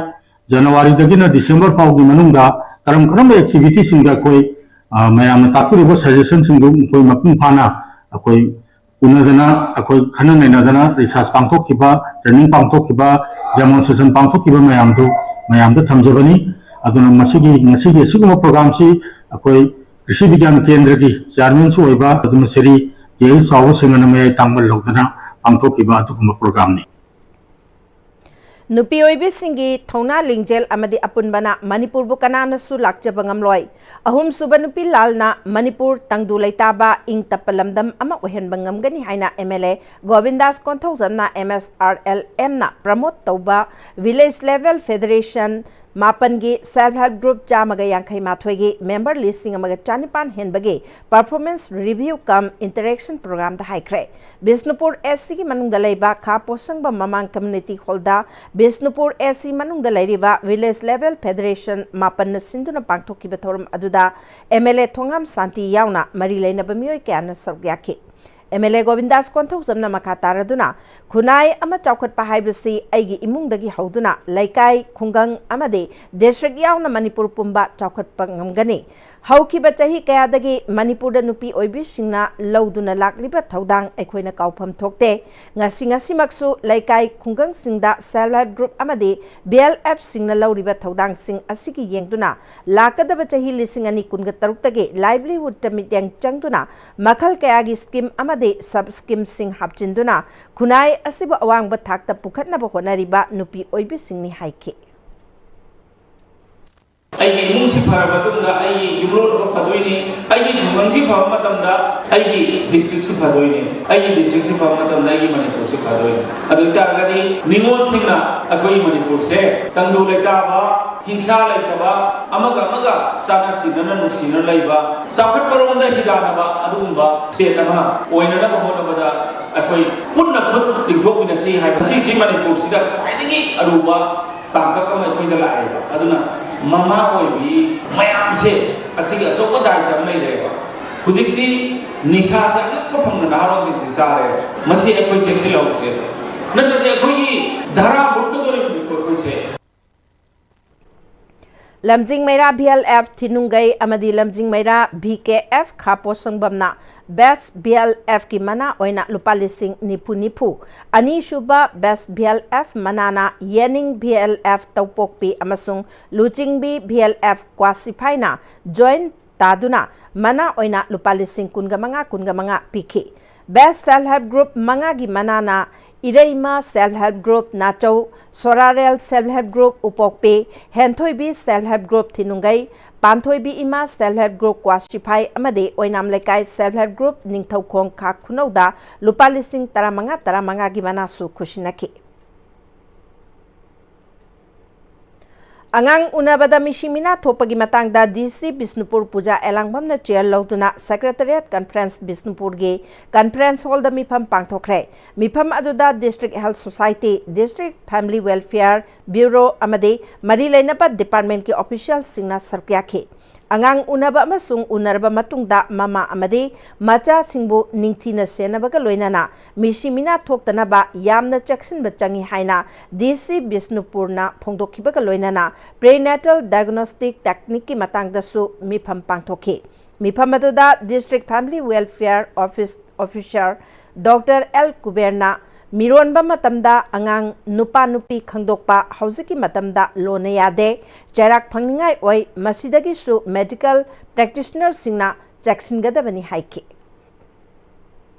January ꯗꯒꯤꯅ December ꯐꯥꯎꯒꯤ ꯃꯅꯨꯡꯗ ꯀꯔꯝ ꯀꯔꯝꯕ activity ꯁꯤꯡꯗ ꯑꯩꯈꯣꯏ, ꯑ, ꯃꯌꯥꯝꯅ ꯇꯥꯛꯄꯤꯔꯤꯕ suggestion ꯁꯤꯡꯗꯨ ꯑꯩꯈꯣꯏ ꯃꯄꯨꯡ ꯐꯥꯅ ꯑꯩꯈꯣꯏ ꯎꯅꯗꯅ, ꯑꯩꯈꯣꯏ ꯈꯟꯅ ꯅꯩꯅꯗꯅ research ꯄꯥꯡꯊꯣꯛꯈꯤꯕ, training ꯄꯥꯡꯊꯣꯛꯈꯤꯕ, demonstration ꯄꯥꯡꯊꯣꯛꯈꯤꯕ ꯃꯌꯥꯝꯗꯨ ꯃꯌꯥꯝꯗ ꯊꯝꯖꯕꯅꯤ꯫ ꯑꯗꯨꯅ ꯃꯁꯤꯒꯤ, ꯉꯁꯤꯒꯤ ꯑꯁꯤꯒꯨꯝꯕ program ꯁꯤ ꯑꯩꯈꯣꯏ ꯀ꯭ꯔꯤꯁꯤ ꯕꯤꯒ꯭ꯌꯥꯟ ꯀꯦꯟꯗ꯭ꯔꯒꯤ chairman ꯁꯨ ꯑꯣꯏꯕ ꯑꯗꯨꯅ ꯁ꯭ꯔꯤ ꯀꯦ ꯑꯦꯁ ꯆꯥꯎꯕ ꯁꯤꯡꯍꯅ ꯃꯌꯥꯏ ꯇꯥꯡꯕ ꯂꯧꯗꯨꯅ ꯄꯥꯡꯊꯣꯛꯈꯤꯕ ꯑꯗꯨꯒꯨꯝꯕ program ꯅꯤ꯫ ꯅꯨꯄꯤ ꯑꯣꯏꯕꯤꯁꯤꯡꯒꯤ ꯊꯧꯅꯥ ꯂꯤꯡꯖꯦꯜ ꯑꯃꯗꯤ ꯑꯄꯨꯟꯕꯅ ꯃꯅꯤꯄꯨꯔꯕꯨ ꯀꯅꯥꯅꯁꯨ ꯂꯥꯛꯆꯕ ꯉꯝꯂꯣꯏ꯫ ꯑꯍꯨꯝꯁꯨꯕ ꯅꯨꯄꯤ ꯂꯥꯜꯅ ꯃꯅꯤꯄꯨꯔ ꯇꯪꯗꯨ ꯂꯩꯇꯥꯕ, ꯏꯪ ꯇꯞꯄ ꯂꯝꯗꯝ ꯑꯃ ꯑꯣꯏꯍꯟꯕ ꯉꯝꯒꯅꯤ ꯍꯥꯏꯅ ꯑꯦꯝ ꯑꯦꯜ ꯑꯦ ꯒꯣꯕꯤꯟꯗꯥꯁ ꯀꯣꯟꯊꯧꯖꯝꯅ ꯑꯦꯝ ꯑꯦꯁ ꯑꯥꯔ ꯑꯦꯜ ꯑꯦꯝꯅ promote ꯇꯧꯕ village level federation ꯃꯥꯄꯟꯒꯤ self help group ꯆꯥꯝꯃꯒ ꯌꯥꯡꯈꯩ ꯃꯥꯊꯣꯏꯒꯤ member ꯂꯤꯁꯤꯡ ꯑꯃꯒ ꯆꯥꯅꯤꯄꯥꯟ ꯍꯦꯟꯕꯒꯤ performance review cum interaction program ꯗ ꯍꯥꯏꯈ꯭ꯔꯦ꯫ ꯕꯤꯁꯅꯨꯄꯨꯔ ꯑꯦꯁ ꯁꯤꯒꯤ ꯃꯅꯨꯡꯗ ꯂꯩꯕ ꯈꯥ ꯄꯣꯠꯁꯪꯕꯝ ꯃꯃꯥꯡ community hall ꯗ ꯕꯤꯁꯅꯨꯄꯨꯔ ꯑꯦꯁ ꯁꯤ ꯃꯅꯨꯡꯗ ꯂꯩꯔꯤꯕ village level federation ꯃꯥꯄꯟꯅ ꯁꯤꯟꯗꯨꯅ ꯄꯥꯡꯊꯣꯛꯈꯤꯕ ꯊꯧꯔꯝ ꯑꯗꯨꯗ ꯑꯦꯝ ꯑꯦꯜ ꯑꯦ ꯊꯣꯉꯥꯝ ꯁꯥꯟꯇꯤ ꯌꯥꯎꯅ ꯃꯔꯤ ꯂꯩꯅꯕ ꯃꯤꯑꯣꯏ ꯀꯌꯥꯅ ꯁꯔꯨꯛ ꯌꯥꯈꯤ꯫ ꯑꯦꯝ ꯑꯦꯜ ꯑꯦ ꯒꯣꯕꯤꯟꯗꯥꯁ ꯀꯣꯟꯊꯧꯖꯝꯅ ꯃꯈꯥ ꯇꯥꯔꯗꯨꯅ, ꯈꯨꯟꯅꯥꯏ ꯑꯃ ꯆꯥꯎꯈꯠꯄ ꯍꯥꯏꯕꯁꯤ ꯑꯩꯒꯤ ꯏꯃꯨꯡꯗꯒꯤ ꯍꯧꯗꯨꯅ ꯂꯩꯀꯥꯏ, ꯈꯨꯡꯒꯪ ꯑꯃꯗꯤ district ꯌꯥꯎꯅ ꯃꯅꯤꯄꯨꯔ ꯄꯨꯝꯕ ꯆꯥꯎꯈꯠꯄ ꯉꯝꯒꯅꯤ꯫ ꯍꯧꯈꯤꯕ ꯆꯍꯤ ꯀꯌꯥꯗꯒꯤ ꯃꯅꯤꯄꯨꯔꯗ ꯅꯨꯄꯤ ꯑꯣꯏꯕꯤꯁꯤꯡꯅ ꯂꯧꯗꯨꯅ ꯂꯥꯛꯂꯤꯕ ꯊꯧꯗꯥꯡ ꯑꯩꯈꯣꯏꯅ ꯀꯥꯎꯐꯝ ꯊꯣꯛꯇꯦ꯫ ꯉꯁꯤ ꯉꯁꯤꯃꯛꯁꯨ ꯂꯩꯀꯥꯏ ꯈꯨꯡꯒꯪꯁꯤꯡꯗ self help group ꯑꯃꯗꯤ ꯕꯤ ꯑꯦꯜ ꯑꯦꯐꯁꯤꯡꯅ ꯂꯧꯔꯤꯕ ꯊꯧꯗꯥꯡꯁꯤꯡ ꯑꯁꯤꯒꯤ ꯌꯦꯡꯗꯨꯅ ꯂꯥꯛꯀꯗꯕ ꯆꯍꯤ ꯂꯤꯁꯤꯡ ꯑꯅꯤ ꯀꯨꯟꯒ ꯇꯔꯨꯛꯇꯒꯤ livelihood ꯇ ꯃꯤꯠꯌꯦꯡ ꯆꯪꯗꯨꯅ ꯃꯈꯜ ꯀꯌꯥꯒꯤ scheme ꯑꯃꯗꯤ sub scheme ꯁꯤꯡ ꯍꯥꯞꯆꯤꯟꯗꯨꯅ ꯈꯨꯟꯅꯥꯏ ꯑꯁꯤꯕꯨ ꯑꯋꯥꯡꯕ ꯊꯥꯛꯇ ꯄꯨꯈꯠꯅꯕ ꯍꯣꯠꯅꯔꯤꯕ ꯅꯨꯄꯤ ꯑꯣꯏꯕꯤꯁꯤꯡꯅꯤ ꯍꯥꯏꯈꯤ꯫ ꯑꯩꯒꯤ ꯏꯃꯨꯡꯁꯤ ꯐꯔꯕ ꯃꯇꯨꯡꯗ ꯑꯩꯒꯤ ꯌꯨꯝꯂꯣꯟ ꯑꯃ ꯐꯗꯣꯏꯅꯤ, ꯑꯩꯒꯤ ꯈꯨꯡꯒꯪꯁꯤ ꯐꯕ ꯃꯇꯝꯗ ꯑꯩꯒꯤ district ꯁꯤ ꯐꯗꯣꯏꯅꯤ, ꯑꯩꯒꯤ district ꯁꯤ ꯐꯕ ꯃꯇꯝꯗ ꯑꯩꯒꯤ ꯃꯅꯤꯄꯨꯔꯁꯤ ꯐꯗꯣꯏꯅꯤ꯫ ꯑꯗꯨ ꯑꯣꯏꯇꯥꯔꯒꯗꯤ ꯅꯤꯉꯣꯜꯁꯤꯡꯅ ꯑꯩꯈꯣꯏꯒꯤ ꯃꯅꯤꯄꯨꯔꯁꯦ ꯇꯪꯗꯨ ꯂꯩꯇꯥꯕ, ꯍꯤꯡꯁꯥ ꯂꯩꯇꯕ, ꯑꯃꯒ ꯑꯃꯒ ꯆꯥꯟꯅ ꯆꯤꯟꯅꯅ ꯅꯨꯡꯁꯤꯅ ꯂꯩꯕ, ꯆꯥꯎꯈꯠꯄꯔꯣꯝꯗ ꯍꯤꯗꯥꯟꯅꯕ ꯑꯗꯨꯒꯨꯝꯕ state ꯑꯃ ꯑꯣꯏꯅꯅꯕ ꯍꯣꯠꯅꯕꯗ ꯑꯩꯈꯣꯏ ꯄꯨꯟꯅ ꯈꯨꯠ ꯇꯤꯡꯊꯣꯛꯃꯤꯟꯅꯁꯤ ꯍꯥꯏꯕ, ꯉꯁꯤꯁꯤ ꯃꯅꯤꯄꯨꯔꯁꯤꯗ ꯈ꯭ꯋꯥꯏꯗꯒꯤ ꯑꯔꯨꯕ ꯇꯥꯡꯀꯛ ꯑꯃ ꯑꯩꯈꯣꯏꯗ ꯂꯥꯛꯑꯦꯕ꯫ ꯑꯗꯨꯅ ꯃꯃꯥ ꯑꯣꯏꯕꯤ ꯃꯌꯥꯝꯁꯦ ꯑꯁꯤꯒꯤ ꯑꯆꯧꯕ ꯗꯥꯏꯇ ꯑꯃ ꯂꯩꯔꯦꯕ꯫ ꯍꯧꯖꯤꯛꯁꯤ ꯅꯤꯁꯥꯁꯦ ꯑꯉꯛꯄ ꯐꯪꯅ ꯅꯍꯥꯔꯣꯜꯁꯤꯡꯁꯤ ꯆꯥꯔꯦꯕ꯫ ꯃꯁꯤ ꯑꯩꯈꯣꯏ ꯆꯦꯛꯁꯤꯜꯍꯧꯁꯦ, ꯅꯠꯇ꯭ꯔꯗꯤ ꯑꯩꯈꯣꯏꯒꯤ ꯙꯔꯥ ꯍꯨꯠꯀꯗꯧꯔꯤꯕꯅꯤꯀꯣ ꯑꯩꯈꯣꯏꯁꯦ꯫ ꯂꯝꯖꯤꯡ ꯃꯩꯔꯥ ꯚꯤ ꯑꯦꯜ ꯑꯦꯐ ꯊꯤꯅꯨꯡꯒꯩ ꯑꯃꯗꯤ ꯂꯝꯖꯤꯡ ꯃꯩꯔꯥ ꯚꯤ ꯀꯦ ꯑꯦꯐ ꯈꯥ ꯄꯣꯁꯪꯕꯝꯅ ꯕꯦꯁ ꯚꯤ ꯑꯦꯜ ꯑꯦꯐꯀꯤ ꯃꯅꯥ ꯑꯣꯏꯅ ꯂꯨꯄꯥ ꯂꯤꯁꯤꯡ ꯅꯤꯐꯨ ꯅꯤꯐꯨ, ꯑꯅꯤꯁꯨꯕ ꯕꯦꯁ ꯚꯤ ꯑꯦꯜ ꯑꯦꯐ ꯃꯅꯥꯅ ꯌꯦꯅꯤꯡ ꯚꯤ ꯑꯦꯜ ꯑꯦꯐ ꯇꯧꯄꯣꯛꯄꯤ ꯑꯃꯁꯨꯡ ꯂꯨꯆꯤꯡꯕꯤ ꯚꯤ ꯑꯦꯜ ꯑꯦꯐ ꯀ꯭ꯋꯥꯁꯤꯐꯥꯏꯅ ꯖꯣꯏꯟ ꯇꯥꯗꯨꯅ ꯃꯅꯥ ꯑꯣꯏꯅ ꯂꯨꯄꯥ ꯂꯤꯁꯤꯡ ꯀꯨꯟꯒ ꯃꯉꯥ, ꯀꯨꯟꯒ ꯃꯉꯥ ꯄꯤꯈꯤ꯫ ꯕꯦꯁ ꯁꯦꯜꯐ ꯍꯦꯜꯞ ꯒ꯭ꯔꯨꯞ ꯃꯉꯥꯒꯤ ꯃꯅꯥꯅ ꯏꯔꯩꯃ ꯁꯦꯜꯐ ꯍꯦꯜꯞ ꯒ꯭ꯔꯨꯞ ꯅꯥꯆꯧ, Sorarel self help group Upokpi, Henthoibi self help group Thinunggei, Panthoibi Ima self help group Kwasiphai ꯑꯃꯗꯤ ꯑꯣꯏꯅꯥꯝ ꯂꯩꯀꯥꯏ ꯁꯦꯜꯐ ꯍꯦꯜꯞ ꯒ꯭ꯔꯨꯞ ꯅꯤꯡꯊꯧꯈꯣꯡ ꯈꯥ ꯈꯨꯅꯧꯗ ꯂꯨꯄꯥ ꯂꯤꯁꯤꯡ ꯇꯔꯥꯃꯉꯥ, ꯇꯔꯥꯃꯉꯥꯒꯤ ꯃꯅꯥꯁꯨ ꯈꯨꯠꯁꯤꯟꯅꯈꯤ꯫ ꯑꯉꯥꯡ ꯎꯅꯕꯗ ꯃꯤꯁꯤ ꯃꯤꯅꯥ ꯊꯣꯛꯄꯒꯤ ꯃꯇꯥꯡꯗ ꯗꯤ ꯁꯤ ꯕꯤꯁꯅꯨꯄꯨꯔ ꯄꯨꯖꯥ ꯑꯦꯂꯥꯡꯕꯝꯅ ꯆꯦꯌꯔ ꯂꯧꯗꯨꯅ ꯁꯦꯀ꯭ꯔꯦꯇꯔꯤꯌꯦꯠ ꯀꯟꯐꯔꯦꯟꯁ ꯕꯤꯁꯅꯨꯄꯨꯔꯒꯤ ꯀꯟꯐꯔꯦꯟꯁ ꯍꯣꯜꯗ ꯃꯤꯐꯝ ꯄꯥꯡꯊꯣꯛꯈ꯭ꯔꯦ꯫ ꯃꯤꯐꯝ ꯑꯗꯨꯗ district health society, district family welfare bureau ꯑꯃꯗꯤ ꯃꯔꯤ ꯂꯩꯅꯕ ꯗꯤꯄꯥꯔꯠꯃꯦꯟꯠꯀꯤ ꯑꯣꯐꯤꯁꯤꯌꯦꯜꯁꯤꯡꯅ ꯁꯔꯨꯛ ꯌꯥꯈꯤ꯫ ꯑꯉꯥꯡ ꯎꯅꯕ ꯑꯃꯁꯨꯡ ꯎꯅꯔꯕ ꯃꯇꯨꯡꯗ ꯃꯃꯥ ꯑꯃꯗꯤ ꯃꯆꯥꯁꯤꯡꯕꯨ ꯅꯤꯡꯊꯤꯅ ꯁꯦꯟꯅꯕꯒ ꯂꯣꯏꯅꯅ ꯃꯤꯁꯤ ꯃꯤꯅꯥ ꯊꯣꯛꯇꯅꯕ ꯌꯥꯝꯅ ꯆꯦꯛꯁꯤꯟꯕ ꯆꯪꯏ ꯍꯥꯏꯅ ꯗꯤ ꯁꯤ ꯕꯤꯁꯅꯨꯄꯨꯔꯅ ꯐꯣꯡꯗꯣꯛꯈꯤꯕꯒ ꯂꯣꯏꯅꯅ prenatal diagnostic techniqueꯀꯤ ꯃꯇꯥꯡꯗꯁꯨ ꯃꯤꯐꯝ ꯄꯥꯡꯊꯣꯛꯈꯤ꯫ ꯃꯤꯐꯝ ꯑꯗꯨꯗ district family welfare office officer doctor L ꯀꯨꯕꯦꯔꯅ ꯃꯤꯔꯣꯟꯕ ꯃꯇꯝꯗ ꯑꯉꯥꯡ ꯅꯨꯄꯥ ꯅꯨꯄꯤ ꯈꯪꯗꯣꯛꯄ ꯍꯧꯖꯤꯛꯀꯤ ꯃꯇꯝꯗ ꯂꯣꯟꯅ ꯌꯥꯗꯦ, ꯆꯩꯔꯥꯛ ꯐꯪꯅꯤꯡꯉꯥꯏ ꯑꯣꯏ, ꯃꯁꯤꯗꯒꯤꯁꯨ ꯃꯦꯗꯤꯀꯦꯜ ꯄ꯭ꯔꯦꯛꯇꯤꯁꯅꯔꯁꯤꯡꯅ ꯆꯦꯛꯁꯤꯟꯒꯗꯕꯅꯤ ꯍꯥꯏꯈꯤ꯫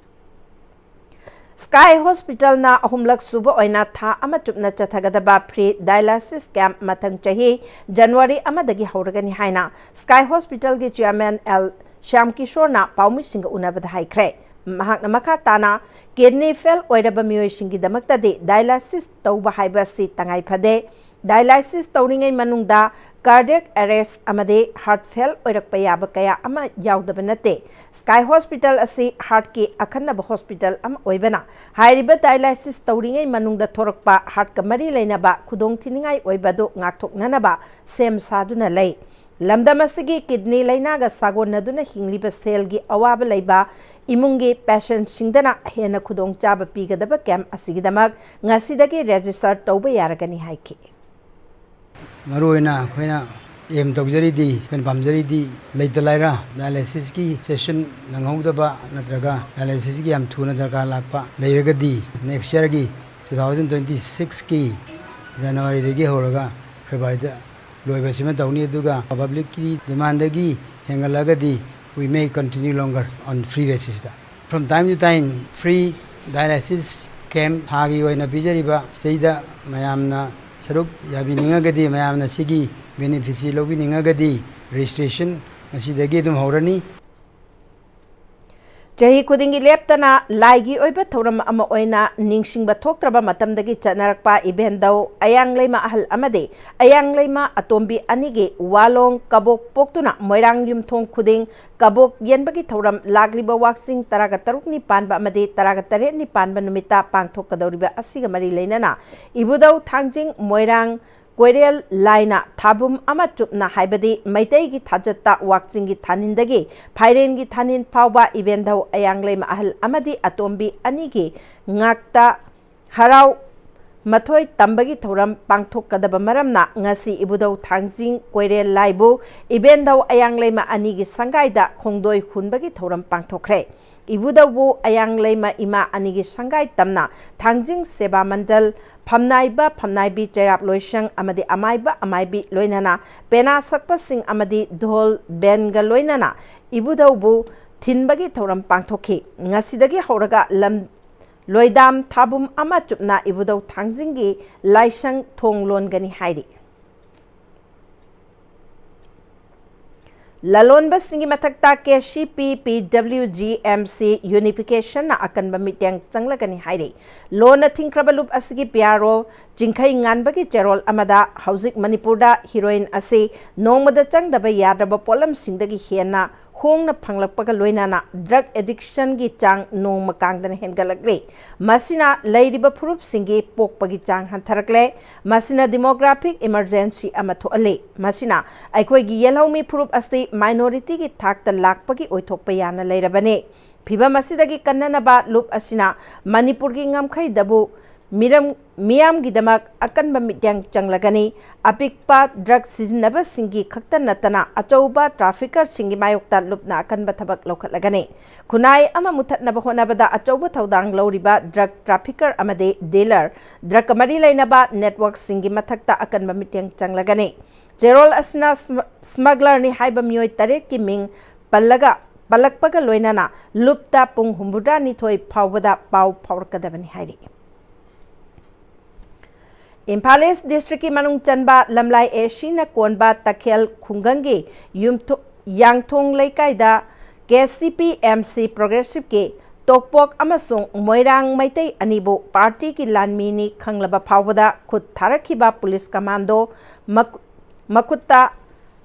ꯁ꯭ꯀꯥꯏ ꯍꯣꯁꯄꯤꯇꯥꯜꯅ ꯑꯍꯨꯝꯂꯛ ꯁꯨꯕ ꯑꯣꯏꯅ ꯊꯥ ꯑꯃ ꯆꯨꯞꯅ ꯆꯠꯊꯒꯗꯕ ꯐ꯭ꯔꯤ ꯗꯥꯏꯂꯥꯏꯁꯤꯁ ꯀꯦꯝꯞ ꯃꯊꯪ ꯆꯍꯤ ꯖꯅꯋꯥꯔꯤ ꯑꯃꯗꯒꯤ ꯍꯧꯔꯒꯅꯤ ꯍꯥꯏꯅ ꯁ꯭ꯀꯥꯏ ꯍꯣꯁꯄꯤꯇꯥꯜꯒꯤ ꯆꯤꯌꯥꯔꯃꯦꯟ ꯑꯦꯜ ꯁ꯭ꯌꯥꯝ ꯀꯤꯁꯣꯔꯅ ꯄꯥꯎꯃꯤꯁꯤꯡꯒ ꯎꯅꯕꯗ ꯍꯥꯏꯈ꯭ꯔꯦ꯫ ꯃꯍꯥꯛꯅ ꯃꯈꯥ ꯇꯥꯅ ꯀꯤꯗꯅꯤ ꯐꯦꯜ ꯑꯣꯏꯔꯕ ꯃꯤꯑꯣꯏꯁꯤꯡꯒꯤꯗꯃꯛꯇꯗꯤ ꯗꯥꯏꯂꯥꯏꯁꯤꯁ ꯇꯧꯕ ꯍꯥꯏꯕ ꯑꯁꯤ ꯇꯉꯥꯏ ꯐꯗꯦ꯫ Dialysis ꯇꯧꯔꯤꯉꯩ ꯃꯅꯨꯡꯗ cardiac arrest ꯑꯃꯗꯤ heart fail ꯑꯣꯏꯔꯛꯄ ꯌꯥꯕ ꯀꯌꯥ ꯑꯃ ꯌꯥꯎꯗꯕ ꯅꯠꯇꯦ꯫ Sky Hospital ꯑꯁꯤ heartꯀꯤ ꯑꯈꯟꯅꯕ hospital ꯑꯃ ꯑꯣꯏꯕꯅ, ꯍꯥꯏꯔꯤꯕ dialysis ꯇꯧꯔꯤꯉꯩ ꯃꯅꯨꯡꯗ ꯊꯣꯔꯛꯄ heartꯀ ꯃꯔꯤ ꯂꯩꯅꯕ ꯈꯨꯗꯣꯡꯊꯤꯅꯤꯡꯉꯥꯏ ꯑꯣꯏꯕ ꯑꯗꯨ ꯉꯥꯛꯊꯣꯛꯅꯅꯕ ꯁꯦꯝ ꯁꯥꯗꯨꯅ ꯂꯩ꯫ ꯂꯝꯗꯝ ꯑꯁꯤꯒꯤ kidney ꯂꯩꯅꯥꯒ ꯁꯥꯒꯣꯟꯅꯗꯨꯅ ꯍꯤꯡꯂꯤꯕ ꯁꯦꯜꯒꯤ ꯑꯋꯥꯕ ꯂꯩꯕ ꯏꯃꯨꯡꯒꯤ patientꯁꯤꯡꯗꯅ ꯍꯦꯟꯅ ꯈꯨꯗꯣꯡꯆꯥꯕ ꯄꯤꯒꯗꯕ camp ꯑꯁꯤꯒꯤꯗꯃꯛ ꯉꯁꯤꯗꯒꯤ register ꯇꯧꯕ ꯌꯥꯔꯒꯅꯤ ꯍꯥꯏꯈꯤ꯫ ꯃꯔꯨꯑꯣꯏꯅ ꯑꯩꯈꯣꯏꯅ aim ꯇꯧꯖꯔꯤꯗꯤ, ꯑꯩꯈꯣꯏꯅ ꯄꯥꯝꯖꯔꯤꯗꯤ, ꯂꯩꯇ ꯂꯥꯏꯔ dialysisꯀꯤ session ꯅꯪꯍꯧꯗꯕ ꯅꯠꯇ꯭ꯔꯒ dialysisꯀꯤ ꯌꯥꯝ ꯊꯨꯅ ꯗꯔꯀꯥꯔ ꯂꯥꯛꯄ ꯂꯩꯔꯒꯗꯤ, next yearꯒꯤ two thousand twenty sixꯀꯤ Januaryꯗꯒꯤ ꯍꯧꯔꯒ Februaryꯗ ꯂꯣꯏꯕꯁꯤꯃ ꯇꯧꯅꯤ꯫ ꯑꯗꯨꯒ publicꯀꯤ demandꯗꯒꯤ ꯍꯦꯟꯒꯠꯂꯒꯗꯤ, we may continue longer on free basisꯇ꯫ From time to time free dialysis camp ꯊꯥꯒꯤ ꯑꯣꯏꯅ ꯄꯤꯖꯔꯤꯕ ꯁꯤꯗꯩꯗ ꯃꯌꯥꯝꯅ ꯁꯔꯨꯛ ꯌꯥꯕꯤꯅꯤꯡꯉꯒꯗꯤ, ꯃꯌꯥꯝꯅ ꯁꯤꯒꯤ benefitꯁꯤ ꯂꯧꯕꯤꯅꯤꯡꯉꯒꯗꯤ, registration ꯉꯁꯤꯗꯒꯤ ꯑꯗꯨꯝ ꯍꯧꯔꯅꯤ꯫ ꯆꯍꯤ ꯈꯨꯗꯤꯡꯒꯤ ꯂꯦꯞꯇꯅ ꯂꯥꯏꯒꯤ ꯑꯣꯏꯕ ꯊꯧꯔꯝ ꯑꯃ ꯑꯣꯏꯅ ꯅꯤꯡꯁꯤꯡꯕ ꯊꯣꯛꯇ꯭ꯔꯕ ꯃꯇꯝꯗꯒꯤ ꯆꯠꯅꯔꯛꯄ ꯏꯕꯦꯟꯗꯧ ꯑꯌꯥꯡꯂꯩꯃ ꯑꯍꯜ ꯑꯃꯗꯤ ꯑꯌꯥꯡꯂꯩꯃ ꯑꯇꯣꯝꯕꯤ ꯑꯅꯤꯒꯤ ꯋꯥꯂꯣꯡ ꯀꯕꯣꯛ ꯄꯣꯛꯇꯨꯅ ꯃꯣꯏꯔꯥꯡ ꯌꯨꯝꯊꯣꯡ ꯈꯨꯗꯤꯡ ꯀꯕꯣꯛ ꯌꯦꯟꯕꯒꯤ ꯊꯧꯔꯝ ꯂꯥꯛꯂꯤꯕ ꯋꯥꯛꯆꯤꯡ ꯇꯔꯥꯒ ꯇꯔꯨꯛꯅꯤ ꯄꯥꯟꯕ ꯑꯃꯗꯤ ꯇꯔꯥꯒ ꯇꯔꯦꯠꯅꯤ ꯄꯥꯟꯕ ꯅꯨꯃꯤꯠꯇ ꯄꯥꯡꯊꯣꯛꯀꯗꯧꯔꯤꯕ ꯑꯁꯤꯒ ꯃꯔꯤ ꯂꯩꯅꯅ ꯏꯕꯨꯙꯧ ꯊꯥꯡꯖꯤꯡ ꯃꯣꯏꯔꯥꯡ ꯀꯣꯏꯔꯦꯜ ꯂꯥꯏꯅ ꯊꯥꯕꯨꯝ ꯑꯃ ꯆꯨꯞꯅ, ꯍꯥꯏꯕꯗꯤ ꯃꯩꯇꯩꯒꯤ ꯊꯥꯖꯠꯇ ꯋꯥꯛꯆꯤꯡꯒꯤ ꯊꯥꯅꯤꯟꯗꯒꯤ ꯐꯥꯏꯔꯦꯟꯒꯤ ꯊꯥꯅꯤꯟ ꯐꯥꯎꯕ ꯏꯕꯦꯟꯙꯧ ꯑꯌꯥꯡꯂꯩꯃ ꯑꯍꯜ ꯑꯃꯗꯤ ꯑꯇꯣꯝꯕꯤ ꯑꯅꯤꯒꯤ ꯉꯥꯛꯇ ꯍꯔꯥꯎ ꯃꯊꯣꯏ ꯇꯝꯕꯒꯤ ꯊꯧꯔꯝ ꯄꯥꯡꯊꯣꯛꯀꯗꯕ ꯃꯔꯝꯅ, ꯉꯁꯤ ꯏꯕꯨꯙꯧ ꯊꯥꯡꯖꯤꯡ ꯀꯣꯏꯔꯦꯜ ꯂꯥꯏꯕꯨ ꯏꯕꯦꯟꯙꯧ ꯑꯌꯥꯡꯂꯩꯃ ꯑꯅꯤꯒꯤ ꯁꯪꯒꯥꯏꯗ ꯈꯣꯡꯗꯣꯏ ꯍꯨꯟꯕꯒꯤ ꯊꯧꯔꯝ ꯄꯥꯡꯊꯣꯛꯈ꯭ꯔꯦ꯫ ꯏꯕꯨꯙꯧꯕꯨ ꯑꯌꯥꯡꯂꯩꯃ ꯏꯃꯥ ꯑꯅꯤꯒꯤ ꯁꯪꯒꯥꯏ ꯇꯝꯅ ꯊꯥꯡꯖꯤꯡ ꯁꯦꯕꯥ ꯃꯟꯗꯜ, ꯐꯝꯅꯥꯏꯕ ꯐꯝꯅꯥꯏꯕꯤ ꯆꯩꯔꯥꯛ ꯂꯣꯏꯁꯪ ꯑꯃꯗꯤ ꯑꯃꯥꯏꯕ ꯑꯃꯥꯏꯕꯤ ꯂꯣꯏꯅꯅ ꯄꯦꯅꯥ ꯁꯛꯄꯁꯤꯡ ꯑꯃꯗꯤ ꯙꯣꯜ ꯕꯦꯟꯒ ꯂꯣꯏꯅꯅ ꯏꯕꯨꯙꯧꯕꯨ ꯊꯤꯟꯕꯒꯤ ꯊꯧꯔꯝ ꯄꯥꯡꯊꯣꯛꯈꯤ꯫ ꯉꯁꯤꯗꯒꯤ ꯍꯧꯔꯒ ꯂꯝ ꯂꯣꯏꯗꯥꯝ ꯊꯥꯕꯨꯝ ꯑꯃ ꯆꯨꯞꯅ ꯏꯕꯨꯙꯧ ꯊꯥꯡꯖꯤꯡꯒꯤ ꯂꯥꯏꯁꯪ ꯊꯣꯡ ꯂꯣꯟꯒꯅꯤ ꯍꯥꯏꯔꯤ꯫ ꯂꯂꯣꯟꯕꯁꯤꯡꯒꯤ ꯃꯊꯛꯇ ꯀꯦ ꯁꯤ ꯄꯤ ꯄꯤ ꯗꯕ꯭ꯂꯤꯎ ꯖꯤ ꯑꯦꯝ ꯁꯤ ꯌꯨꯅꯤꯐꯤꯀꯦꯁꯟꯅ ꯑꯀꯟꯕ ꯃꯤꯠꯌꯦꯡ ꯆꯪꯂꯒꯅꯤ ꯍꯥꯏꯔꯤ꯫ ꯂꯣꯟꯅ ꯊꯤꯡꯈ꯭ꯔꯕ ꯂꯨꯞ ꯑꯁꯤꯒꯤ ꯄꯤ ꯑꯥꯔ ꯑꯣ ꯆꯤꯡꯈꯩ ꯉꯥꯟꯕꯒꯤ ꯆꯦꯔꯣꯜ ꯑꯃꯗ ꯍꯧꯖꯤꯛ ꯃꯅꯤꯄꯨꯔꯗ ꯍꯤꯔꯣꯏꯟ ꯑꯁꯤ ꯅꯣꯡꯃꯗ ꯆꯪꯗꯕ ꯌꯥꯗ꯭ꯔꯕ ꯄꯣꯠꯂꯝꯁꯤꯡꯗꯒꯤ ꯍꯦꯟꯅ ꯍꯣꯡꯅ ꯐꯪꯂꯛꯄꯒ ꯂꯣꯏꯅꯅ ꯗ꯭ꯔꯒ ꯑꯦꯗꯤꯛꯁꯟꯒꯤ ꯆꯥꯡ ꯅꯣꯡꯃ ꯀꯥꯡꯗꯅ ꯍꯦꯟꯒꯠꯂꯛꯂꯤ꯫ ꯃꯁꯤꯅ ꯂꯩꯔꯤꯕ ꯐꯨꯔꯨꯞꯁꯤꯡꯒꯤ ꯄꯣꯛꯄꯒꯤ ꯆꯥꯡ ꯍꯟꯊꯔꯛꯂꯦ꯫ ꯃꯁꯤꯅ ꯗꯤꯃꯣꯒ꯭ꯔꯥꯐꯤꯛ ꯏꯃꯔꯖꯦꯟꯁꯤ ꯑꯃ ꯊꯣꯛꯍꯜꯂꯤ꯫ ꯃꯁꯤꯅ ꯑꯩꯈꯣꯏꯒꯤ ꯌꯦꯜꯍꯧꯃꯤ ꯐꯨꯔꯨꯞ ꯑꯁꯤ ꯃꯥꯏꯅꯣꯔꯤꯇꯤꯒꯤ ꯊꯥꯛꯇ ꯂꯥꯛꯄꯒꯤ ꯑꯣꯏꯊꯣꯛꯄ ꯌꯥꯅ ꯂꯩꯔꯕꯅꯤ꯫ ꯐꯤꯚꯝ ꯑꯁꯤꯗꯒꯤ ꯀꯟꯅꯅꯕ ꯂꯨꯞ ꯑꯁꯤꯅ ꯃꯅꯤꯄꯨꯔꯒꯤ ꯉꯝꯈꯩꯗꯕꯨ ꯃꯤꯔꯝ-, ꯃꯤꯌꯥꯝꯒꯤꯗꯃꯛ ꯑꯀꯟꯕ ꯃꯤꯠꯌꯦꯡ ꯆꯪꯂꯒꯅꯤ꯫ ꯑꯄꯤꯛꯄ ꯗ꯭ꯔꯒ ꯁꯤꯖꯤꯟꯅꯕꯁꯤꯡꯒꯤ ꯈꯛꯇ ꯅꯠꯇꯅ ꯑꯆꯧꯕ ꯇ꯭ꯔꯥꯐꯤꯀꯔꯁꯤꯡꯒꯤ ꯃꯥꯌꯣꯛꯇ ꯂꯨꯞꯅ ꯑꯀꯟꯕ ꯊꯕꯛ ꯂꯧꯈꯠꯂꯒꯅꯤ꯫ ꯈꯨꯟꯅꯥꯏ ꯑꯃ ꯃꯨꯊꯠꯅꯕ ꯍꯣꯠꯅꯕꯗ ꯑꯆꯧꯕ ꯊꯧꯗꯥꯡ ꯂꯧꯔꯤꯕ ꯗ꯭ꯔꯒ ꯇ꯭ꯔꯥꯐꯤꯀꯔ ꯑꯃꯗꯤ ꯗꯤꯂꯔ, ꯗ꯭ꯔꯒ ꯃꯔꯤ ꯂꯩꯅꯕ ꯅꯦꯠꯋꯥꯔꯛꯁꯤꯡꯒꯤ ꯃꯊꯛꯇ ꯑꯀꯟꯕ ꯃꯤꯠꯌꯦꯡ ꯆꯪꯂꯒꯅꯤ꯫ ꯆꯦꯔꯣꯜ ꯑꯁꯤꯅ ꯁ꯭ꯃ-, ꯁ꯭ꯃꯒꯂꯔꯅꯤ ꯍꯥꯏꯕ ꯃꯤꯑꯣꯏ ꯇꯔꯦꯠꯀꯤ ꯃꯤꯡ ꯄꯜꯂꯒ, ꯄꯜꯂꯛꯄꯒ ꯂꯣꯏꯅꯅ ꯂꯨꯞꯇ ꯄꯨꯡ ꯍꯨꯝꯐꯨꯇꯔꯥꯅꯤꯊꯣꯏ ꯐꯥꯎꯕꯗ ꯄꯥꯎ ꯐꯥꯎꯔꯛꯀꯗꯕꯅꯤ ꯍꯥꯏꯔꯤ꯫ ꯏꯝꯐꯥꯜ ꯏꯁ ꯗꯤꯁꯇ꯭ꯔꯤꯛꯀꯤ ꯃꯅꯨꯡ ꯆꯟꯕ ꯂꯝꯂꯥꯏ ꯑꯦ ꯁꯤꯅ ꯀꯣꯟꯕ ꯇꯈꯦꯜ ꯈꯨꯡꯒꯪꯒꯤ ꯌꯨꯝꯊꯣ-, ꯌꯥꯡꯊꯣꯡ ꯂꯩꯀꯥꯏꯗ K C P M C ꯄ꯭ꯔꯣꯒ꯭ꯔꯦꯁꯤꯞꯀꯤ ꯇꯣꯛꯄꯣꯛ ꯑꯃꯁꯨꯡ ꯃꯣꯏꯔꯥꯡ ꯃꯩꯇꯩ ꯑꯅꯤꯕꯨ ꯄꯥꯔꯇꯤꯒꯤ ꯂꯥꯟꯃꯤꯅꯤ ꯈꯪꯂꯕ ꯐꯥꯎꯕꯗ ꯈꯨꯠ ꯊꯥꯔꯛꯈꯤꯕ ꯄꯨꯂꯤꯁ ꯀꯃꯥꯟꯗꯣ ꯃꯈꯨ-, ꯃꯈꯨꯠꯇ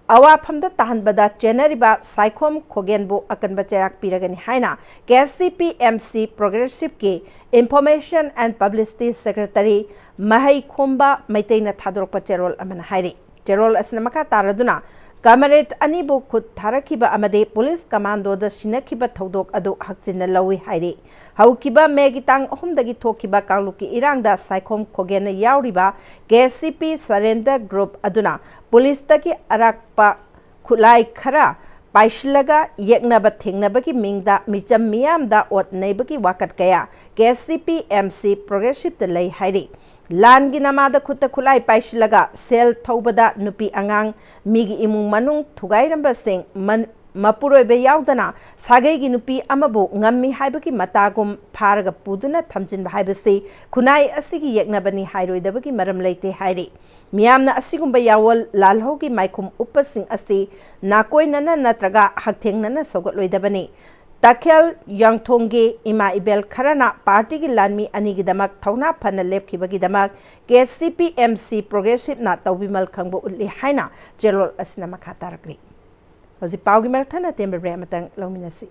ꯑꯋꯥꯐꯝꯗ ꯇꯥꯍꯟꯕꯗ ꯆꯦꯟꯅꯔꯤꯕ ꯁꯥꯏꯈꯣꯝ ꯈꯣꯒꯦꯟꯕꯨ ꯑꯀꯟꯕ ꯆꯩꯔꯥꯛ ꯄꯤꯔꯒꯅꯤ ꯍꯥꯏꯅ K C P M C ꯄ꯭ꯔꯣꯒ꯭ꯔꯦꯁꯤꯞꯀꯤ ꯏꯟꯐꯣꯔꯃꯦꯁꯟ ꯑꯦꯟ ꯄꯕ꯭ꯂꯤꯁꯤꯇꯤ ꯁꯦꯀ꯭ꯔꯦꯇꯔꯤ ꯃꯍꯩꯈꯣꯝꯕ ꯃꯩꯇꯩꯅ ꯊꯥꯗꯣꯔꯛꯄ ꯆꯦꯔꯣꯜ ꯑꯃꯅ ꯍꯥꯏꯔꯤ꯫ ꯆꯦꯔꯣꯜ ꯑꯁꯤꯅ ꯃꯈꯥ ꯇꯥꯔꯗꯨꯅ, ꯀꯃꯔꯦꯗ ꯑꯅꯤꯕꯨ ꯈꯨꯠ ꯊꯥꯔꯛꯈꯤꯕ ꯑꯃꯗꯤ ꯄꯨꯂꯤꯁ ꯀꯃꯥꯟꯗꯣꯗ ꯁꯤꯟꯅꯈꯤꯕ ꯊꯧꯗꯣꯛ ꯑꯗꯨ ꯍꯛꯆꯤꯟꯅ ꯂꯧꯏ ꯍꯥꯏꯔꯤ꯫ ꯍꯧꯈꯤꯕ ꯃꯦꯒꯤ ꯇꯥꯡ ꯑꯍꯨꯝꯗꯒꯤ ꯊꯣꯛꯈꯤꯕ ꯀꯥꯡꯂꯨꯞꯀꯤ ꯏꯔꯥꯡꯗ ꯁꯥꯏꯈꯣꯝ ꯈꯣꯒꯦꯟꯅ ꯌꯥꯎꯔꯤꯕ ꯀꯦ ꯁꯤ ꯄꯤ ꯁꯔꯦꯟꯗꯔ ꯒ꯭ꯔꯨꯞ ꯑꯗꯨꯅ ꯄꯨꯂꯤꯁꯇꯒꯤ ꯑꯔꯥꯛꯄ ꯈꯨꯠꯂꯥꯏ ꯈꯔ ꯄꯥꯏꯁꯤꯜꯂꯒ ꯌꯦꯛꯅꯕ ꯊꯦꯡꯅꯕꯒꯤ ꯃꯤꯡꯗ ꯃꯤꯆꯝ ꯃꯤꯌꯥꯝꯗ ꯑꯣꯠ ꯅꯩꯕꯒꯤ ꯋꯥꯀꯠ ꯀꯌꯥ ꯀꯦ ꯁꯤ ꯄꯤ ꯑꯦꯝ ꯁꯤ ꯄ꯭ꯔꯣꯒ꯭ꯔꯦꯁꯤꯞꯇ ꯂꯩ ꯍꯥꯏꯔꯤ꯫ ꯂꯥꯟꯒꯤ ꯅꯃꯥꯗ ꯈꯨꯠꯇ ꯈꯨꯠꯂꯥꯏ ꯄꯥꯏꯁꯤꯜꯂꯒ ꯁꯦꯜ ꯊꯧꯕꯗ ꯅꯨꯄꯤ ꯑꯉꯥꯡ, ꯃꯤꯒꯤ ꯏꯃꯨꯡ ꯃꯅꯨꯡ ꯊꯨꯒꯥꯏꯔꯝꯕꯁꯤꯡ ꯃꯟ-, ꯃꯄꯨꯔꯣꯏꯕ ꯌꯥꯎꯗꯅ ꯁꯥꯒꯩꯒꯤ ꯅꯨꯄꯤ ꯑꯃꯕꯨ ꯉꯝꯃꯤ ꯍꯥꯏꯕꯒꯤ ꯃꯇꯥꯒꯨꯝ ꯐꯥꯔꯒ ꯄꯨꯗꯨꯅ ꯊꯝꯖꯤꯟꯕ ꯍꯥꯏꯕꯁꯤ ꯈꯨꯟꯅꯥꯏ ꯑꯁꯤꯒꯤ ꯌꯦꯛꯅꯕꯅꯤ ꯍꯥꯏꯔꯣꯏꯗꯕꯒꯤ ꯃꯔꯝ ꯂꯩꯇꯦ ꯍꯥꯏꯔꯤ꯫ ꯃꯤꯌꯥꯝꯅ ꯑꯁꯤꯒꯨꯝꯕ ꯌꯥꯑꯣꯜ ꯂꯥꯜꯍꯧꯒꯤ ꯃꯥꯏꯈꯨꯝ ꯎꯞꯄꯁꯤꯡ ꯑꯁꯤ ꯅꯥꯀꯣꯏꯅꯅ ꯅꯠꯇ꯭ꯔꯒ ꯍꯛꯊꯦꯡꯅꯅ ꯁꯧꯒꯠꯂꯣꯏꯗꯕꯅꯤ꯫ ꯇꯥꯈꯦꯜ ꯌꯥꯡꯊꯣꯡꯒꯤ ꯏꯃꯥ ꯏꯕꯦꯜ ꯈꯔꯅ ꯄꯥꯔꯇꯤꯒꯤ ꯂꯥꯟꯃꯤ ꯑꯅꯤꯒꯤꯗꯃꯛ ꯊꯧꯅꯥ ꯐꯅ ꯂꯦꯞꯈꯤꯕꯒꯤꯗꯃꯛ ꯀꯦ ꯁꯤ ꯄꯤ ꯑꯦꯝ ꯁꯤ ꯄ꯭ꯔꯣꯒ꯭ꯔꯦꯁꯤꯞꯅ ꯇꯧꯕꯤꯃꯜ ꯈꯪꯕ ꯎꯠꯂꯤ ꯍꯥꯏꯅ ꯆꯦꯔꯣꯜ ꯑꯁꯤꯅ ꯃꯈꯥ ꯇꯥꯔꯛꯂꯤ꯫ ꯍꯧꯖꯤꯛ ꯄꯥꯎꯒꯤ ꯃꯔꯛ ꯊꯠꯅ ꯇꯦꯟꯕ ꯕ꯭ꯔꯦꯛ ꯑꯃꯇꯪ ꯂꯧꯃꯤꯟꯅꯁꯤ꯫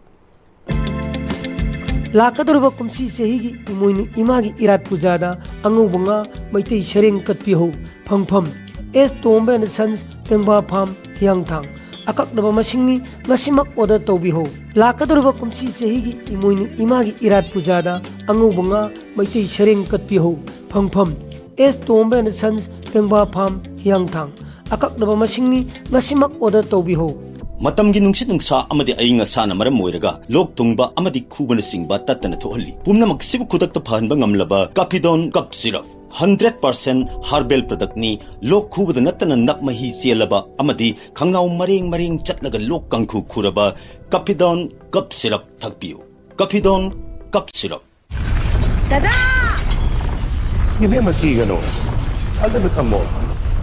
ꯂꯥꯛꯀꯗꯧꯔꯤꯕ ꯀꯨꯝꯁꯤ ꯆꯍꯤꯒꯤ ꯏꯃꯣꯏꯅꯨ ꯏꯃꯥꯒꯤ ꯏꯔꯥꯠ ꯄꯨꯖꯥꯗ ꯑꯉꯧꯕ ꯉꯥ, ꯃꯩꯇꯩ ꯁꯔꯦꯡ ꯀꯠꯄꯤꯍꯧ꯫ ꯐꯪꯐꯝ: ꯑꯦꯁ ꯇꯣꯝꯕ ꯑꯦꯟ ꯁꯟꯁ, ꯄꯦꯡꯕꯥ ꯐꯥꯝ, ꯍꯤꯌꯥꯡꯊꯥꯡ꯫ ꯑꯀꯛꯅꯕ ꯃꯁꯤꯡꯅꯤ, ꯉꯁꯤꯃꯛ ꯑꯣꯔꯗꯔ ꯇꯧꯕꯤꯍꯧ꯫ ꯂꯥꯛꯀꯗꯧꯔꯤꯕ ꯀꯨꯝꯁꯤ ꯆꯍꯤꯒꯤ ꯏꯃꯣꯏꯅꯨ ꯏꯃꯥꯒꯤ ꯏꯔꯥꯠ ꯄꯨꯖꯥꯗ ꯑꯉꯧꯕ ꯉꯥ, ꯃꯩꯇꯩ ꯁꯔꯦꯡ ꯀꯠꯄꯤꯍꯧ꯫ ꯐꯪꯐꯝ: ꯑꯦꯁ ꯇꯣꯝꯕ ꯑꯦꯟ ꯁꯟꯁ, ꯄꯦꯡꯕꯥ ꯐꯥꯝ, ꯍꯤꯌꯥꯡꯊꯥꯡ꯫ ꯑꯀꯛꯅꯕ ꯃꯁꯤꯡꯅꯤ, ꯉꯁꯤꯃꯛ ꯑꯣꯔꯗꯔ ꯇꯧꯕꯤꯍꯧ꯫ ꯃꯇꯝꯒꯤ ꯅꯨꯡꯁꯤꯠ ꯅꯨꯡꯁꯥ ꯑꯃꯗꯤ ꯑꯏꯪ ꯑꯁꯥꯅ ꯃꯔꯝ ꯑꯣꯏꯔꯒ ꯂꯣꯛ ꯊꯨꯡꯕ ꯑꯃꯗꯤ ꯈꯨꯕꯅꯆꯤꯡꯕ ꯇꯠꯇꯅ ꯊꯣꯛꯍꯜꯂꯤ꯫ ꯄꯨꯝꯅꯃꯛꯁꯤꯕꯨ ꯈꯨꯗꯛꯇ ꯐꯍꯟꯕ ꯉꯝꯂꯕ ꯀꯥꯐꯤꯗꯣꯟ ꯀꯞ ꯁꯤꯔꯞ, ꯍꯟꯗ꯭ꯔꯦꯠ ꯄꯥꯔꯁꯦꯟ ꯍꯥꯔꯕꯦꯜ ꯄ꯭ꯔꯗꯛꯅꯤ꯫ ꯂꯣꯛ ꯈꯨꯕꯗ ꯅꯠꯇꯅ ꯅꯞ ꯃꯍꯤ ꯆꯦꯜꯂꯕ ꯑꯃꯗꯤ ꯈꯪꯅꯥꯎ ꯃꯔꯦꯡ ꯃꯔꯦꯡ ꯆꯠꯂꯒ ꯂꯣꯛ ꯀꯥꯡꯈꯨ ꯈꯨꯔꯕ ꯀꯥꯐꯤꯗꯣꯟ ꯀꯞ ꯁꯤꯔꯞ ꯊꯛꯄꯤꯌꯨ꯫ ꯀꯥꯐꯤꯗꯣꯟ ꯀꯞ ꯁꯤꯔꯞ꯫ ꯗꯗꯥ! ꯏꯕꯦꯝꯃ, ꯀꯤꯒꯅꯨ꯫ ꯊꯥꯖꯕ ꯊꯝꯃꯣ꯫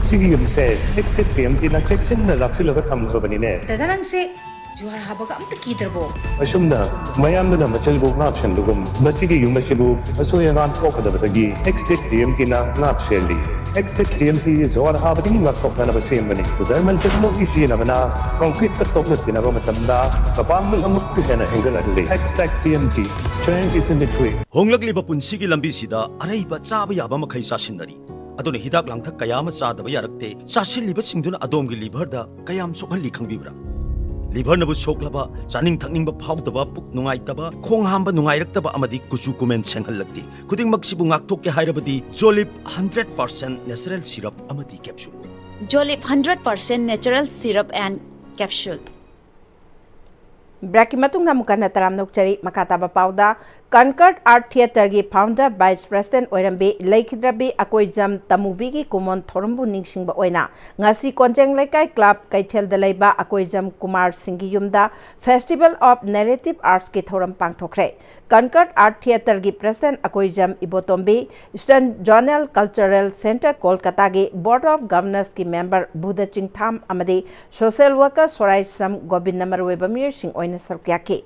ꯁꯤꯒꯤ ꯌꯨꯝꯁꯦ ꯑꯦꯛꯁꯇꯦꯛ ꯇꯤ ꯑꯦꯝ ꯇꯤꯅ ꯆꯦꯛꯁꯤꯟꯅ ꯂꯥꯛꯁꯤꯜꯂꯒ ꯊꯝꯈ꯭ꯔꯕꯅꯤꯅꯦ꯫ ꯗꯗꯥ, ꯅꯪꯁꯦ ꯖꯨꯍꯥꯔ ꯍꯥꯕꯒ ꯑꯝꯇ ꯀꯤꯗ꯭ꯔꯕꯣ? ꯑꯁꯨꯝꯅ ꯃꯌꯥꯝꯗꯨꯅ ꯃꯆꯜꯕꯨ ꯉꯥꯛ ꯁꯦꯟꯕꯒꯨꯝ, ꯃꯁꯤꯒꯤ ꯌꯨꯝ ꯑꯁꯤꯕꯨ ꯑꯁꯣꯏ ꯑꯉꯥꯝ ꯊꯣꯛꯀꯗꯕꯗꯒꯤ ꯑꯦꯛꯁꯇꯦꯛ ꯇꯤ ꯑꯦꯝ ꯇꯤꯅ ꯉꯥꯛ ꯁꯦꯜꯂꯤ꯫ ꯑꯦꯛꯁꯇꯦꯛ ꯇꯤ ꯑꯦꯝ ꯇꯤ ꯖꯨꯍꯥꯔ ꯍꯥꯕꯗꯒꯤ ꯉꯥꯛꯊꯣꯛꯅꯅꯕ ꯁꯦꯝꯕꯅꯤ꯫ ꯖꯔꯃꯟ ꯇꯦꯛꯅꯣꯂꯣꯖꯤ ꯁꯤꯖꯤꯟꯅꯕꯅ ꯀꯪꯀ꯭ꯔꯤꯠꯀ ꯇꯣꯛꯅ ꯇꯤꯟꯅꯕ ꯃꯇꯝꯗ ꯃꯄꯥꯡꯒꯜ ꯑꯃꯨꯛꯀ ꯍꯦꯟꯅ ꯍꯦꯟꯒꯠꯍꯜꯂꯤ꯫ Xtech T M T, strength is in the grit. ꯍꯣꯡꯂꯛꯂꯤꯕ ꯄꯨꯟꯁꯤꯒꯤ ꯂꯝꯕꯤꯁꯤꯗ ꯑꯔꯩꯕ ꯆꯥꯕ ꯌꯥꯕ ꯃꯈꯩ ꯆꯥꯁꯤꯟꯅꯔꯤ꯫ ꯑꯗꯨꯅ ꯍꯤꯗꯥꯛ ꯂꯥꯡꯊꯛ ꯀꯌꯥ ꯑꯃ ꯆꯥꯗꯕ ꯌꯥꯔꯛꯇꯦ꯫ ꯆꯥꯁꯤꯜꯂꯤꯕꯁꯤꯡꯗꯨꯅ ꯑꯗꯣꯝꯒꯤ ꯂꯤꯚꯔꯗ ꯀꯌꯥꯝ ꯁꯣꯛꯍꯜꯂꯤ ꯈꯪꯕꯤꯕ꯭ꯔꯥ? ꯂꯤꯚꯔꯅꯕꯨ ꯁꯣꯛꯂꯕ, ꯆꯥꯅꯤꯡ ꯊꯛꯅꯤꯡꯕ ꯐꯥꯎꯗꯕ, ꯄꯨꯛ ꯅꯨꯡꯉꯥꯏꯇꯕ, ꯈꯣꯡ ꯍꯥꯝꯕ ꯅꯨꯡꯉꯥꯏꯔꯛꯇꯕ ꯑꯃꯗꯤ ꯀꯨꯆꯨ ꯀꯨꯃꯦꯟ ꯁꯦꯡꯍꯜꯂꯛꯇꯦ꯫ ꯈꯨꯗꯤꯡꯃꯛꯁꯤꯕꯨ ꯉꯥꯛꯊꯣꯛꯀꯦ ꯍꯥꯏꯔꯕꯗꯤ ꯖꯣꯂꯤꯞ ꯍꯟꯗ꯭ꯔꯦꯠ ꯄꯥꯔꯁꯦꯟ ꯅꯦꯆꯔꯦꯜ ꯁꯤꯔꯞ ꯑꯃꯗꯤ capsule. Jolip hundred percent natural syrup and capsule. ꯕ꯭ꯔꯦꯛꯀꯤ ꯃꯇꯨꯡꯗ ꯑꯃꯨꯛ ꯍꯟꯅ ꯇꯔꯥꯝꯅ ꯑꯣꯛꯆꯔꯤ꯫ ꯃꯈꯥ ꯇꯥꯕ ꯄꯥꯎꯗ Concord Art Theatreꯒꯤ founder vice president ꯑꯣꯏꯔꯝꯕꯤ ꯂꯩꯈꯤꯗ꯭ꯔꯕꯤ Akoijam ꯇꯃꯨꯕꯤꯒꯤ ꯀꯨꯃꯣꯟ ꯊꯧꯔꯝꯕꯨ ꯅꯤꯡꯁꯤꯡꯕ ꯑꯣꯏꯅ ꯉꯁꯤ ꯀꯣꯟꯖꯦꯡ ꯂꯩꯀꯥꯏ club ꯀꯩꯊꯦꯜꯗ ꯂꯩꯕ ꯑꯀꯣꯏꯖꯝ ꯀꯨꯃꯥꯔ ꯁꯤꯡꯒꯤ ꯌꯨꯝꯗ Festival of Narrative Artsꯀꯤ ꯊꯧꯔꯝ ꯄꯥꯡꯊꯣꯛꯈ꯭ꯔꯦ꯫ Concord Art Theatreꯒꯤ president Akoijam Ibotombi, Eastern Zonal Cultural Centre ꯀꯣꯜꯀꯇꯥꯒꯤ Board of Governorsꯀꯤ member Buddha ꯆꯤꯡꯊꯥꯝ ꯑꯃꯗꯤ social worker ꯁꯣꯔꯥꯏꯁꯝ ꯒꯣꯕꯤꯟꯗ ꯃꯔꯨꯑꯣꯏꯕ ꯃꯤꯑꯣꯏꯁꯤꯡ ꯑꯣꯏꯅ ꯁꯔꯨꯛ ꯌꯥꯈꯤ꯫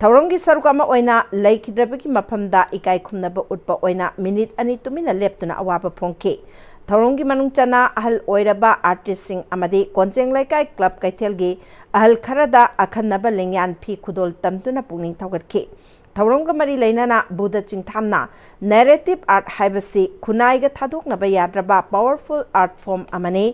ꯊꯧꯔꯝꯒꯤ ꯁꯔꯨꯛ ꯑꯃ ꯑꯣꯏꯅ ꯂꯩꯈꯤꯗ꯭ꯔꯕꯒꯤ ꯃꯐꯝꯗ ꯏꯀꯥꯏ ꯈꯨꯝꯅꯕ ꯎꯠꯄ ꯑꯣꯏꯅ minute ꯑꯅꯤ ꯇꯨꯃꯤꯟꯅ ꯂꯦꯞꯇꯨꯅ ꯑꯋꯥꯕ ꯐꯣꯡꯈꯤ꯫ ꯊꯧꯔꯝꯒꯤ ꯃꯅꯨꯡ ꯆꯟꯅ ꯑꯍꯜ ꯑꯣꯏꯔꯕ artistꯁꯤꯡ ꯑꯃꯗꯤ ꯀꯣꯟꯖꯦꯡ ꯂꯩꯀꯥꯏ club ꯀꯩꯊꯦꯜꯒꯤ ꯑꯍꯜ ꯈꯔꯗ ꯑꯈꯟꯅꯕ ꯂꯦꯡꯌꯥꯟ ꯐꯤ ꯈꯨꯗꯣꯜ ꯇꯝꯗꯨꯅ ꯄꯨꯛꯅꯤꯡ ꯊꯧꯒꯠꯈꯤ꯫ ꯊꯧꯔꯝꯒ ꯃꯔꯤ ꯂꯩꯅꯅ ꯕꯨꯙ ꯆꯤꯡꯊꯥꯝꯅ narrative art ꯍꯥꯏꯕꯁꯤ ꯈꯨꯟꯅꯥꯏꯒ ꯊꯥꯗꯣꯛꯅꯕ ꯌꯥꯗ꯭ꯔꯕ powerful art form ꯑꯃꯅꯤ꯫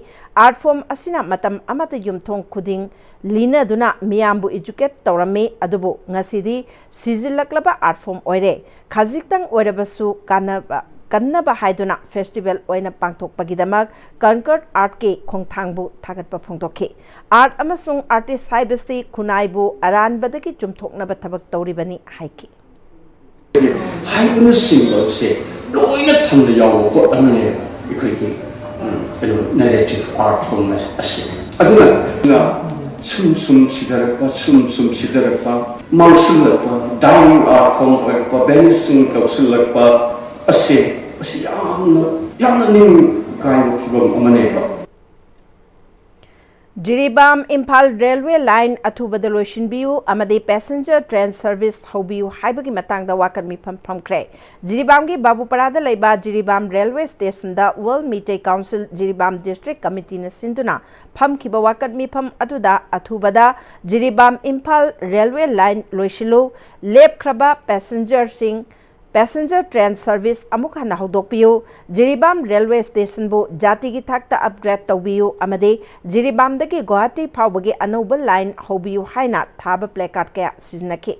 Art form ꯑꯁꯤꯅ ꯃꯇꯝ ꯑꯃꯗ ꯌꯨꯝꯊꯣꯡ ꯈꯨꯗꯤꯡ ꯂꯤꯅꯗꯨꯅ ꯃꯤꯌꯥꯝꯕꯨ educate ꯇꯧꯔꯝꯃꯤ, ꯑꯗꯨꯕꯨ ꯉꯁꯤꯗꯤ ꯁꯤꯖꯤꯜꯂꯛꯂꯕ art form ꯑꯣꯏꯔꯦ꯫ ꯈꯖꯤꯛꯇꯪ ꯑꯣꯏꯔꯕꯁꯨ ꯀꯥꯟꯅꯕ, ꯀꯟꯅꯕ ꯍꯥꯏꯗꯨꯅ festival ꯑꯣꯏꯅ ꯄꯥꯡꯊꯣꯛꯄꯒꯤꯗꯃꯛ Concord Artꯀꯤ ꯈꯣꯡꯊꯥꯡꯕꯨ ꯊꯥꯒꯠꯄ ꯐꯣꯡꯗꯣꯛꯈꯤ꯫ Art ꯑꯃꯁꯨꯡ artist ꯍꯥꯏꯕꯁꯤ ꯈꯨꯟꯅꯥꯏꯕꯨ ꯑꯔꯥꯟꯕꯗꯒꯤ ꯆꯨꯝꯊꯣꯛꯅꯕ ꯊꯕꯛ ꯇꯧꯔꯤꯕꯅꯤ ꯍꯥꯏꯈꯤ꯫ ꯍꯥꯏꯕꯅꯆꯤꯡꯕꯁꯦ ꯂꯣꯏꯅ ꯊꯝꯅ ꯌꯥꯎꯕ ꯄꯣꯠ ꯑꯃꯅꯦꯕ ꯑꯩꯈꯣꯏꯒꯤ, ꯎꯝ, ꯀꯩꯅꯣ, narrative art form ꯑꯁꯤ꯫ ꯑꯗꯨꯅ ꯁꯨꯝ ꯁꯨꯝ ꯁꯤꯊꯔꯛꯄ, ꯁꯨꯝ ꯁꯨꯝ ꯁꯤꯊꯔꯛꯄ, ꯃꯥꯡꯁꯤꯜꯂꯛꯄ, dying art form ꯑꯣꯏꯔꯛꯄ, vanishing ꯇꯧꯁꯤꯜꯂꯛꯄ ꯑꯁꯦ, ꯑꯁꯤ ꯌꯥꯝꯅ, ꯌꯥꯝꯅ ꯅꯤꯡ ꯀꯥꯏꯕ ꯐꯤꯕꯝ ꯑꯃꯅꯦꯕ꯫ ꯖꯤꯔꯤꯕꯥꯝ ꯏꯝꯐꯥꯜ railway line ꯑꯊꯨꯕꯗ ꯂꯣꯏꯁꯤꯟꯕꯤꯌꯨ ꯑꯃꯗꯤ passenger train service ꯍꯧꯕꯤꯌꯨ ꯍꯥꯏꯕꯒꯤ ꯃꯇꯥꯡꯗ ꯋꯥꯀꯠ ꯃꯤꯐꯝ ꯐꯝꯈ꯭ꯔꯦ꯫ ꯖꯤꯔꯤꯕꯥꯝꯒꯤ ꯕꯥꯕꯨꯄꯔꯥꯗ ꯂꯩꯕ Jiribam railway stationꯗ World Meitei Council Jiribam District Committeeꯅ ꯁꯤꯟꯗꯨꯅ ꯐꯝꯈꯤꯕ ꯋꯥꯀꯠ ꯃꯤꯐꯝ ꯑꯗꯨꯗ ꯑꯊꯨꯕꯗ Jiribam Imphal railway line ꯂꯣꯏꯁꯤꯜꯂꯨ, ꯂꯦꯞꯈ꯭ꯔꯕ passengerꯁꯤꯡ passenger train service ꯑꯃꯨꯛ ꯍꯟꯅ ꯍꯧꯗꯣꯛꯄꯤꯌꯨ, ꯖꯤꯔꯤꯕꯥꯝ railway stationꯕꯨ ꯖꯥꯇꯤꯒꯤ ꯊꯥꯛꯇ upgrade ꯇꯧꯕꯤꯌꯨ ꯑꯃꯗꯤ ꯖꯤꯔꯤꯕꯥꯝꯗꯒꯤ ꯒꯨꯋꯥꯍꯥꯇꯤ ꯐꯥꯎꯕꯒꯤ ꯑꯅꯧꯕ line ꯍꯧꯕꯤꯌꯨ ꯍꯥꯏꯅ ꯊꯥꯕ placard ꯀꯌꯥ ꯁꯤꯖꯤꯟꯅꯈꯤ꯫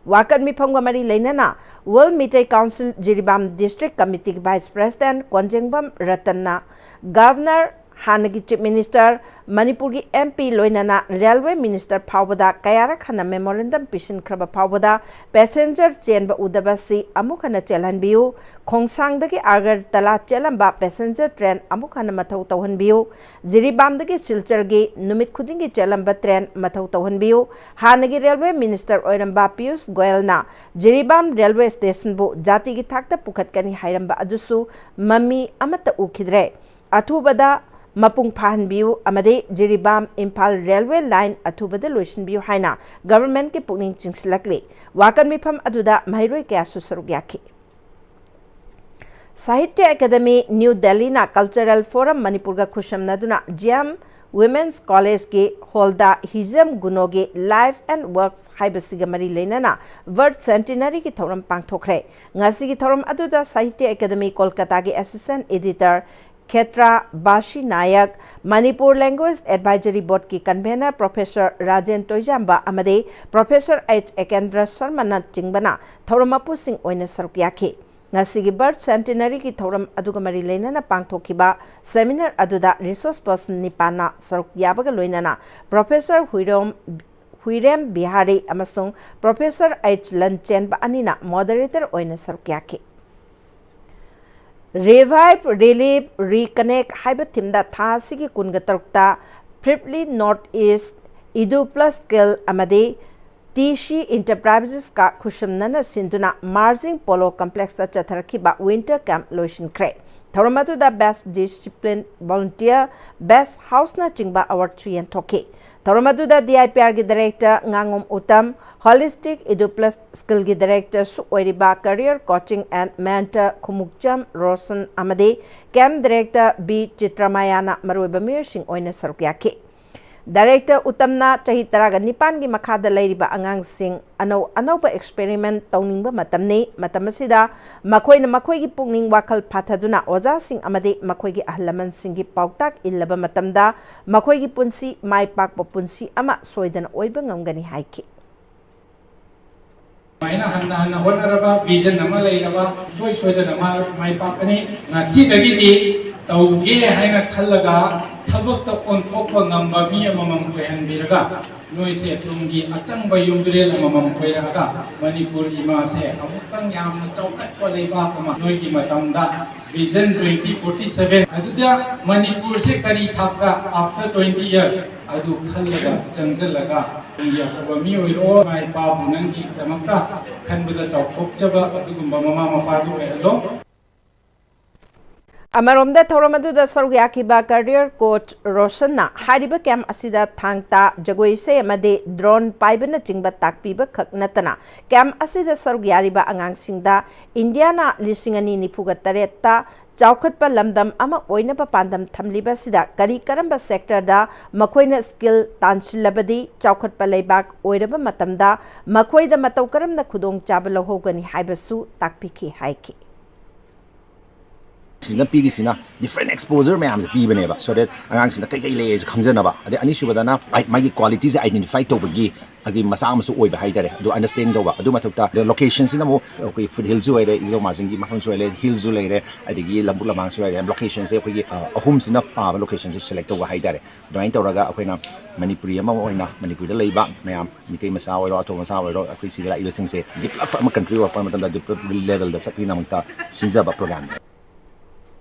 ꯋꯥꯀꯠ ꯃꯤꯐꯝꯒ ꯃꯔꯤ ꯂꯩꯅꯅ World Meitei Council Jiribam District Committeeꯒꯤ vice president ꯀꯣꯟꯖꯦꯡꯕꯝ ꯔꯇꯟꯅ Governor ꯍꯥꯟꯅꯒꯤ Chief Minister, ꯃꯅꯤꯄꯨꯔꯒꯤ M P ꯂꯣꯏꯅꯅ Railway Minister ꯐꯥꯎꯕꯗ ꯀꯌꯥꯔꯛ ꯍꯟꯅ memorandum ꯄꯤꯁꯤꯟꯈ꯭ꯔꯕ ꯐꯥꯎꯕꯗ passenger ꯆꯦꯟꯕ ꯎꯗꯕ ꯑꯁꯤ ꯑꯃꯨꯛ ꯍꯟꯅ ꯆꯦꯜꯍꯟꯕꯤꯌꯨ, ꯈꯣꯡꯁꯥꯡꯗꯒꯤ ꯑꯒꯔꯇꯂꯥ ꯆꯦꯜꯂꯝꯕ passenger train ꯑꯃꯨꯛ ꯍꯟꯅ ꯃꯊꯧ ꯇꯧꯍꯟꯕꯤꯌꯨ, ꯖꯤꯔꯤꯕꯥꯝꯗꯒꯤ ꯁꯤꯜꯆꯔꯒꯤ ꯅꯨꯃꯤꯠ ꯈꯨꯗꯤꯡꯒꯤ ꯆꯦꯜꯂꯝꯕ train ꯃꯊꯧ ꯇꯧꯍꯟꯕꯤꯌꯨ, ꯍꯥꯟꯅꯒꯤ Railway Minister ꯑꯣꯏꯔꯝꯕ ꯄꯤꯌꯨꯁ ꯒꯣꯌꯜꯅ ꯖꯤꯔꯤꯕꯥꯝ Railway Stationꯕꯨ ꯖꯥꯇꯤꯒꯤ ꯊꯥꯛꯇ ꯄꯨꯈꯠꯀꯅꯤ ꯍꯥꯏꯔꯝꯕ ꯑꯗꯨꯁꯨ ꯃꯃꯤ ꯑꯃꯠꯇ ꯎꯈꯤꯗ꯭ꯔꯦ꯫ ꯑꯊꯨꯕꯗ ꯃꯄꯨꯡ ꯐꯥꯍꯟꯕꯤꯌꯨ ꯑꯃꯗꯤ ꯖꯤꯔꯤꯕꯥꯝ ꯏꯝꯐꯥꯜ Railway Line ꯑꯊꯨꯕꯗ ꯂꯣꯏꯁꯤꯟꯕꯤꯌꯨ ꯍꯥꯏꯅ Governmentꯀꯤ ꯄꯨꯛꯅꯤꯡ ꯆꯤꯡꯁꯤꯜꯂꯛꯂꯤ꯫ ꯋꯥꯀꯠ ꯃꯤꯐꯝ ꯑꯗꯨꯗ ꯃꯍꯩꯔꯣꯏ ꯀꯌꯥꯁꯨ ꯁꯔꯨꯛ ꯌꯥꯈꯤ꯫ ꯁꯥꯍꯤꯇ꯭ꯌ ꯑꯦꯀꯥꯗꯦꯃꯤ ꯅ꯭ꯌꯨ ꯗꯦꯜꯂꯤꯅ Cultural Forum ꯃꯅꯤꯄꯨꯔꯒ ꯈꯨꯠꯁꯝꯅꯗꯨꯅ G M Women's Collegeꯀꯤ hallꯗ Hijam ꯒꯨꯅꯣꯒꯤ Life and Works ꯍꯥꯏꯕꯁꯤꯒ ꯃꯔꯤ ꯂꯩꯅꯅ Birth Centenaryꯒꯤ ꯊꯧꯔꯝ ꯄꯥꯡꯊꯣꯛꯈ꯭ꯔꯦ꯫ ꯉꯁꯤꯒꯤ ꯊꯧꯔꯝ ꯑꯗꯨꯗ ꯁꯥꯍꯤꯇ꯭ꯌ ꯑꯦꯀꯥꯗꯦꯃꯤ ꯀꯣꯜꯀꯇꯥꯒꯤ Assistant Editor Khetra Basi Nayak, Manipur Language Advisory Boardꯀꯤ Convener Professor ꯔꯥꯖꯦꯟ ꯇꯣꯏꯖꯥꯝꯕ ꯑꯃꯗꯤ Professor H ꯑꯦꯀꯦꯟꯗ꯭ꯔ ꯁꯔꯃꯅꯆꯤꯡꯕꯅ ꯊꯧꯔꯝ ꯃꯄꯨꯁꯤꯡ ꯑꯣꯏꯅ ꯁꯔꯨꯛ ꯌꯥꯈꯤ꯫ ꯉꯁꯤꯒꯤ Birth Centenaryꯒꯤ ꯊꯧꯔꯝ ꯑꯗꯨꯒ ꯃꯔꯤ ꯂꯩꯅꯅ ꯄꯥꯡꯊꯣꯛꯈꯤꯕ seminar ꯑꯗꯨꯗ resource person ꯅꯤꯄꯥꯟꯅ ꯁꯔꯨꯛ ꯌꯥꯕꯒ ꯂꯣꯏꯅꯅ Professor ꯍꯨꯏꯔꯣꯝ ꯍꯨꯏꯔꯦꯝ ꯕꯤꯍꯥꯔꯤ ꯑꯃꯁꯨꯡ Professor H ꯂꯟꯆꯦꯟꯕ ꯑꯅꯤꯅ moderator ꯑꯣꯏꯅ ꯁꯔꯨꯛ ꯌꯥꯈꯤ꯫ Revive, Relive, Reconnect ꯍꯥꯏꯕ themeꯗ ꯊꯥ ꯑꯁꯤꯒꯤ ꯀꯨꯟꯒ ꯇꯔꯨꯛꯇ Privly North East, Edu Plus Skill ꯑꯃꯗꯤ T C Enterpriseꯀ ꯈꯨꯠꯁꯝꯅꯅ ꯁꯤꯟꯗꯨꯅ Marging Polo Complexꯇ ꯆꯠꯊꯔꯛꯈꯤꯕ winter camp ꯂꯣꯏꯁꯤꯟꯈ꯭ꯔꯦ꯫ ꯊꯧꯔꯝ ꯑꯗꯨꯗ Best Discipline Volunteer, Best Houseꯅꯆꯤꯡꯕ awardꯁꯨ ꯌꯦꯟꯊꯣꯛꯈꯤ꯫ ꯊꯧꯔꯝ ꯑꯗꯨꯗ D I P Rꯒꯤ Director ꯉꯥꯉꯣꯝ Uttam, Holistic Edu Plus Skillꯒꯤ Directorꯁꯨ ꯑꯣꯏꯔꯤꯕ Career Coaching and Mentor Khumukcham Roshan ꯑꯃꯗꯤ Camp Director B ꯆꯤꯇ꯭ꯔꯃꯥꯌꯥꯅ ꯃꯔꯨꯑꯣꯏꯕ ꯃꯤꯑꯣꯏꯁꯤꯡ ꯑꯣꯏꯅ ꯁꯔꯨꯛ ꯌꯥꯈꯤ꯫ Director ꯎꯇꯝꯅ ꯆꯍꯤ ꯇꯔꯥꯒ ꯅꯤꯄꯥꯟꯒꯤ ꯃꯈꯥꯗ ꯂꯩꯔꯤꯕ ꯑꯉꯥꯡꯁꯤꯡ ꯑꯅꯧ ꯑꯅꯧꯕ experiment ꯇꯧꯅꯤꯡꯕ ꯃꯇꯝꯅꯤ꯫ ꯃꯇꯝ ꯑꯁꯤꯗ ꯃꯈꯣꯏꯅ ꯃꯈꯣꯏꯒꯤ ꯄꯨꯛꯅꯤꯡ ꯋꯥꯈꯜ ꯐꯥꯊꯗꯨꯅ ꯑꯣꯖꯥꯁꯤꯡ ꯑꯃꯗꯤ ꯃꯈꯣꯏꯒꯤ ꯑꯍꯜ ꯂꯃꯟꯁꯤꯡꯒꯤ ꯄꯥꯎꯇꯥꯛ ꯏꯜꯂꯕ ꯃꯇꯝꯗ ꯃꯈꯣꯏꯒꯤ ꯄꯨꯟꯁꯤ ꯃꯥꯏ ꯄꯥꯛꯄ ꯄꯨꯟꯁꯤ ꯑꯃ ꯁꯣꯏꯗꯅ ꯑꯣꯏꯕ ꯉꯝꯒꯅꯤ ꯍꯥꯏꯈꯤ꯫ ꯁꯨꯃꯥꯏꯅ ꯍꯟꯅ ꯍꯟꯅ ꯍꯣꯠꯅꯔꯕ, vision ꯑꯃ ꯂꯩꯔꯕ, ꯁꯨꯡꯁꯣꯏ ꯁꯣꯏꯗꯅ ꯃꯥ ꯃꯥꯏ ꯄꯥꯛꯀꯅꯤ꯫ ꯉꯁꯤꯗꯒꯤꯗꯤ ꯇꯧꯒꯦ ꯍꯥꯏꯅ ꯈꯜꯂꯒ ꯊꯕꯛꯇ ꯑꯣꯟꯊꯣꯛꯄ ꯉꯝꯕ ꯃꯤ ꯑꯃꯃꯝ ꯑꯣꯏꯍꯟꯕꯤꯔꯒ, ꯅꯣꯏꯁꯦ ꯇꯨꯡꯒꯤ ꯑꯆꯪꯕ ꯌꯨꯝꯕꯤꯔꯦꯜ ꯑꯃꯃꯝ ꯑꯣꯏꯔꯛꯑꯒ, ꯃꯅꯤꯄꯨꯔ ꯏꯃꯥꯁꯦ ꯑꯃꯨꯛꯇꯪ ꯌꯥꯝꯅ ꯆꯥꯎꯈꯠꯄ ꯂꯩꯕꯥꯛ ꯑꯃ ꯅꯣꯏꯒꯤ ꯃꯇꯝꯗ, Vision twenty forty seven, ꯑꯗꯨꯗ ꯃꯅꯤꯄꯨꯔꯁꯦ ꯀꯔꯤ ꯊꯥꯛꯇ, after twenty years, ꯑꯗꯨ ꯈꯜꯂꯒ ꯆꯪꯁꯤꯜꯂꯒ ꯇꯨꯡꯒꯤ ꯑꯐꯕ ꯃꯤ ꯑꯣꯏꯔꯛꯑꯣ꯫ ꯏꯃꯥ ꯏꯄꯥꯕꯨ ꯅꯪꯒꯤꯗꯃꯛꯇ ꯈꯟꯕꯗ ꯆꯥꯎꯊꯣꯛꯆꯕ ꯑꯗꯨꯒꯨꯝꯕ ꯃꯃꯥ ꯃꯄꯥꯗꯨ ꯑꯣꯏꯍꯜꯂꯣ꯫ ꯑꯃꯔꯣꯝꯗ, ꯊꯧꯔꯝ ꯑꯗꯨꯗ ꯁꯔꯨꯛ ꯌꯥꯈꯤꯕ career coach ꯔꯣꯁꯟꯅ ꯍꯥꯏꯔꯤꯕ camp ꯑꯁꯤꯗ ꯊꯥꯡ ꯇꯥ, ꯖꯒꯣꯏ ꯏꯁꯩ ꯑꯃꯗꯤ drone ꯄꯥꯏꯕꯅꯆꯤꯡꯕ ꯇꯥꯛꯄꯤꯕ ꯈꯛ ꯅꯠꯇꯅ, camp ꯑꯁꯤꯗ ꯁꯔꯨꯛ ꯌꯥꯔꯤꯕ ꯑꯉꯥꯡꯁꯤꯡꯗ ꯏꯟꯗꯤꯌꯥꯅ ꯂꯤꯁꯤꯡ ꯑꯅꯤ ꯅꯤꯐꯨꯒ ꯇꯔꯦꯠꯇ ꯆꯥꯎꯈꯠꯄ ꯂꯝꯗꯝ ꯑꯃ ꯑꯣꯏꯅꯕ ꯄꯥꯟꯗꯝ ꯊꯝꯂꯤꯕ ꯑꯁꯤꯗ ꯀꯔꯤ ꯀꯔꯝꯕ sectorꯗ ꯃꯈꯣꯏꯅ skill ꯇꯥꯟꯁꯤꯜꯂꯕꯗꯤ, ꯆꯥꯎꯈꯠꯄ ꯂꯩꯕꯥꯛ ꯑꯣꯏꯔꯕ ꯃꯇꯝꯗ ꯃꯈꯣꯏꯗ ꯃꯇꯧ ꯀꯔꯝꯅ ꯈꯨꯗꯣꯡꯆꯥꯕ ꯂꯧꯍꯧꯒꯅꯤ ꯍꯥꯏꯕꯁꯨ ꯇꯥꯛꯄꯤꯈꯤ ꯍꯥꯏꯈꯤ꯫ ꯁꯤꯅ ꯄꯤꯔꯤꯁꯤꯅ different exposure ꯃꯌꯥꯝꯁꯦ ꯄꯤꯕꯅꯦꯕ, so that ꯑꯉꯥꯡꯁꯤꯡꯅ ꯀꯩ ꯀꯩ ꯂꯩ ꯍꯥꯏꯁꯦ ꯈꯪꯖꯅꯕ, ꯑꯗꯩ ꯑꯅꯤꯁꯨꯕꯗꯅ ꯃꯥꯒꯤ qualityꯁꯦ identify ꯇꯧꯕꯒꯤ ꯑꯗꯒꯤ ꯃꯆꯥꯛ ꯑꯃꯁꯨ ꯑꯣꯏꯕ ꯍꯥꯏꯇꯥꯔꯦ, ꯑꯗꯨ understand ꯇꯧꯕ꯫ ꯑꯗꯨ ꯃꯊꯛꯇ ꯑꯗ locationꯁꯤꯅ ꯑꯃꯨꯛ ꯑꯩꯈꯣꯏ foothill ꯁꯨ ꯑꯣꯏꯔꯦ, ꯏꯙꯧ ꯃꯍꯥꯖꯤꯡꯒꯤ ꯃꯐꯝꯁꯨ ꯑꯣꯏꯔꯦ, hill ꯁꯨ ꯂꯩꯔꯦ, ꯑꯗꯒꯤ ꯂꯧꯕꯨꯛ ꯂꯝꯍꯥꯡꯁꯨ ꯂꯩꯔꯦ꯫ Locationꯁꯦ ꯑꯩꯈꯣꯏꯒꯤ ꯑ, ꯑꯍꯨꯝꯁꯤꯅ ꯄꯥꯕ locationꯁꯦ select ꯇꯧꯕ ꯍꯥꯏꯇꯥꯔꯦ꯫ ꯑꯗꯨꯃꯥꯏꯅ ꯇꯧꯔꯒ ꯑꯩꯈꯣꯏꯅ ꯃꯅꯤꯄꯨꯔꯤ ꯑꯃ ꯑꯣꯏꯅ ꯃꯅꯤꯄꯨꯔꯗ ꯂꯩꯕ ꯃꯌꯥꯝ, ꯃꯤꯇꯩ ꯃꯆꯥ ꯑꯣꯏꯔꯣ, ꯑꯇꯣꯞꯄ ꯃꯆꯥ ꯑꯣꯏꯔꯣ, ꯑꯩꯈꯣꯏ ꯁꯤꯗ ꯂꯥꯛꯏꯕꯁꯤꯡꯁꯦ develop ꯑꯃ country ꯑꯣꯏꯔꯛꯄ ꯃꯇꯝꯗ development levelꯗ ꯆꯠꯄꯒꯤꯗꯃꯛꯇ ꯁꯤꯟꯖꯕ programꯅꯤ꯫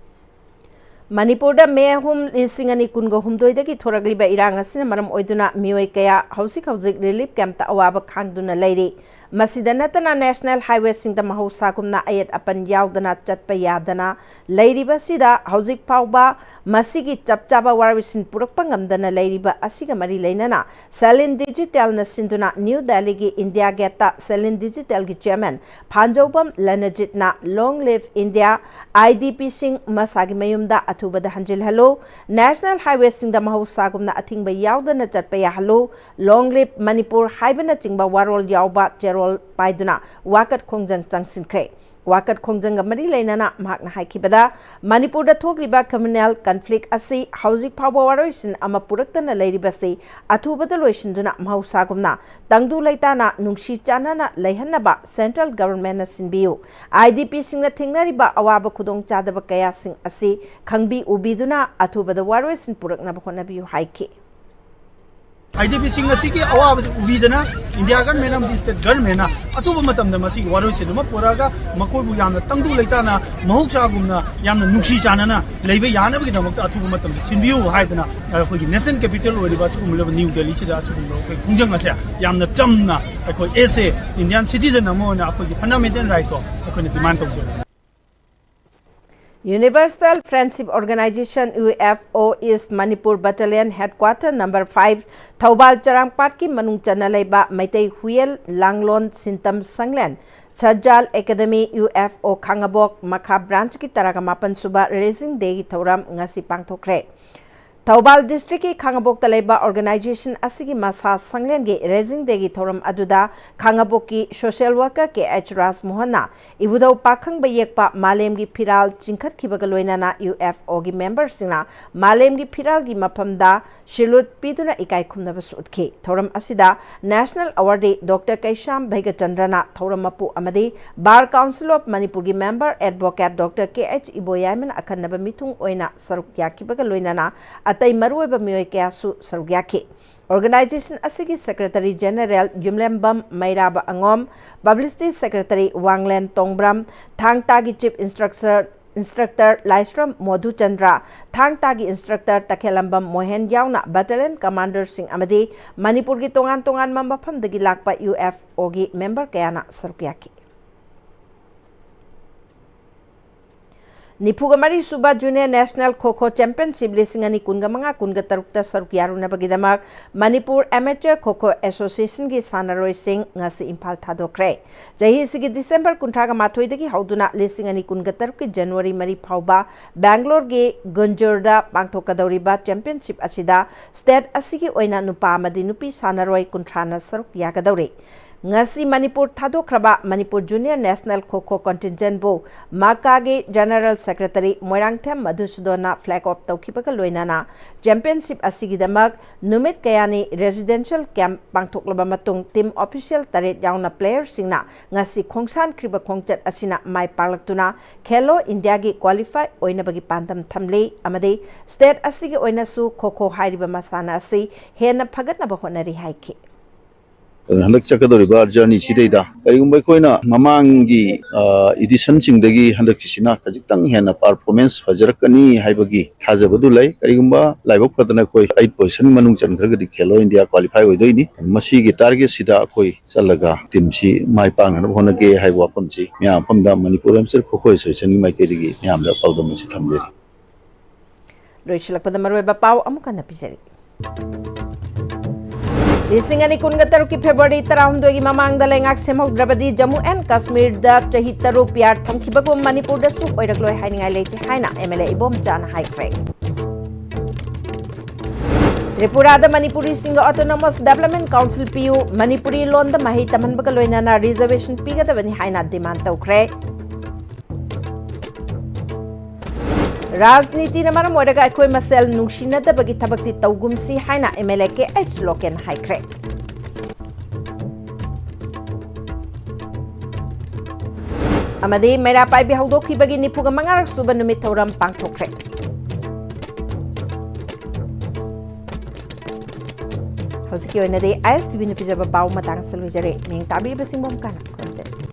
ꯃꯅꯤꯄꯨꯔꯗ ꯃꯦ ꯑꯍꯨꯝ, ꯂꯤꯁꯤꯡ ꯑꯅꯤ ꯀꯨꯟꯒ ꯍꯨꯝꯗꯣꯏꯗꯒꯤ ꯊꯣꯔꯛꯂꯤꯕ ꯏꯔꯥꯡ ꯑꯁꯤꯅ ꯃꯔꯝ ꯑꯣꯏꯗꯨꯅ ꯃꯤꯑꯣꯏ ꯀꯌꯥ ꯍꯧꯖꯤꯛ ꯍꯧꯖꯤꯛ relief campꯇ ꯑꯋꯥꯕ ꯈꯥꯡꯗꯨꯅ ꯂꯩꯔꯤ꯫ ꯃꯁꯤꯗ ꯅꯠꯇꯅ national highwayꯁꯤꯡꯗ ꯃꯍꯧꯁꯥꯒꯨꯝꯅ ꯑꯌꯦꯠ ꯑꯄꯟ ꯌꯥꯎꯗꯅ ꯆꯠꯄ ꯌꯥꯗꯅ ꯂꯩꯔꯤꯕꯁꯤꯗ ꯍꯧꯖꯤꯛ ꯐꯥꯎꯕ ꯃꯁꯤꯒꯤ ꯆꯞ ꯆꯥꯕ ꯋꯥꯔꯣꯏꯁꯤꯟ ꯄꯨꯔꯛꯄ ꯉꯝꯗꯅ ꯂꯩꯔꯤꯕ ꯑꯁꯤꯒ ꯃꯔꯤ ꯂꯩꯅꯅ Salin Digitalꯅ ꯁꯤꯟꯗꯨꯅ ꯅ꯭ꯌꯨ ꯗꯦꯜꯂꯤꯒꯤ ꯏꯟꯗꯤꯌꯥ ꯒꯦꯠꯇ Salin Digitalꯒꯤ chairman ꯐꯥꯟꯖꯧꯕꯝ ꯂꯅꯖꯤꯠꯅ Long Live India, IDPꯁꯤꯡ ꯃꯁꯥꯒꯤ ꯃꯌꯨꯝꯗ ꯑꯊꯨꯕꯗ ꯍꯟꯖꯤꯜꯍꯜꯂꯨ, national highwayꯁꯤꯡꯗ ꯃꯍꯧꯁꯥꯒꯨꯝꯅ ꯑꯊꯤꯡꯕ ꯌꯥꯎꯗꯅ ꯆꯠꯄ ꯌꯥꯍꯜꯂꯨ, Long Live Manipur ꯍꯥꯏꯕꯅꯆꯤꯡꯕ ꯋꯥꯔꯣꯜ ꯌꯥꯎꯕ ꯆꯦꯔꯣꯜ ꯄꯥꯏꯗꯨꯅ ꯋꯥꯀꯠ ꯈꯣꯡꯖꯪ ꯆꯪꯁꯤꯟꯈ꯭ꯔꯦ꯫ ꯋꯥꯀꯠ ꯈꯣꯡꯖꯪꯒ ꯃꯔꯤ ꯂꯩꯅꯅ ꯃꯍꯥꯛꯅ ꯍꯥꯏꯈꯤꯕꯗ, ꯃꯅꯤꯄꯨꯔꯗ ꯊꯣꯛꯂꯤꯕ communal conflict ꯑꯁꯤ ꯍꯧꯖꯤꯛ ꯐꯥꯎꯕ ꯋꯥꯔꯣꯏꯁꯤꯟ ꯑꯃ ꯄꯨꯔꯛꯇꯅ ꯂꯩꯔꯤꯕꯁꯤ ꯑꯊꯨꯕꯗ ꯂꯣꯏꯁꯤꯟꯗꯨꯅ ꯃꯍꯧꯁꯥꯒꯨꯝꯅ ꯇꯪꯗꯨ ꯂꯩꯇꯥꯅ ꯅꯨꯡꯁꯤ ꯆꯥꯟꯅꯅ ꯂꯩꯍꯟꯅꯕ central governmentꯅ ꯁꯤꯟꯕꯤꯌꯨ꯫ IDPꯁꯤꯡꯅ ꯊꯦꯡꯅꯔꯤꯕ ꯑꯋꯥꯕ ꯈꯨꯗꯣꯡꯆꯥꯗꯕ ꯀꯌꯥꯁꯤꯡ ꯑꯁꯤ ꯈꯪꯕꯤ ꯎꯕꯤꯗꯨꯅ ꯑꯊꯨꯕꯗ ꯋꯥꯔꯣꯏꯁꯤꯟ ꯄꯨꯔꯛꯅꯕ ꯍꯣꯠꯅꯕꯤꯌꯨ ꯍꯥꯏꯈꯤ꯫ IDPꯁꯤꯡ ꯑꯁꯤꯒꯤ ꯑꯋꯥꯕꯁꯤ ꯎꯕꯤꯗꯅ India government ꯑꯃꯗꯤ state governmentꯅ ꯑꯊꯨꯕ ꯃꯇꯝꯗ ꯃꯁꯤꯒꯤ ꯋꯥꯔꯣꯏꯁꯤꯟ ꯑꯃ ꯄꯨꯔꯛꯑꯒ ꯃꯈꯣꯏꯕꯨ ꯌꯥꯝꯅ ꯇꯪꯗꯨ ꯂꯩꯇꯥꯅ ꯃꯍꯧꯁꯥꯒꯨꯝꯅ ꯌꯥꯝꯅ ꯅꯨꯡꯁꯤ ꯆꯥꯟꯅꯅ ꯂꯩꯕ ꯌꯥꯅꯕꯒꯤꯗꯃꯛꯇ ꯑꯊꯨꯕ ꯃꯇꯝꯗ ꯁꯤꯟꯕꯤꯌꯨ ꯍꯥꯏꯗꯅ ꯑꯩꯈꯣꯏꯒꯤ national capital ꯑꯣꯏꯔꯤꯕ ꯑꯁꯤꯒꯨꯝꯂꯕ New Delhiꯁꯤꯗ ꯑꯁꯤꯒꯨꯝꯂꯕ ꯑꯩꯈꯣꯏ ꯈꯣꯡꯖꯪ ꯑꯁꯦ ꯌꯥꯝꯅ ꯆꯝꯅ ꯑꯩꯈꯣꯏ as a Indian citizen ꯑꯃ ꯑꯣꯏꯅ ꯑꯩꯈꯣꯏꯒꯤ fundamental rightꯇꯣ ꯑꯩꯈꯣꯏꯅ demand ꯇꯧꯖꯕꯅꯤ꯫ Universal Friendship Organization, UFO, East Manipur Battalion Headquarter number five, Thoubal ꯆꯔꯥꯡꯄꯥꯠꯀꯤ ꯃꯅꯨꯡ ꯆꯟꯅ ꯂꯩꯕ ꯃꯩꯇꯩ ꯍꯨꯌꯦꯜ ꯂꯥꯡꯂꯣꯟ ꯁꯤꯟꯇꯝ ꯁꯪꯂꯦꯟ ꯁꯖꯥꯜ ꯑꯦꯀꯥꯗꯦꯃꯤ, UFO, ꯈꯥꯉꯕꯣꯛ ꯃꯈꯥ branchꯀꯤ ꯇꯔꯥꯒ ꯃꯥꯄꯟ ꯁꯨꯕ Raising Dayꯒꯤ ꯊꯧꯔꯝ ꯉꯁꯤ ꯄꯥꯡꯊꯣꯛꯈ꯭ꯔꯦ꯫ ꯊꯧꯕꯥꯜ districtꯀꯤ ꯈꯥꯉꯕꯣꯛꯇ ꯂꯩꯕ organizationꯁꯤꯒꯤ ꯃꯁꯥ ꯁꯪꯂꯦꯟꯒꯤ Raising Dayꯒꯤ ꯊꯧꯔꯝ ꯑꯗꯨꯗ ꯈꯥꯉꯕꯣꯛꯀꯤ social worker ꯀꯦ ꯑꯩꯆ ꯔꯥꯖꯃꯣꯍꯟꯅ ꯏꯕꯨꯙꯧ ꯄꯥꯈꯪꯕ ꯌꯦꯛꯄ ꯃꯥꯂꯦꯝꯒꯤ ꯐꯤꯔꯥꯜ ꯆꯤꯡꯈꯠꯈꯤꯕꯒ ꯂꯣꯏꯅꯅ UFOꯒꯤ memberꯁꯤꯡꯅ ꯃꯥꯂꯦꯝꯒꯤ ꯐꯤꯔꯥꯜꯒꯤ ꯃꯐꯝꯗ salute ꯄꯤꯗꯨꯅ ꯏꯀꯥꯏ ꯈꯨꯝꯅꯕꯁꯨ ꯎꯠꯈꯤ꯫ ꯊꯧꯔꯝ ꯑꯁꯤꯗ national awardee Doctor ꯀꯩꯁꯥꯝ ꯚꯩꯒꯆꯟꯗ꯭ꯔꯅ ꯊꯧꯔꯝ ꯃꯄꯨ ꯑꯃꯗꯤ Bar Council of Manipurꯒꯤ member advocate Doctor K H ꯏꯕꯣꯌꯥꯏꯃꯅ ꯑꯈꯟꯅꯕ ꯃꯤꯊꯨꯡ ꯑꯣꯏꯅ ꯁꯔꯨꯛ ꯌꯥꯈꯤꯕꯒ ꯂꯣꯏꯅꯅ ꯑꯇꯩ ꯃꯔꯨꯑꯣꯏꯕ ꯃꯤꯑꯣꯏ ꯀꯌꯥꯁꯨ ꯁꯔꯨꯛ ꯌꯥꯈꯤ꯫ Organization ꯑꯁꯤꯒꯤ secretary general ꯌꯨꯝꯂꯦꯝꯕꯝ ꯃꯩꯔꯥꯕ ꯑꯉꯣꯝ, publicity secretary ꯋꯥꯡꯂꯦꯟ ꯇꯣꯡꯕ꯭ꯔꯝ, ꯊꯥꯡ ꯇꯥꯒꯤ chief instructor, instructor ꯂꯥꯏꯁ꯭ꯔꯝ ꯃꯣꯙꯨꯆꯟꯗ꯭ꯔ, ꯊꯥꯡ ꯇꯥꯒꯤ instructor ꯇꯈꯦꯜꯂꯝꯕꯝ ꯃꯣꯍꯦꯟ ꯌꯥꯎꯅ battalion commanderꯁꯤꯡ ꯑꯃꯗꯤ ꯃꯅꯤꯄꯨꯔꯒꯤ ꯇꯣꯉꯥꯟ ꯇꯣꯉꯥꯟꯕ ꯃꯐꯝꯗꯒꯤ ꯂꯥꯛꯄ UFOꯒꯤ member ꯀꯌꯥꯅ ꯁꯔꯨꯛ ꯌꯥꯈꯤ꯫ ꯅꯤꯐꯨꯒ ꯃꯔꯤ ꯁꯨꯕ Junior National Kho Kho Championship ꯂꯤꯁꯤꯡ ꯑꯅꯤ ꯀꯨꯟꯒ ꯃꯉꯥ ꯀꯨꯟꯒ ꯇꯔꯨꯛꯇ ꯁꯔꯨꯛ ꯌꯥꯔꯨꯅꯕꯒꯤꯗꯃꯛ ꯃꯅꯤꯄꯨꯔ Amateur Kho Kho Associationꯒꯤ ꯁꯥꯟꯅꯔꯣꯏꯁꯤꯡ ꯉꯁꯤ ꯏꯝꯐꯥꯜ ꯊꯥꯗꯣꯛꯈ꯭ꯔꯦ꯫ ꯆꯍꯤꯁꯤꯒꯤ December ꯀꯨꯟꯊ꯭ꯔꯥꯒ ꯃꯥꯊꯣꯏꯗꯒꯤ ꯍꯧꯗꯨꯅ ꯂꯤꯁꯤꯡ ꯑꯅꯤ ꯀꯨꯟꯒ ꯇꯔꯨꯛꯀꯤ January ꯃꯔꯤ ꯐꯥꯎꯕ ꯕꯦꯡꯒ꯭ꯂꯣꯔꯒꯤ ꯒꯨꯟꯖꯨꯔꯗ ꯄꯥꯡꯊꯣꯛꯀꯗꯧꯔꯤꯕ championship ꯑꯁꯤꯗ state ꯑꯁꯤꯒꯤ ꯑꯣꯏꯅ ꯅꯨꯄꯥ ꯑꯃꯗꯤ ꯅꯨꯄꯤ ꯁꯥꯟꯅꯔꯣꯏ ꯀꯨꯟꯊ꯭ꯔꯥꯅ ꯁꯔꯨꯛ ꯌꯥꯒꯗꯧꯔꯤ꯫ ꯉꯁꯤ ꯃꯅꯤꯄꯨꯔ ꯊꯥꯗꯣꯛꯈ꯭ꯔꯕ ꯃꯅꯤꯄꯨꯔ ꯖꯨꯅꯤꯌꯔ ꯅꯦꯁꯅꯦꯜ ꯈꯣ ꯈꯣ ꯀꯟꯇꯤꯟꯖꯦꯟꯕꯨ ꯃꯥꯀꯥꯒꯤ ꯖꯦꯅꯔꯦꯜ ꯁꯦꯀ꯭ꯔꯦꯇꯔꯤ ꯃꯣꯏꯔꯥꯡꯊꯦꯝ ꯃꯙꯨꯁꯨꯗꯣꯟꯅ ꯐ꯭ꯂꯦꯒ ꯑꯣꯐ ꯇꯧꯈꯤꯕꯒ ꯂꯣꯏꯅꯅ ꯆꯦꯝꯄꯤꯌꯟꯁꯤꯞ ꯑꯁꯤꯒꯤꯗꯃꯛ ꯅꯨꯃꯤꯠ ꯀꯌꯥꯅꯤ ꯔꯦꯁꯤꯗꯦꯟꯁꯤꯌꯦꯜ ꯀꯦꯝꯞ ꯄꯥꯡꯊꯣꯛꯂꯕ ꯃꯇꯨꯡ ꯇꯤꯝ ꯑꯣꯐꯤꯁꯤꯌꯦꯜ ꯇꯔꯦꯠ ꯌꯥꯎꯅ ꯄ꯭ꯂꯦꯌꯔꯁꯤꯡꯅ ꯉꯁꯤ ꯈꯣꯡꯁꯥꯟꯈ꯭ꯔꯤꯕ ꯈꯣꯡꯆꯠ ꯑꯁꯤꯅ ꯃꯥꯏ ꯄꯥꯛꯂꯛꯇꯨꯅ ꯈꯦꯂꯣ ꯏꯟꯗꯤꯌꯥꯒꯤ ꯀ꯭ꯋꯥꯂꯤꯐꯥꯏ ꯑꯣꯏꯅꯕꯒꯤ ꯄꯥꯟꯗꯝ ꯊꯝꯂꯤ ꯑꯃꯗꯤ ꯁ꯭ꯇꯦꯠ ꯑꯁꯤꯒꯤ ꯑꯣꯏꯅꯁꯨ ꯈꯣ ꯈꯣ ꯍꯥꯏꯔꯤꯕ ꯃꯁꯥꯟꯅ ꯑꯁꯤ ꯍꯦꯟꯅ ꯐꯒꯠꯅꯕ ꯍꯣꯠꯅꯔꯤ ꯍꯥꯏꯈꯤ꯫ ꯑꯗꯨꯅ ꯍꯟꯗꯛ ꯆꯠꯀꯗꯧꯔꯤꯕ ꯖꯔꯅꯤꯁꯤꯗꯩꯗ ꯀꯔꯤꯒꯨꯝꯕ ꯑꯩꯈꯣꯏꯅ ꯃꯃꯥꯡꯒꯤ, ꯑ, ꯏꯗꯤꯁꯟꯁꯤꯡꯗꯒꯤ ꯍꯟꯗꯛꯀꯤꯁꯤꯅ ꯈꯖꯤꯛꯇꯪ ꯍꯦꯟꯅ ꯄꯔꯐꯣꯔꯃꯦꯟꯁ ꯐꯖꯔꯛꯀꯅꯤ ꯍꯥꯏꯕꯒꯤ ꯊꯥꯖꯕꯗꯨ ꯂꯩ꯫ ꯀꯔꯤꯒꯨꯝꯕ ꯂꯥꯏꯕꯛ ꯐꯗꯅ ꯑꯩꯈꯣꯏ ꯑꯩꯠ ꯄꯣꯖꯤꯁꯟ ꯃꯅꯨꯡ ꯆꯟꯈ꯭ꯔꯒꯗꯤ ꯈꯦꯂꯣ ꯏꯟꯗꯤꯌꯥ ꯀ꯭ꯋꯥꯂꯤꯐꯥꯏ ꯑꯣꯏꯗꯣꯏꯅꯤ꯫ ꯃꯁꯤꯒꯤ ꯇꯥꯔꯒꯦꯠꯁꯤꯗ ꯑꯩꯈꯣꯏ ꯆꯠꯂꯒ ꯇꯤꯝꯁꯤ ꯃꯥꯏ ꯄꯥꯛꯅꯅꯕ ꯍꯣꯠꯅꯒꯦ ꯍꯥꯏꯕ ꯋꯥꯐꯝꯁꯤ ꯃꯌꯥꯝ ꯃꯐꯝꯗ ꯃꯅꯤꯄꯨꯔ ꯑꯦꯝꯆꯔ ꯈꯣꯈꯣ ꯑꯦꯁꯣꯁꯤꯌꯦꯁꯟꯒꯤ ꯃꯥꯏꯀꯩꯗꯒꯤ ꯃꯌꯥꯝꯗ ꯄꯥꯎꯗꯝ ꯑꯁꯤ ꯊꯝꯖꯔꯤ꯫ ꯂꯣꯏꯁꯤꯜꯂꯛꯄꯗ ꯃꯔꯨꯑꯣꯏꯕ ꯄꯥꯎ ꯑꯃꯨꯛ ꯍꯟꯅ ꯄꯤꯖꯔꯤ꯫ ꯂꯤꯁꯤꯡ ꯑꯅꯤ ꯀꯨꯟꯒ ꯇꯔꯨꯛꯀꯤ ꯐꯦꯕ꯭ꯔꯨꯋꯥꯔꯤ ꯇꯔꯥꯍꯨꯝꯗꯣꯏꯒꯤ ꯃꯃꯥꯡꯗ ꯂꯩꯉꯥꯛ ꯁꯦꯝꯍꯧꯗ꯭ꯔꯕꯗꯤ ꯖꯝꯃꯨ ꯑꯦꯟ ꯀꯥꯁꯃꯤꯔꯗ ꯆꯍꯤ ꯇꯔꯨꯛ ꯄꯤꯌꯥꯔ ꯊꯝꯈꯤꯕꯒꯨꯝ ꯃꯅꯤꯄꯨꯔꯗꯁꯨ ꯑꯣꯏꯔꯛꯂꯣꯏ ꯍꯥꯏꯅꯤꯡꯉꯥꯏ ꯂꯩꯇꯦ ꯍꯥꯏꯅ ꯑꯦꯝ ꯑꯦꯜ ꯑꯦ ꯏꯕꯣꯝꯆꯥꯅ ꯍꯥꯏꯈ꯭ꯔꯦ꯫ ꯇ꯭ꯔꯤꯄꯨꯔꯥꯗ ꯃꯅꯤꯄꯨꯔꯤꯁꯤꯡꯒ ꯑꯣꯇꯣꯅꯣꯃꯁ ꯗꯦꯕꯂꯞꯃꯦꯟ ꯀꯥꯎꯟꯁꯤꯜ ꯄꯤꯌꯨ, ꯃꯅꯤꯄꯨꯔꯤ ꯂꯣꯟꯗ ꯃꯍꯩ ꯇꯝꯍꯟꯕꯒ ꯂꯣꯏꯅꯅ ꯔꯤꯖꯔꯕꯦꯁꯟ ꯄꯤꯒꯗꯕꯅꯤ ꯍꯥꯏꯅ ꯗꯤꯃꯥꯟ ꯇꯧꯈ꯭ꯔꯦ꯫ ꯔꯥꯖꯅꯤꯇꯤꯅ ꯃꯔꯝ ꯑꯣꯏꯔꯒ ꯑꯩꯈꯣꯏ ꯃꯁꯦꯜ ꯅꯨꯡꯁꯤꯅꯗꯕꯒꯤ ꯊꯕꯛꯇꯤ ꯇꯧꯒꯨꯝꯁꯤ ꯍꯥꯏꯅ M L A K H local ꯍꯥꯏꯈ꯭ꯔꯦ꯫ ꯑꯃꯗꯤ ꯃꯩꯔꯥ ꯄꯥꯏꯕꯤ ꯍꯧꯗꯣꯛꯈꯤꯕꯒꯤ ꯅꯤꯐꯨꯒ ꯃꯉꯥꯔꯛ ꯁꯨꯕ ꯅꯨꯃꯤꯠ ꯊꯧꯔꯝ ꯄꯥꯡꯊꯣꯛꯈ꯭ꯔꯦ꯫ ꯍꯧꯖꯤꯛꯀꯤ ꯑꯣꯏꯅꯗꯤ ꯑꯥꯏ ꯑꯦꯁ ꯇꯤ ꯚꯤꯅ ꯄꯤꯖꯕ ꯄꯥꯎ ꯃꯇꯥꯡ ꯑꯁꯤꯗ ꯂꯣꯏꯖꯔꯦ꯫ ꯃꯤꯡ ꯇꯥꯕꯤꯔꯤꯕꯁꯤꯡꯕꯨ ꯑꯃꯨꯛ ꯍꯟꯅ ꯈꯨꯔꯨꯝꯖꯔꯤ꯫